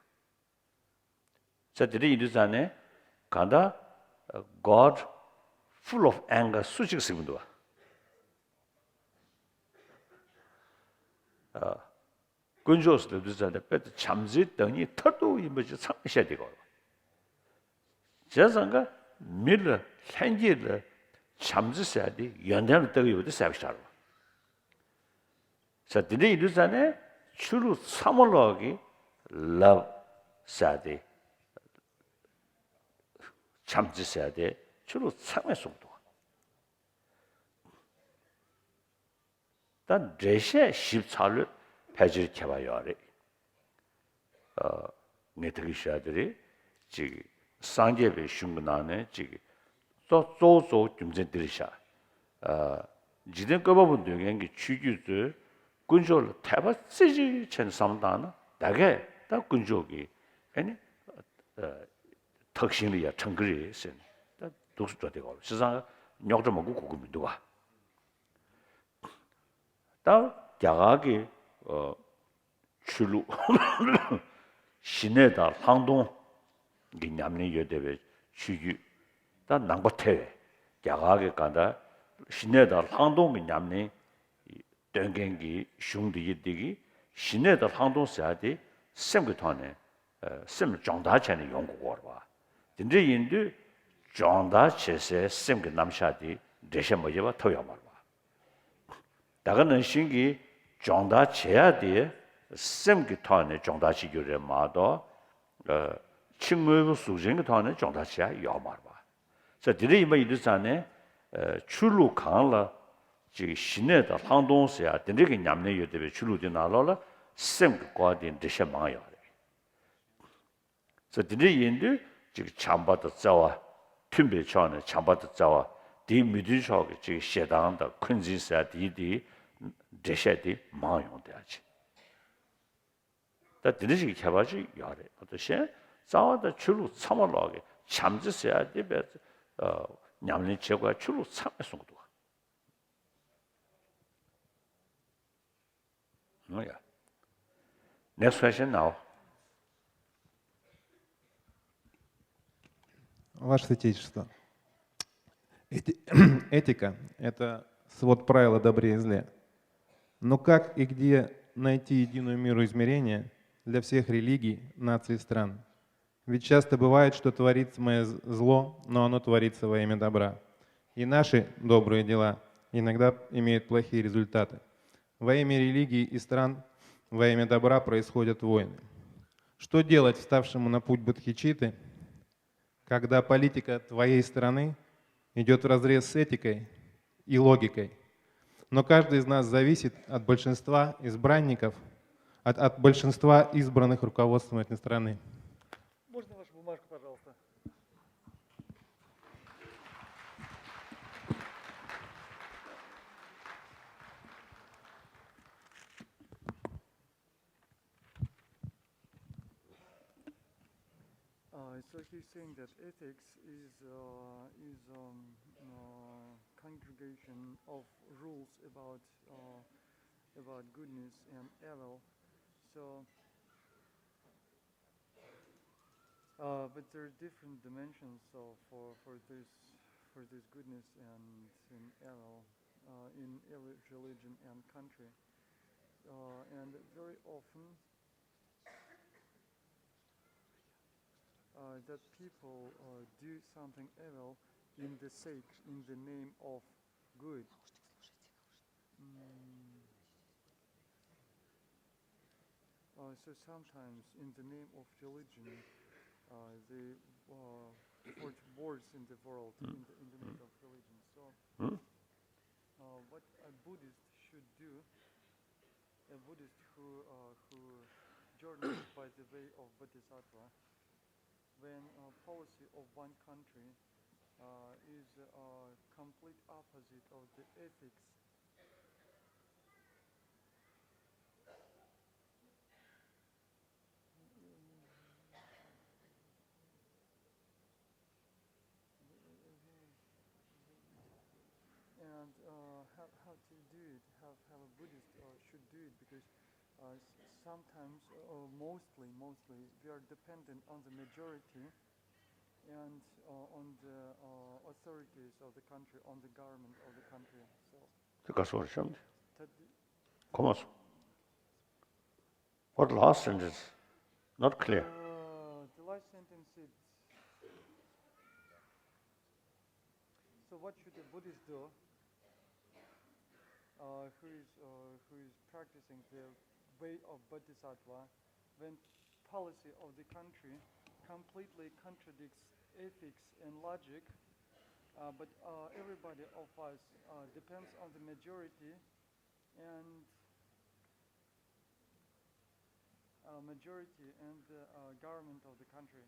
ཟེར་དེ་འདྲ་ཡིན་དུས་ཙང་ནས་གང་ལྟར་God full of anger སུ་གཅིག་ཟེར་གི་འདུག་བ། དཀོན་མཆོག་ཟེར་དུས་ཙང་ནས་དཔེ་དེ་བྱམས་བརྩེའི་བདག་ཉིད་མཐར་ཐུག་ཡིན་པ་ཅིག་ཚང་མས་བཤད་བསྡད་ཀྱི་ཡོད་རེད། བྱས་ཙང་ཀ་མི་ལ་ལྷན་སྐྱེས་ལ་བྱམས་བརྩེ་ཟེར་ཡ་དེ་ཡོན་ཏན་ལ་བལྟ་གི་ཡོད་པ་དེ་གསལ་པོ་ཆགས་རེད་བ། ས་དེ་འདྲ་ཡིན་དུས་ཙང་ནས་ཆོས་ལུགས་ཚང་མ་ལོག་གི་ལབ་ས་དེ་བྱམས་བརྩེ་ཟེར་དེ་ཆོས་ལུགས་ཚང་མས་གསུངས་འདུག་ད་འགྲེལ་བཤད་ཞིབ་ཚགས་ལོས་ཕལ་ཆེར་ཁྱད་པར་ཡོད་རེད། ངས་ད་གིན་བཤད་དེ་རེད། ཅིག་སངས་རྒྱས་པའི་གཞུང་གི་ནང་ནས་ཅིག་གཙོ་གཙོ་བོ་གཙོ་བོ་རྒྱུ་མཚན་འདི་རེད་ཤག་འཇིག་རྟེན་བཀོད་པ་པོ་འདོད་མཁན་གྱི་ཆོས་བརྒྱུད་ཚོས་དཀོན་མཆོག་ལ་དད་པ་རྩེ་གཅིག་བྱས་ནས་བསམ་བློ་བཏང་ན་ད་གས་ད་དཀོན་མཆོག་གི་ཨ་ནི་ཐག་ཤིང་ལ་ཡར་དྲངས་གི་རེད་ཟེར་ནས་ད་འདུག་སེ་འགྲོ་བསྡད་ཀྱི་ཡོད་རེད། བྱས་ཙང་རྙོག་དྲ་མང་པོ་གོ་གི་མི་འདུག་ག་ད་རྒྱ་གར་གྱི་ཆོས་ལུགས་ཞི་གནས་དང་ལྷག་མཐོང་གི་ཉམས་ལེན་ཡོད་བསྡད་པའི་ཆོས་བརྒྱུད། ད་ནང་པ་ཐེ་བའི་རྒྱ་གར་གྱི་གང་ལྟར་ཞི་གནས་དང་ལྷག་མཐོང་གི་ཉམས་ལེན་སྟོན་མཁན་གྱི་གཞུང་འདི་ཡི་འདི་གི་ཞི་གནས་དང་ལྷག་མཐོང་ཟེར་ཡ་དེ་སེམས་ཀྱི་ཐོག་ནས་སེམས་སྦྱོང་བརྡར་བྱས་ནས་ཡོང་དགོས་ཀྱི་ཡོད་རེད་བ། དེ་འདྲ་ཡིན་དུས་སྦྱོང་བརྡར་བྱེད་སའི་སེམས་ཀྱི་རྣམ་གཞག་དེ་འགྲེལ་བཤད་མ་བྱས་པ་ཐབས་ཡོད་མ་རེད་བ། ད་ག་ནང་བཞིན་གྱི་སྦྱོང་བརྡར་བྱེད་ཡ་དེ་སེམས་ཀྱི་ཐོག་ནས་སྦྱོང་བརྡར་བྱེད་རྒྱུ་རེད་མ་གཏོགས། ཕྱི་དངོས་པོ་གཟུགས་ཅན་གྱི་ཐོག་ནས་སྦྱོང་བརྡར་བྱེད་ཡ་ཡོད་མ་རེད་པ། ས་དེ་འདྲ་ཡིན་པ་ཡིན་དུས་ཙང་ནས་ཆོས་ལུགས་གང་ལ་ཅིག་ཞི་གནས་དང་ལྷག་མཐོང་ཟེར་ཡ་དེ་འདྲ་གི་ཉམས་ལེན་ཡོད་བསྡད་པའི་ཆོས་ལུགས་དེ་ནང་ལོགས་ལ་སེམས་ཀྱི་སྐོར་དེ་འགྲེལ་བཤད་མང་ཡོད་རེད། ས་དེ་འདྲ་ཡིན་དུས་ཅིག་བྱམས་པ་དང་བརྩེ་བ། མཐུན་པའི་ཕྱོགས་ནས་བྱམས་པ་དང་བརྩེ་བ། དེའི་མི་མཐུན་ཕྱོགས་ཀྱི་ཅིག་ཞེ་སྡང་དང་འཁོན་འཛིན་ཟེར་ཡ་དེའི་དེའི་འགྲེལ་བཤད་དེ་མང་ཡོང་བསྡད་ཡ་ཅིག་ད་དེ་འདྲ་ཞིག་གི་ཁྱད་པར་ཅིག་ཡོད་རེད། འོ་ད་གཞན་རྩ་བ་དང་ཆོས་ལུགས་ཚང་མ་ལོག་གི་བྱམས་བརྩེ་ཟེར་ཡ་དེ་བས་ཉམས་ལེན་བྱེད་དགོས་ཡ་ཆོས་ལུགས་ཚང་མས་གསུང་གི་འདུག་ང་ཡ། Next question now. Ваше Святейшество, эти- этика — это свод правил о добре и зле. Но как и где найти единую меру измерения, для всех религий, наций и стран. Ведь часто бывает, что творится мое з- зло, но оно творится во имя добра. И наши добрые дела иногда имеют плохие результаты. Во имя религии и стран, во имя добра происходят войны. Что делать вставшему на путь бодхичитты, когда политика твоей страны идет вразрез с этикой и логикой? Но каждый из нас зависит от большинства избранников, от, от большинства избранных руководством этой страны. Можно вашу бумажку, пожалуйста? Uh, so he's saying that ethics is uh, is um, uh, congregation of rules about uh, about goodness and evil. So Uh, but there are different dimensions of, for, for this for this goodness and in evil, uh, in every religion and country. Uh, and very often uh, that people uh, do something evil in the sake, in the name of good. Mm. Uh, so sometimes, in the name of religion, uh, they uh, forge wars in the world in the, in the name of religion. So, uh, what a Buddhist should do, a Buddhist who uh, who journeys by the way of Bodhisattva, when uh, policy of one country uh, is uh, complete opposite of the ethics. And uh, how, how to do it, how, how a Buddhist uh, should do it, because uh, sometimes, uh, mostly, mostly, we are dependent on the majority and uh, on the uh, authorities of the country, on the government of the country. So, དེ་ག་སོང་རེད་བཤམས་ཏེ། གོ་མ་སོང་། What last sentence? Not clear. Uh, the last sentence is, so what should a Buddhist do uh, who is uh, who is practicing the way of Bodhisattva when policy of the country completely contradicts ethics and logic, uh, but uh, everybody of us uh, depends on the majority and uh, majority and the uh, government of the country.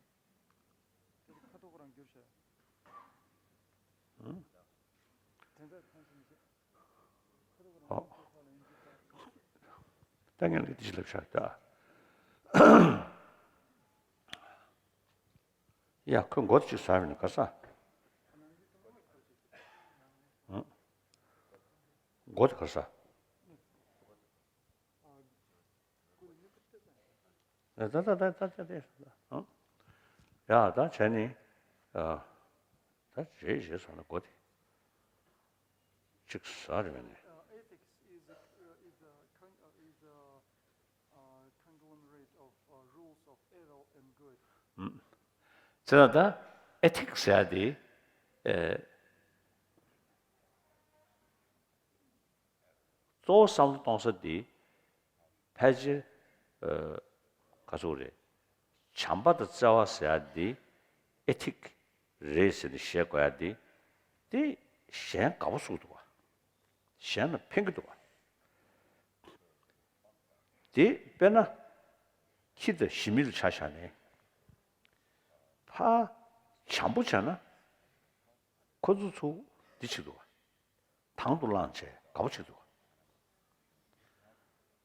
དེ་ཁ་ཐོག་རང་བསྒྱུར་བྱས། ཨང་། དེ་འདྲ་ཐང་ཤིང་ཤིག་ཁ་ཐོག་རང་ཨོ། བསྒྱུར་ཁ་ལ་ཡིན་གྱི་ད། ད་ངས་ལས་དེ་ཅི་ལབ་ཤག་ད། ཡ་ཁོས་མགོ་ཅིག་ཟ་བས་ན་ག་ས། ཨང་། མགོ་དེ་ག་ས། ད་ད་ད་ད་ད་ད་ཨང་། ཡ་ད་བྱས་ནི། ད་རེད་རེད་ཟེར་ན་མགོ་དེ་ཅིག་ཟ་རེད་བས་ནི། Uh, ethics is a, uh, is a, con- uh, is a uh, conglomerate of uh, rules of evil and good. ཨང་། བྱས་ན་ད་ཨེ་ཐིག་ཟེར་ཡ་དེ། ཨེ། གཙོ་བོ་བསམ་བློ་གཏོང་ས་དེ་ཕལ་ཆེར་ཨ་ག་ཚོད་རེད། བྱམས་པ་དང་བརྩེ་བ་ཟེར་ཡ་དེ་ཨེ་ཐིག་རེད་ཟེར་ནས་བཤད་དགོས་ཡ་དེ་དེ་གཞན་དགའ་པོ་བཟོ་གི་འདུག་བ། གཞན་ལ་ཕན་གི་འདུག་བ། དེ་དཔེར་ན་ཁྱི་དང་ཞི་མི་ལ་ཆ་བཞག་ནས་ཕ་བྱམས་པོ་བྱས་ན་ཁོ་ཚོ་ཚོ་འདི་བྱེད་འདུག་བ། དང་དུ་བླངས་བྱས་དགའ་པོ་བྱེད་འདུག་བ།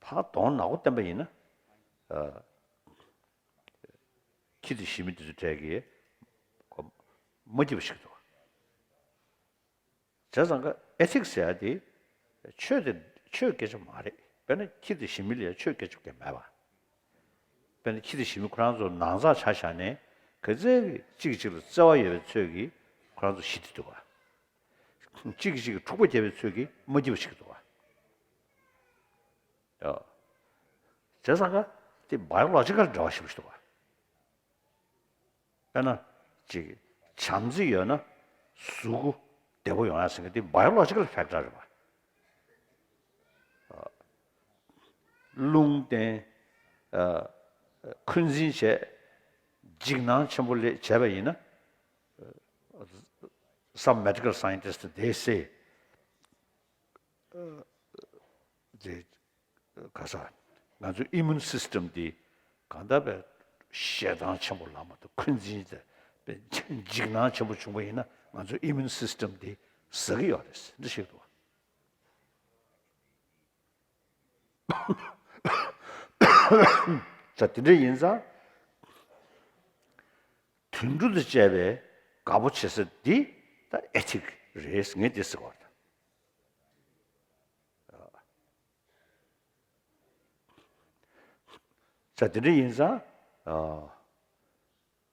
ཕར་གདོང་ནག་པོ་བསྟན་པ་ཡིན་ན། ཨ། ཁྱི་དེ་ཞི་མི་དེ་ཚོ་གྲས་ཀྱིས་ཁོ་མ་སྐྱིད་པ་ཞིག་འདུག་བ། བྱས་ཙང་ཀ་ཨེ་ཐིག་ཟེར་ཡ་དེ་ཆོས་དེ་ཆོས་སྐད་ཆ་མ་རེད། དཔེར་ན་ཁྱི་དེ་ཞི་མི་ལ་ཡ་ཆོས་སྐད་ཆ་སྐད་མེད་པ། དཔེར་ན་ཁྱི་དེ་ཞི་མི་ཁོ་རང་ཚོ་ནང་ཚགས་ཆ་བཞག་ནས་ག་ཚད་གཅིག་གིས་གཅིག་ལ་བརྩེ་བ་ཡོད་པའི་ཚོད་ཀྱིས་ཁོ་རང་ཚོ་ཞི་བདེ་འདུག་བ། གཅིག་གིས་གཅིག་གི་འཁྲུག་པ་བརྒྱབ་པའི་ཚོད་ཀྱིས་མ་སྐྱིད་པ་ཞིག་འདུག་བ། ཡ། བྱས་ཙང་ཀ་ དེ་བ་ཡོ་ལོ་ཇི་ཀལ་འབྲེལ་བ་ཞེ་པོ་ཞིག་འདུག་བ། དཔེར་ན། ཅིག་བྱམས་བརྩེ་ཡོད་ན་གཟུགས་པོ་བདེ་པོ་ཡོང་ཡ་ཟེར་མཁན་དེ་བ་ཡོ་ལོ་ཇི་ཀལ་ཕེག་ཊར་རེད་བ། རླུང་བརྟེན། ཨ། འཁོན་འཛིན་བྱས། འཇིགས་སྣང་ཆེན་པོ་སླེབས་བྱས་པ་ཡིན་ན། Some medical scientists, they say, the, ག་ས། ང་ཚོའི་ཨི་མུན་སིས་ཊམ་འདི་གང་ལྟར་བས་ཞེ་སྡང་ཆེན་པོ་ལངས་པ་དང་འཁོན་འཛིན་དེ་འཇིགས་སྣང་ཆེན་པོ་བྱུང་བ་ཡིན་ན་ང་ཚོའི་ཨི་མུན་སིས་ཊམ་འདི་ཟ་གི་ཡོད་རེད་འདི་ཞིག་འདུག་ས་དེ་འདྲ་ཡིན་ཙང་། དུད་འགྲོ་དང་བཅས་པའི་དགའ་པོ་བྱེད་ས་འདི་ད་ཨེ་ཐིག་རེད་ངས་འདི་ཟེར་བ་དང་། ས་དེ་འདྲ་ཡིན་ཙང་།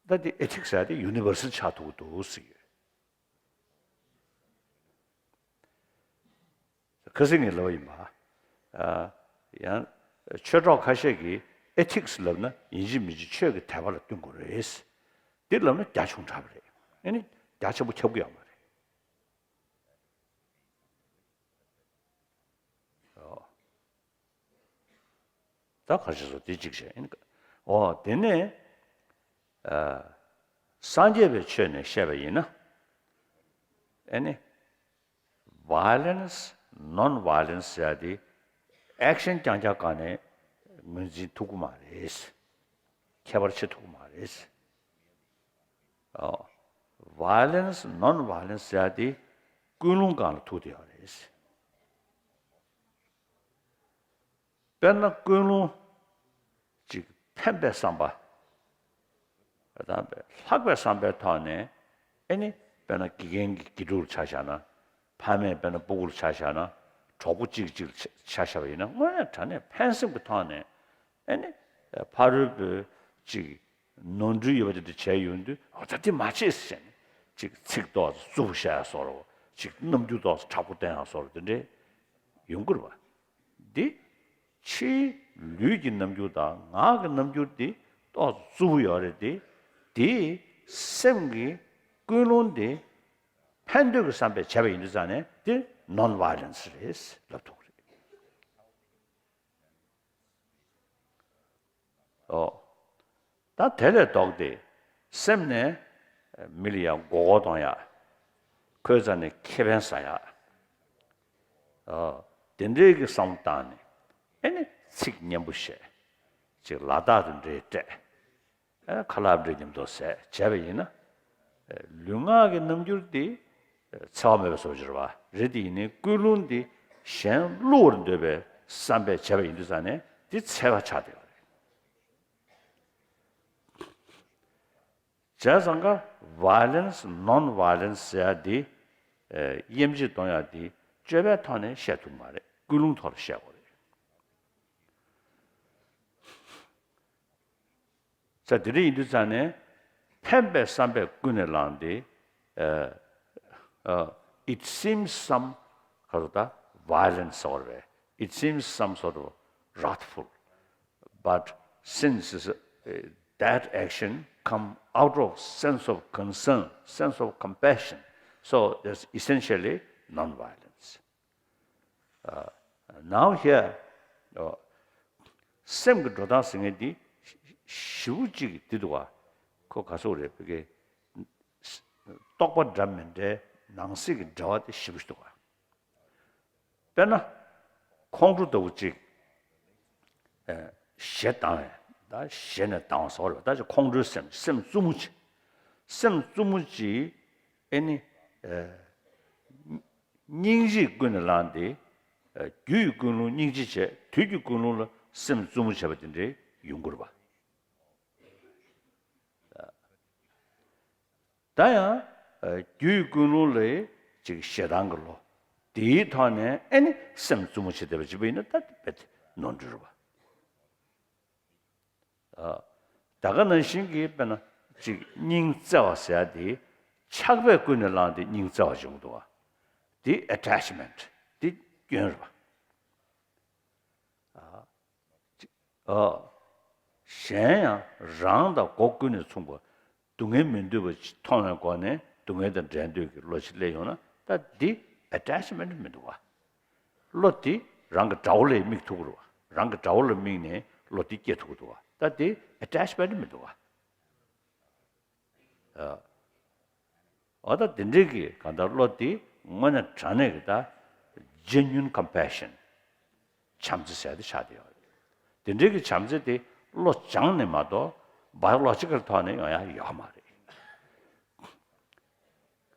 ད་འདི་ཨེ་ཐིག་ཟེར་དེ་ཡུ་ནི་བར་སལ་ཆགས་ཐུབ་ཀྱི་འདུག་ཟེར་གྱི་ཡོད། ཁ་སང་ངས་ལབ་པ་ཡིན་པ། ཡང་ཆོས་གྲོགས་ཁ་ཤས་ཀྱིས་ཨེ་ཐིག་སི་ལབ་ན་ཡིན་གཅིག་མིན་གཅིག་ཆོས་ཀྱི་དད་པ་ལ་བསྟུན་དགོས་རེད། འདི་ལབ་ན་རྒྱ་ཆུང་དྲགས་པ་རེད། ཨེ་ནི་རྒྱ་ཆེན་པོ་ཁྱབ་ཀྱི་ཡོད་མ་རེད། ད་ག་རེ་བྱས་སོང་དེ་གཅིག་བྱས་ཨེ་ནི། འོ་དེ་ནས། སངས་རྒྱས་པའི་ཆོས་ནས་བཤད་པ་ཡིན་ན། ཨེ་ནི། violence, non-violence ཟེར་ཡ་དེ་ཨེག་ཤན་རྐྱང་རྐྱང་སྒང་ནས་ངོས་འཛིན་ཐུབ་ཀྱི་མ་རེད། ཁྱད་པར་ཕྱེ་ཐུབ་ཀྱི་མ་རེད། ཨོ། violence, non-violence ཟེར་ཡ་དེ་ཀུན་སློང་སྒང་ལ་ཐུག་བསྡད་ཡོད་རེད། དཔེར་ན་ཀུན་སློང་གཅིག་ཕན་པའི་བསམ་པ། ད་ལྷག་པའི་བསམ་པའི་ཐོག་ནས་ཨེ་ནི་དཔེར་ན་དགེ་རྒན་གྱི་དགེ་ཕྲུག་ལ་ཆ་བཞག་ན། ཕ་མས་དཔེར་ན་སྤུ་གུ་ལ་ཆ་བཞག་ན། གྲོགས་པོ་གཅིག་གཅིག་ལ་ཆ་ཆ་བཞག་པ་ཡིན་ན་དངོས་གནས་དྲང་གནས་ཕན་སེམས་ཀྱི་ཐོག་ནས་ཨེ་ནི་ཕ་རོལ་པོའི་གཅིག་ནོར་འཁྲུལ་ཡོད་པ་དེ་འདྲ་བྱས་ཡོང་དུས་འོ་ད་དེ་མ་བྱེད་ཟེར་ནས་གཅིག་ཚིག་ཏོག་ཙམ་རྩུབ་པོ་བཤད་ཡ་བཟོ་འདྲ་བོ་གཅིག་རྣམ་འགྱུར་ཏོག་ཙམ་དྲག་པོ་བསྟན་ཡ་བཟོ་འདྲ་བོ་དེ་འདྲས་ཡོང་གི་རེད་པ། འདི་ཕྱིའི་ལུས་ཀྱི་རྣམ་འགྱུར་དང་ངག་གི་རྣམ་འགྱུར་འདི་ཏོག་ཙམ་རྩུབ་པོ་ཡོད་རེད་དེ། དེ་སེམས་ཀྱི་ཀུན་སློང་དེ་ཕན་འདོད་ཀྱི་བསམ་པས་བྱས་པ་ཡིན་དུས་ཙང་ནས་དེ་ནོན་ཝའི་ལེན་སི་རེད་ལབ་ཐུབ་ཀྱི་རེད། ཨོ། ད་དེ་ལས་ལྡོག་སྟེ་སེམས་ནས་མི་ལ་ཡ་མགོ་སྐོར་གཏོང་ཡ། ཁོའི་རྩ་ནས་ཁེ་ཕན་ཟ་ཡ། ཨོ། དེ་འདྲའི་གི་བསམ་བློ་བཏང་ནས་ཨེ་ནི་ཚིག་སྙན་པོ་བཤད། ཅིག་ལ་དྭགས་དེ་འདྲའི་སྤྲད། ཨེ་ཁ་ལག་འདྲ་མཉམ་དུ་ཟས་བྱས་པ་ཡིན་ན། ལུས་ངག་གི་རྣམ་འགྱུར་དེ་འཚེ་བ་མེད་པ་བཟོ་གི་རེད་པ། རེད་དེ་ཡིན་ནའི་ཀུན་སློང་དེ་གཞན་བསླུ་བར་འདོད་པའི་བསམ་པས་བྱས་པ་ཡིན་དུས་ཙང་ནས་དེ་འཚེ་བ་ཆགས་བསྡད་པ་རེད། བྱས་ཙང་ཀ་ཝའི་ལེན་སི་ནོན་ཝའི་ལེན་སི་ཟེར་ཡ་དེ། དབྱེ་འབྱེད་གཏོང་ཡ་དེ་སྤྱོད་པའི་ཐོག་ནས་བཤད་ཐུབ་མ་རེད། ཀུན་སློང་ཐོག་ལ་བཤད་དགོས་རེད། ས་དེ་འདྲ་ཡིན་དུས་ཙང་ནས་ཕན་པའི་བསམ་པས་ཀུན་ནས་བསླངས་ཏེ། ཨ། ཨ། it seems some ག་རེ་ད་violent sort of, it seems some sort of wrathful, but since, uh, that action come out of sense of concern, sense of compassion, so that's essentially non-violence. Now here, ཨོ། སེམས་ཀྱི་འགྲོ་སྟངས་ཟེར་མཁན་འདི་ཞེ་པོ་ཅིག་འདི་འདུག་ག་ཁོ་ག་ཟེར་རེད་པ་གི། རྟོག་པ་འདྲ་མི་འདྲའི་ནང་གསེས་ཀྱི་འབྲེལ་བ་དེ་ཞེ་པོ་ཞིག་འདུག་ག་དཔེར་ན། ཁོང་ཁྲོ་ལྟ་བུ་ཅིག་ཨེ། ཞེ་སྡང་བས། ད་ཞེ་ནས་སྡང་བ་ཟེར་བ་རེད་པ། ད་ཅིག་ཁོང་ཁྲོའི་སེམས། སེམས་རྩུབ་མོ་ཅིག་སེམས་རྩུབ་མོ་ཅིག་ཨེ་ནི། ཨེ། སྙིང་རྗེས་ཀུན་ནས་བསླངས་ཏེ། རྒྱུ་ཡི་ཀུན་སློང་སྙིང་རྗེ་བྱས། དུས་ཀྱི་ཀུན་སློང་ལ་སེམས་རྩུབ་མོ་བྱས་པ་དེ་འདྲའི་ཡོང་གི་རེད་པ། ད་ཡང་རྒྱུ་ཡི་ཀུན་སློང་ལ་ཅིག་ཞེ་སྡང་གི་བློ། དེའི་ཐོག་ནས་ཨེ་ནི་སེམས་རྩུབ་མོ་བྱས་བསྡད་པ་ཅིག་པ་ཡིན་ན་ད་དེ་རྦད་དེ་ནོར་འཁྲུལ་རེད་པ། ད་ག་ནང་བཞིན་གྱི་དཔེར་ན་ཅིག་སྙིང་བརྩེ་བ་ཟེར་ཡ་དེ་ཆགས་པས་ཀུན་ནས་བསླངས་ཏེ་སྙིང་བརྩེ་བ་བྱུང་འདུག་པ། དེ་ཨེ་ཊེཆ་མེན་ཊི་དེ་སྐྱོན་རེད་པ། ཨ། ཅིག་ཨ། གཞན་ཡང་རང་དང་སྒོ་ཀུན་ནས་མཚུངས་པ། སྡུག་བསྔལ་མི་འདོད་པ་མཐོང་བའི་སྒོ་ནས་སྡུག་བསྔལ་དང་བྲལ་འདོད་ཀྱི་བློ་ཅིག་སླེབས་ཡོང་ན། ད་འདི་ཨེ་ཊེཆ་མེན་ཊི་མི་འདུག་ག་བློ་དེ་རང་གི་དགྲ་བོ་ལ་དམིགས་ཐུབ་ཀྱི་རེད་བ། རང་གི་དགྲ་བོ་ལ་དམིགས་ནས་བློ་དེ་སྐྱེ་ཐུབ་ཀྱི་འདུག་བ། ད་དེ་ཨེ་ཊེཆ་མེན་ཊི་མི་འདུག་བ། ཨ། འོ་ད་དེ་འདྲའི་གི་གང་ལྟར་བློ་དེ་དངོས་གནས་དྲང་གནས་ཀྱི་ད་ཇེ་ནུ་ཨིན་ཀམ་པེ་ཤན། བྱམས་བརྩེ་ཟེར་དེ་ཆགས་བསྡད་ཡོད་རེད། དེ་འདྲའི་གི་བྱམས་བརྩེ་དེ་བློ་སྦྱངས་ནས་མ་གཏོགས་བ་ཡོ་ལོ་ཇི་ཀལ་ཐོག་ནས་ཡོང་ཡ་ཡོད་མ་རེད།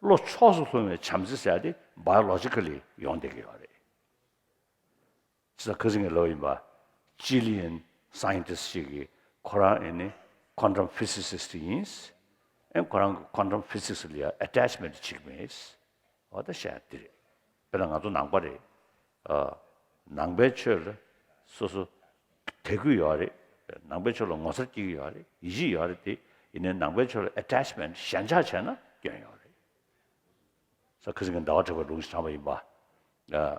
བློ་ཕྱོགས་སུ་ལྷུང་བའི་བྱམས་བརྩེ་ཟེར་དེ་བ་ཡོ་ལོ་ཇི་ཀལ་ལི་ཡོང་བསྡད་ཀྱི་ཡོད་རེད། ཅི་ཟེར་ཁ་སང་གི་ལོ་ཡིན་པ། ཅི་ལི་ཡན་སའེན་ཊིསི་ཅིག་གིས་ཁོ་རང་ཨེ་ནི་ཁོན་ཊམ་ཕི་སི་སིསི་ཊི་ཡིན། ཨེ་ཁོ་རང་གི་ཁོན་ཊམ་ཕི་སིག་སི་ལ་ཡ་ཨེ་ཊེཆ་མེན་ཊི་ཅིག་མེད། འོ་ད་བཤད་ཡ་འདི་རེད། དཔེར་ན་ང་ཚོ་ནང་པ་རེད། ཨ། ནང་པའི་ཆོས་ལ་སོ་སོ་དད་གུས་ཡོད་རེད། ནང་པའི་ཆོས་ལ་ངོ་མཚར་སྐྱེ་གི་ཡོད་རེད། ཡིད་ཆེས་ཡོད་རེད་དེ། ཡིན་ནའི་ནང་པའི་ཆོས་ལ་ཨེ་ཊེཆ་མེན་ཊི་ཞེན་ཆགས་བྱས་ན་སྐྱོན་ཡོད་རེད། ས་ཁ་སང་གི་ཟླ་བ་གྲགས་པའི་ལུང་ཞིག་དྲངས་པ་ཡིན་པ། ཨ།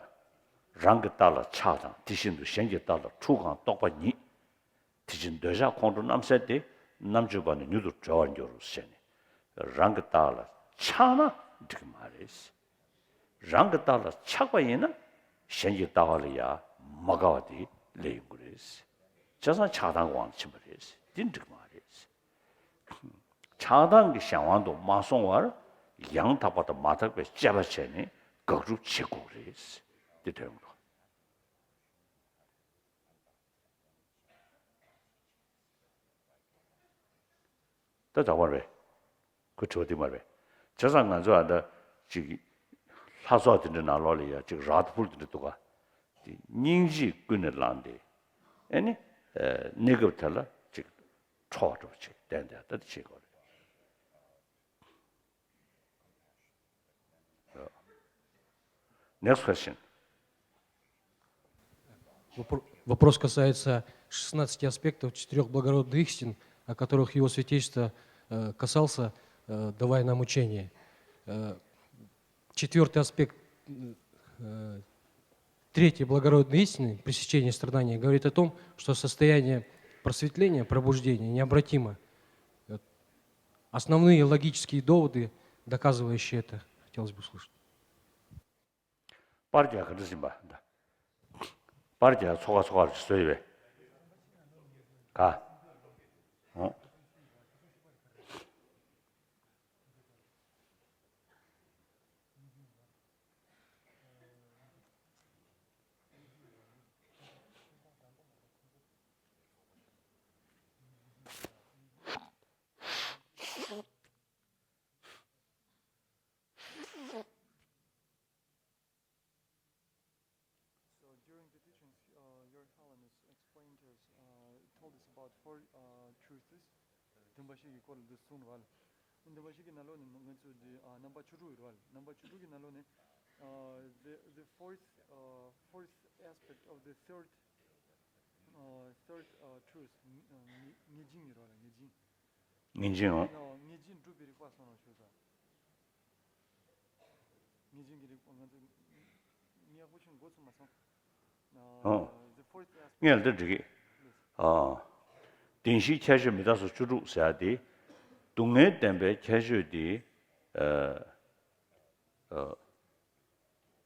རང་གི་རྟགས་ལ་ཆགས་དང་། དེ་བཞིན་དུ་གཞན་གྱི་རྟགས་ལ་འཁྲུལ་གང་རྟོག་པ་ཉིད། དེ་ཕྱིར་འདོད་ཆགས་ཁོང་ཁྲོ་རྣམ་སེལ་ཏེ། རྣམ་དཔྱོད་པ་ནི་མྱུར་དུ་གྲོལ་བར་འགྱུར་ཞེས་ནས། རང་གི་རྟགས་ལ་ཆགས་ན་འགྲིག་གི་མ་རེད། རང་གི་རྟགས་ལ་ཆགས་པ་ཡིན་ན་གཞན་གྱི་ལྟ་བ་ལ་ཡ་མ་དགའ་བ་དེ་སླེབས་ཡོང་གི་རེད། བྱས་ཙང་ཆགས་སྡང་གི་དབང་ལ་ཕྱིན་པ་རེད། འདི་འགྲིག་མ་རེད། ཆགས་སྡང་གི་གཞན་དབང་དུ་མ་སོང་བར་ཡང་དག་པ་དང་མ་དག་པའི་དཔྱད་པ་བྱས་ནས་དགག་སྒྲུབ་བྱེད་དགོས་རེད། འདི་དོན་དུ། ད་དག་པ་རེད། ཁོས་དྲི་བ་འདི་མ་རེད། བྱས་ཙང་ང་ཚོ་ཨ་ད་ཅིག་ལྷ་ཚོགས་དེ་འདྲ་ནང་ལོགས་ལ་ཡ་ཅིག་རཱ་དྷ་ཕུལ་དེ་འདྲ་འདུག་ག་དེ་སྙིང་རྗེས་ཀུན་ནས་བསླངས་ཏེ། ཨེ་ནི། ཨ། གནས་སྐབས་དེ་ལ་ཅིག་ཁྲོ་བ་འདྲ་པོ་ཅིག་བསྟན་ཏེ་ད་དེ་བྱེད་དགོས་རེད། Next question. Вопро- Вопрос касается шестнадцати аспектов четырех благородных истин, о которых его святейшество э, касался, э, давая нам учение. Э, Четвертый аспект, э, третьей благородной истины, пресечение страдания, говорит о том, что состояние просветления, пробуждения необратимо. Основные логические доводы, доказывающие это, хотелось бы услышать. པར་རྒྱག་ག་འདྲ་ཟིན་པ་འདི། པར་རྒྱག་ཚོ་ཁ་ཚོ་ཁ་རེ་བཟོས་ཡོད་པས། ག་ཨོ། So during the teachings, uh, Your Holiness explained us, uh, told us about four uh, truths. བདེན་པ་བཞི་གི་སྐོར་ལ་འདི་གསུངས་རེད་བ། བདེན་པ་བཞི་གི་ནང་ལོགས་ནས་ང་ཚོས་འདི་ཨ་རྣམ་པ་བཅུ་དྲུག་ཡོད་རེད་བ། རྣམ་པ་བཅུ་དྲུག་གི་ནང་ལོགས་ནས་uh, the the fourth uh, fourth aspect of the third uh, third uh, truth ངེས་ངེས་འབྱིན་ཡོད་རེད་བ། ངེས་འབྱིན། ངེས་འབྱིན་འོང་། ངེས་འབྱིན་སྒྲུབ་པའི་རིགས་པ་གསུངས་རོགས་ཞུ་དང་། ངེས་འབྱིན་གྱི་རིགས་པ་ང་ཚོ་ཡག་པོ་ཞིག་འགོ་ཚུགས་མ་སོང་། ཨོ། ངས་ལ་འདི་འགྲིག་གི་ཨ། བདེན་བཞིའི་ཁྱད་ཆོས་མི་རྟག་སོགས་བཅུ་དྲུག་ཟེར་ཡ་དེ། སྡུག་བསྔལ་བདེན་པའི་ཁྱད་ཆོས་དེ། ཨ། ཨ།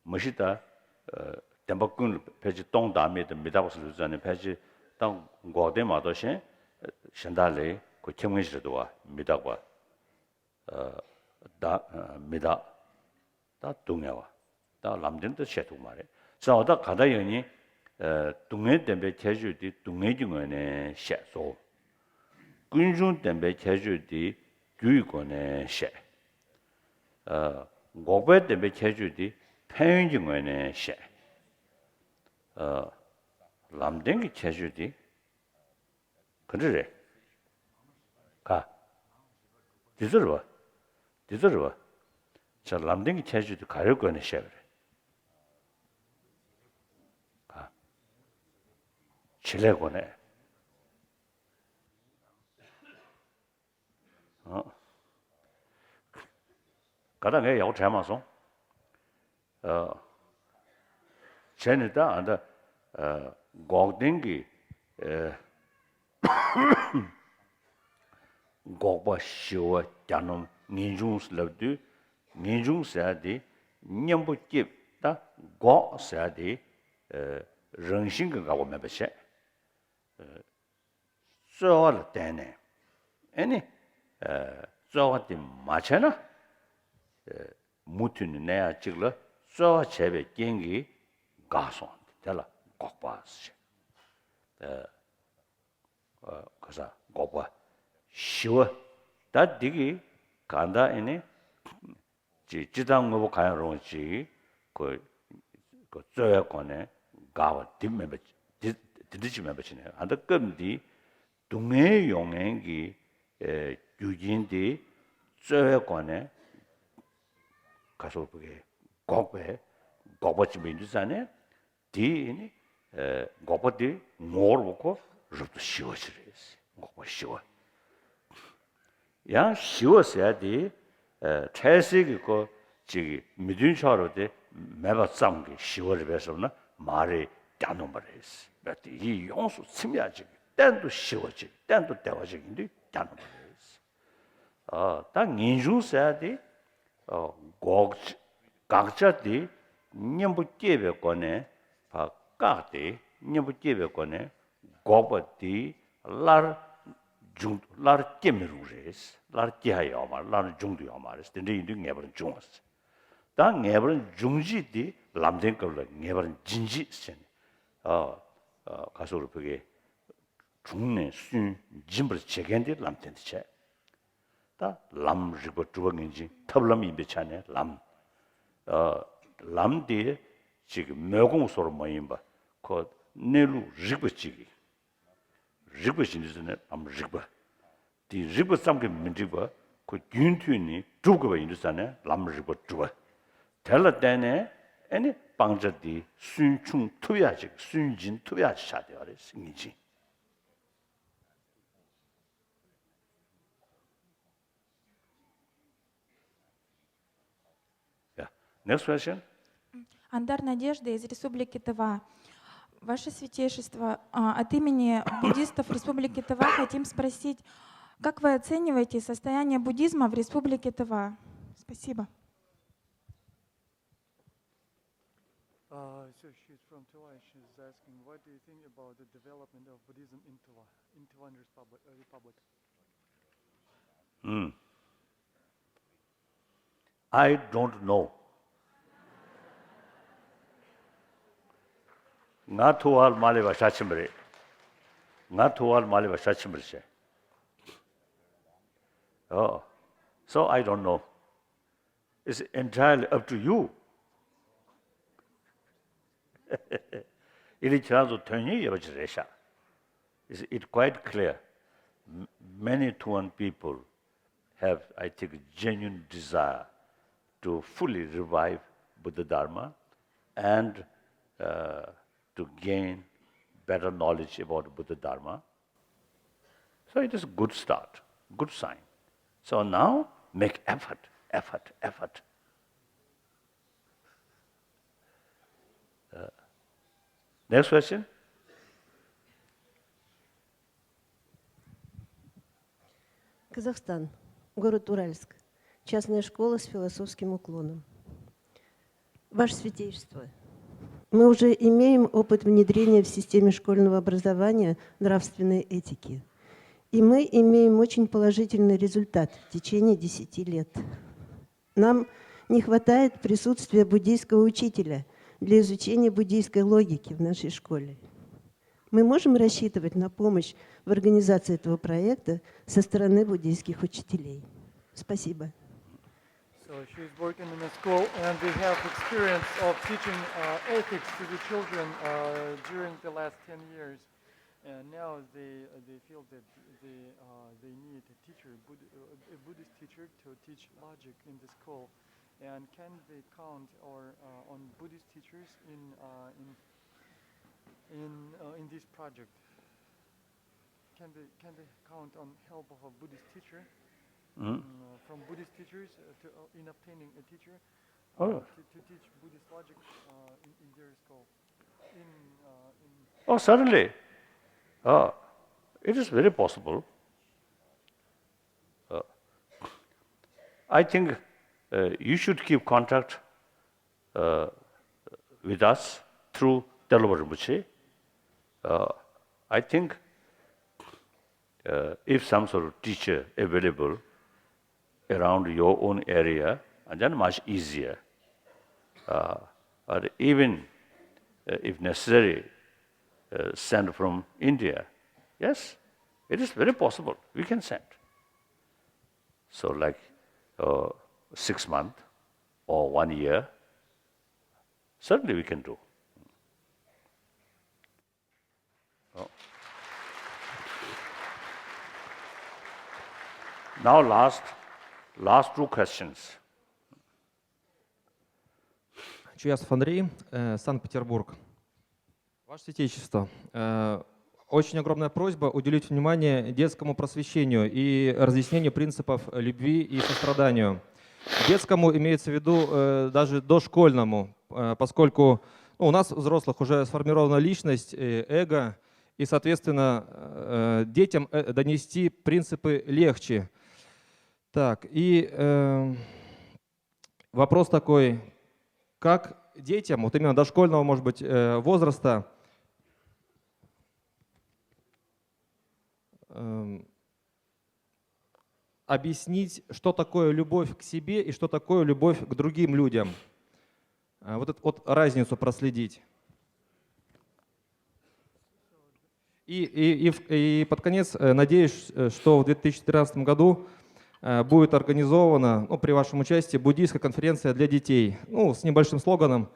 མ་གཞི་ད། ཨ། བདེན་པ་ཀུན་ལ་ཕལ་ཆེར་སྟོང་བདག་མེད་དང་མི་རྟག་པ་སོགས་ལུས་ཙམ་ནས་ཕལ་ཆེར་ད་འགོག་བདེན་མ་གཏོགས་གཞན་གཞན་དག་ལས་ཁོ་ཁྱབ་མཁན་ཞིག་རེད་འདུག་བ། མི་རྟག་པ། བདག་མི་བདག་ད་སྡུག་བསྔལ་བ། ད་ལམ་བདེན་ད་བཤད་ཐུབ་མ་རེད། ཙང་བ་ད་ག་ད་ཡོད་ཉིན། སྡུག་བསྔལ་བདེན་པའི་ཁྱད་ཆོས་དེ་སྡུག་བསྔལ་གྱི་ངོས་ནས་བཤད་སོ། ཀུན་འབྱུང་བདེན་པའི་ཁྱད་ཆོས་དེ་རྒྱུ་ཡི་སྒོ་ནས་བཤད། འགོག་པའི་བདེན་པའི་ཁྱད་ཆོས་དེ་ཕན་ཡོན་གྱི་ངོས་ནས་བཤད། ལམ་བདེན་གྱི་ཁྱད་ཆོས་དེ། ག་འདྲ་རེད། ག་འདི་ཚོ་རེད་བ། འདི་ཚོ་རེད་བ། བྱས་ལམ་བདེན་གྱི་ཁྱད་ཆོས་དེ་ག་རེའི་སྒོ་ནས་བཤད་པ་རེད། ག་བྱེད་ལས་སྒོ་ནས། ཨ། ག་ད་ངས་ཡག་པོ་དྲན་མ་སོང་། ཨ། བྱས་ནས་ད་ཨ་ད། ཨ། འགོག་བདེན་གྱི། ཨ། འགོག་པ་ཞི་བ་གྱ་ནོམ་ངེས་འབྱུང་ལབ་དུས། ངེས་འབྱུང་ཟེར་ཡ་དེ་གཉེན་པོ་སྐྱེས་ད་འགོག་ཟེར་ཡ་དེ་རང་བཞིན་གྱིས་འགག་པ་མེད་པ་བྱས། རྩོལ་བ་ལ་བརྟེན་ནས་ཨེ་ནི་རྩོལ་བ་དེ་མ་བྱས་ན། མུ་མཐུད་ནས་གནས་ཡག་གཅིག་ལ་རྩོལ་བ་བྱས་པའི་རྐྱེན་གྱིས་འགག་སོང་། དེ་ལ་འགོག་པ་ཟེར། ག་ས་འགོག་པ། ཞི་བ། ད་འདི་གི་གང་ལྟར་ཨེ་ནི་ཅིག་སྤྱིར་བཏང་དངོས་པོ་གང་ཡང་རུང་ཅིག་ཁོ་ཁོ་རྩོལ་བའི་སྒོ་ནས་འགག་པ་འདི་མིན་པ། འདི་འདི་འདྲ་ཅིག་མིན་པ་ཅིག་ནས། ཨ་ད་སྐབས་འདི་སྡུག་བསྔལ་ཡོང་མཁན་གྱི་རྒྱུ་རྐྱེན་དེ་རྩོལ་བའི་སྒོ་ནས་ག་སོགས་པའི་འགོག་པའི་འགོག་པ་ཅིག་མིན་དུས་ཙང་ནས། དེ་ནི་འགོག་པ་དེ་ངོ་བོར་བ་ཁོ་རབ་ཏུ་ཞི་བ་ཞིག་རེད། འགོག་པ་ཞི་བ། ཡང་ཞི་བ་ཟེར་ཡ་དེ་འཕྲལ་སེལ་གྱི་ཁོ་ཅིག་མི་མཐུན་ཕྱོགས་རུ་དེ་མེད་པ་ཙམ་གྱི་ཞི་བ་རེད་པས་བསམ་ན་མ་རེད། གྱ་ནོམ་པ་རེད། དེ་ཡིད་ཡོངས་སུ་ཚིམ་ཡ་ཅིག་གཏན་དུ་ཞི་བ་ཅིག་གཏན་དུ་བདེ་བ་ཅིག་ཡིན་དུས་གྱ་ནོམ་པ་རེད། ཨ། ད་ངེས་འབྱུང་ཟེར་ཡ་དེ། ཨ། འགོག་འགག་བྱ་དེ་གཉེན་པོ་སྐྱེས་པའི་སྒོ་ནས་ཕར་བཀག་སྟེ། གཉེན་པོ་སྐྱེས་པའི་སྒོ་ནས་འགོག་པ་དེ་སླར་འབྱུང་སླར་སྐྱེ་མི་རུང་རེད། སླར་སྐྱེ་ཧ་ཡོད་མ་རེད། སླར་འབྱུང་དུ་ཡོད་མ་རེད། དེ་འདྲ་ཡིན་དུས་ངེས་པར་འབྱུང་བ་ཟེར། ད་ངེས་པར་འབྱུང་བྱེད་དེ་ལམ་བདེན་སྐབས་ལ་ངེས་པར་འབྱིན་བྱེད་ཟེར་ནས། ཨ། ཨ། ག་སོགས་རུ་བོད་སྐད། དྲུང་ནས་སུན་འབྱིན་པར་བྱེད་མཁན་དེ་ལམ་བདེན་དུ་བྱས། ད་ལམ་རིག་པ་གྲུབ་པ་ངེས་འབྱིན་ཐབས་ལམ་ཡིན་པའི་ཆ་ནས་ལམ། ཨ། ལམ་དེ་ཅིག་མོས་གུས་སོགས་མ་ཡིན་པ་ཁོ་གནས་ལུགས་རིག་པ་ཅིག་གིས། རིག་པ་ཞིག་འདི་ཚོ་ནི་ལམ་རིག་པ། དེ་རིག་པ་ཙམ་གྱིས་མི་འགྲིག་པ། ཁོ་རྒྱུན་མཐུད་ནས་སྒྲུབ་དགོས་པ་ཡིན་དུས་ཙང་ནས་ལམ་རིག་པ་སྒྲུབ་པ། དེ་ལ་བརྟེན་ནས་ཨེ་ནི་སྤང་བྱ་འདི་སུན་ཕྱུང་ཐུབ་ཡག་ཅིག་སུན་འབྱིན་ཐུབ་ཡག་ཅིག་ཆགས་བསྡད་པ་རེད། ངེས་འབྱིན། Yeah. Next question. Андар Надежда из Республики Тыва. Ваше Святейшество, а, от имени буддистов Республики Тыва хотим спросить, как вы оцениваете состояние буддизма в Республике Тыва? Спасибо. Uh, so she's from Tuvai. She's asking, what do you think about the development of Buddhism in Tuva, in Tuvan Republic? Uh, Republic? Mm. I don't know. ང་ཐུ་བ་ལ་མ་སླེབས་པ་ཤ་ཆེན་པོ་རེད། ང་ཐུ་བ་ལ་མ་སླེབས་པ་ཤ་ཆེན་པོ་རེད་ཤག Oh, so I don't know. It's entirely up to you. ཨི་ལི་ཁྱེད་རང་ཚོ་དོན་སྙིང་ཡོད་པ་ཅིག་རེད་ཤག It's it quite clear. M- Many Tuvan people have, I think, genuine desire to fully revive Buddha Dharma and uh, to gain better knowledge about Buddha Dharma. So it is a good start, good sign. So now make effort, effort, effort. Uh, next question. Казахстан, город Уральск, частная школа с философским уклоном. Ваше Святейшество, мы уже имеем опыт внедрения в системе школьного образования нравственной этики. И мы имеем очень положительный результат в течение десяти лет. Нам не хватает присутствия буддийского учителя для изучения буддийской логики в нашей школе. Мы можем рассчитывать на помощь в организации этого проекта со стороны буддийских учителей? Спасибо. So she's working in a school, and they have experience of teaching uh, ethics to the children uh, during the last ten years. And now they they feel that they uh, they need a teacher, Bud- uh, a Buddhist teacher, to teach logic in the school. And can they count or uh, on Buddhist teachers in uh, in in uh, in this project? Can they can they count on help of a Buddhist teacher? Mm, uh, from Buddhist teachers uh, to, uh, in obtaining a teacher uh, Oh. to, to teach Buddhist logic uh, in, in their school? In, uh, in Oh, certainly. Uh, It is very possible. Uh, I think uh, you should keep contact uh, with us through Teloba Rinpoche. Uh, I think uh, if some sort of teacher available around your own area, and then much easier. Uh, or even uh, if necessary, uh, send from India. Yes, it is very possible. We can send. So like uh, six months or one year, certainly we can do. Oh. Now last, last two questions. Чуясов Андрей, э, Санкт-Петербург. Ваше Святейшество, э, очень огромная просьба уделить внимание детскому просвещению и разъяснению принципов любви и состраданию. Детскому имеется в виду э, даже дошкольному, э, поскольку ну, у нас взрослых уже сформирована личность, э, эго, и, соответственно, э, детям э, донести принципы легче. Так, и э, вопрос такой, как детям, вот именно дошкольного, может быть, э, возраста, эм, объяснить, что такое любовь к себе и что такое любовь к другим людям. А, Вот эту вот разницу проследить. И, и, и, в- и под конец, э, надеюсь, э, что в две тысячи тринадцатом году э, будет организована, ну, при вашем участии, буддийская конференция для детей. Ну, с небольшим слоганом.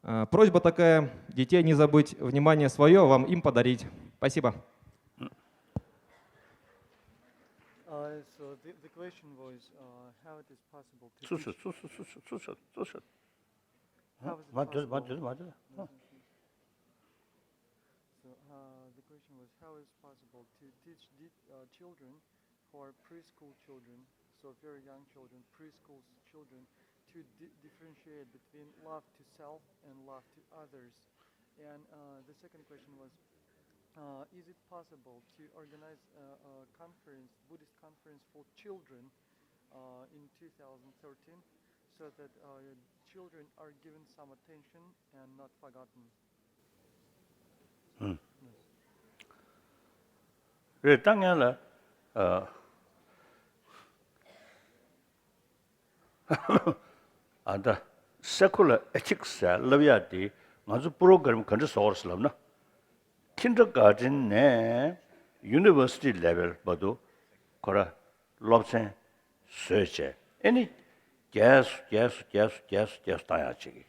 Э, Просьба такая, детей не забыть, внимание свое вам им подарить. Спасибо. Uh, so the, the question was uh, how it is possible to Susu, teach, susu, susu, susu, susu. how is it Mā tū, mā possible? tū, mā tū. So uh, the question was how is possible to teach di- uh, children who are preschool children, so very young children, preschool children, to di- differentiate between love to self and love to others. And uh, the second question was, uh, is it possible to organize a, a conference, Buddhist conference for children uh, in two thousand thirteen, so that uh, children are given some attention and not forgotten? རེད། ད་ངས་ལ་ཨ་ཨ་ད་སེ་ཁུ་ལར་ཨེ་ཐིག་སི་ཟེར་ལབ་ཡག་དེ་ང་ཚོ་པོ་རོ་གྷ་རམ་ག་འདྲ་བཟོ་དགོས་རེད་ཟེར་ལབ་ན། ཁིན་ཌར་གྷར་ཌེན་ནས་ཡུ་ནི་ཝར་སི་ཊི་ལེ་ཝལ་བར་དུ་ཁོ་ར་སློབ་ཚན་བཟོས་བྱས། ཨེ་ནི་རྒྱས་སུ་རྒྱས་སུ་རྒྱས་སུ་རྒྱས་སུ་རྒྱས་སུ་བཏང་ཡག་ཅིག་གི་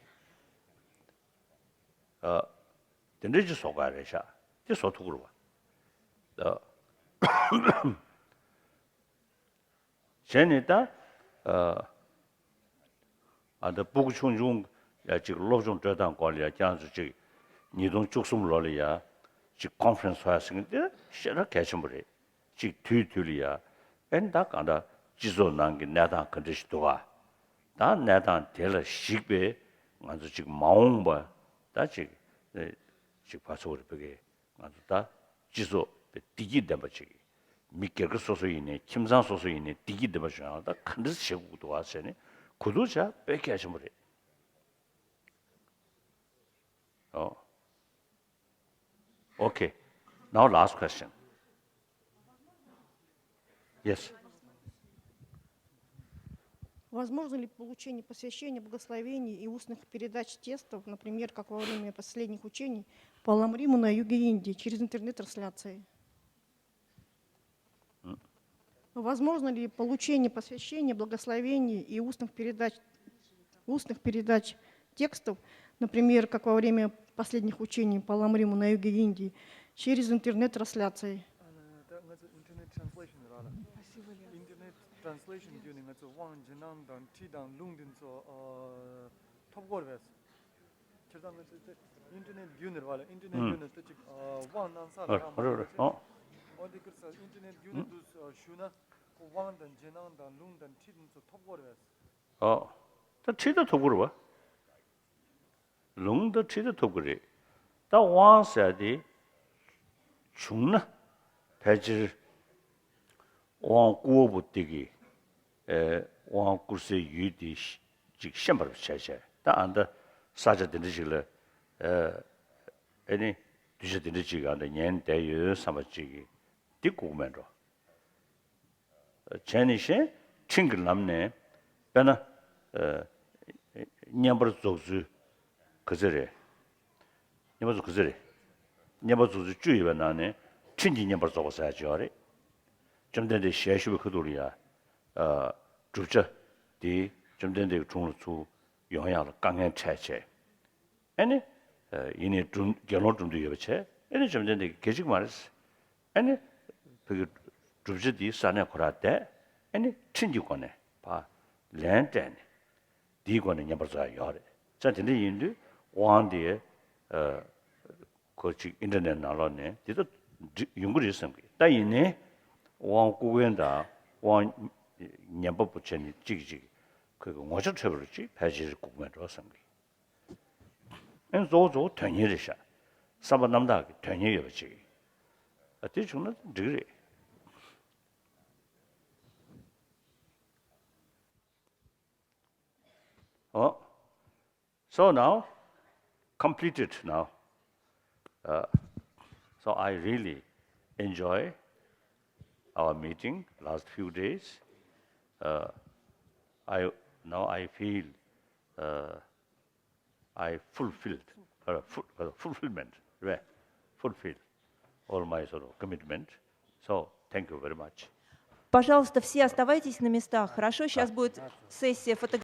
ཨ། དེ་འདྲ་ཅིག་བཟོ་དགོས་རེད་ཤག་དེ་བཟོ་ཐུབ་ཀྱི་རེད་པ། ཨ། བྱས་ནས་ད་ཨ་ཨ་ད་སྤུ་གུ་ཆུང་ཆུང་ཡ་ཅིག་སློབ་སྦྱོང་སྤྲོད་སྟངས་སྐོར་ལ་ཡ་ཀྱང་ཚོ་ཅིག་ཉིས་སྟོང་བཅུ་གསུམ་ལོ་ལ་ཡ་ཅིག་ཀོན་ཕ་རེན་སི་ཚོགས་ཡ་ཟེར་མཁན་དེ་ཞེ་དྲག་གལ་ཆེན་པོ་རེད། ཅིག་དུས་དུས་ལ་ཡ། ཨེ་ད་གང་ལྟར་སྤྱི་ཚོགས་ནང་གི་གནས་སྟངས་ག་འདྲ་ཞིག་འདུག་ག་ད་གནས་སྟངས་དེ་ལ་གཞིགས་པའི་ང་ཚོ་ཅིག་མ་འོངས་པ་ད་ཅིག་ཨེ་ཅིག་ཕར་ཚུར་རེ་ཕ་གི་ང་ཚོ་ད་སྤྱི་ཚོགས་དཔེ་བདེ་སྐྱིད་ལྡན་པ་ཅིག་མི་སྒེར་ག་སོ་སོ་ཡིན་ནའི་ཁྱིམ་ཚང་སོ་སོ་ཡིན་ནའི་བདེ་སྐྱིད་ལྡན་པ་བྱུང་ཡང་ད་ག་འདྲ་བྱེད་དགོས་འདུག་ག་ཟེར་ནས་གོ་བསྡུར་བྱ་དཔེ་གལ་ཆེན་པོ་རེད། ཨོ། Okay. Now last question. Yes. Возможно ли получение посвящения, благословений и устных передач текстов, например, как во время последних учений по Ламриму на юге Индии, через интернет-трансляции? Возможно ли получение посвящения, благословений и устных передач, устных передач текстов, например, как во время последних учений по Ламриму на юге Индии, через интернет-трансляции? ད་ང་ཚོ་internet translation་ར་ལ། internet translation་བརྒྱུད་ནས་ང་ཚོ་དབང་རྗེས་གནང་དང་ཁྲིད་དང་ལུང་འདི་ཚོ་ཨ་ཐོབ་དགོས་རེད། ཁྱེད་ཚང་ང་ཚོ་internet་བརྒྱུད་ནས་ར་ལ། internet་བརྒྱུད་ནས་ད་ཅིག་ཨ་དབང་གནང་ས་ལ་ར་མ་རེད་རེད། ཨོ། འོ་འདི་ཁིར་ས་internet་བརྒྱུད་ནས་འདུག་ཞུ་ན་ཁོ་དབང་དང་རྗེས་གནང་དང་ལུང་དང་ཁྲིད་འདི་ཚོ་ཐོབ་དགོས་རེད། ཨོ། ད་ཁྲིད་ད་ཐོབ་དགོས་རེད་པ། ལུང་དང་ཁྲིད་ད་ཐོབ་ཀྱི་རེད། ད་དབང་ཟེར་དེ་བྱུང་ན་ ཕལ་ཆེར་དབང་བསྐུར་བ་པོ་དེ་གིས་ཨེ་དབང་བསྐུར་སའི་ཡུལ་དེ་ཅིག་ཤེས་པར་བྱས་བྱས། ད་ཨ་ད་ས་ཆ་དེ་འདྲ་ཞིག་ལ་ཨེ་ཨེ་ནི་གདུལ་བྱ་དེ་འདྲ་ཅིག་ཨ་ད་ཉན་བསྡད་ཡོད་བསམ་པ་ཅིག་གིས་དེ་བསྐུར་མེད་འགྲོ། བྱས་ནས་གཞན་འཕྲིན་གྱི་ལམ་ནས་དཔེར་ན་ཨེ་བསྙེན་པར་རྫོགས་ཚུལ་ག་ཚོད་རེད། བསྙེན་པར་རྫོགས་ག་ཚོད་རེད། བསྙེན་པར་རྫོགས་ཚུལ་བཅུ་ཡོད་པའི་ནང་ནས་འཕྲིན་གྱིས་བསྙེན་པར་རྫོགས་པ་ཟེར་ཡག་ཅིག་ཡོད་རེད། བཅོམ་ལྡན་འདས་ཞལ་བཞུགས་པའི་ཁ་ཐུག་ལ་ཡ། ཨ་བསྒྲུབ་བྱ་དེ་བཅོམ་ལྡན་འདས་ཀྱི་དྲུང་ལ་ཚུར་ཡོང་ཡག་ལ་དཀའ་ངལ་འཕྲད་བྱས། ཨེ་ནི། ཨ་ཡིན་ནའི་སྒྲུབ་དགེ་སློང་སྒྲུབ་འདོད་ཡོད་པ་བྱས། ཨེ་ནི་བཅོམ་ལྡན་འདས་ཀྱིས་གལ་ཆེ་གི་མ་རེད། ཨེ་ནི། བོད་ཀྱི་བསྒྲུབ་བྱ་འདིའི་ས་གནས་ཁོ་རང་བསྡད། ཨེ་ནི་འཕྲིན་གྱི་སྒོ་ནས་ཕར་ལན་སྤྲད་ནས། འདིའི་སྒོ་ནས་བསྙེན་པར་རྫོགས་ཡག་ཡོད་རེད། ཙང་དེ་འདྲ་ཡིན་དུས་དབང་དེ་ཨ་ཁོ་ཅིག་ཨིན་ཊར་ནེཊ་ནང་ལོགས་ནས་འདི་ལྟ་འགྲིག་ཡོང་གི་རེད་བསམ་གི། ད་ཡིན་ནའི་དབང་བསྐུར་མཁན་དང་དབང་ཉན་པ་པོ་བྱས་ནས་གཅིག་གིས་གཅིག་ཁོས་ཀྱི་ངོ་ཆ་འཕྲོད་པ་རུ་ཅིག་ཕལ་ཆེར་བསྐུར་མེད་འགྲོ་བསམ་གི། ཨེ་གཙོ་བོ་གཙོ་བོ་དོན་གཉེར་རེད་ཤག། བསམ་པ་རྣམ་དག་གི་དོན་གཉེར་ཡོད་པ་ཅིག། ཨ་དེ་བྱུང་ན་འགྲིག་གི་རེད། Oh, so now, completed now. Uh, so I really enjoy our meeting last few days. Uh, I now I feel uh, I fulfilled, uh, fu- uh, fulfillment, yeah, fulfilled all my sort of commitment. So thank you very much. Пожалуйста, все оставайтесь на местах. Хорошо, сейчас будет сессия фотографий.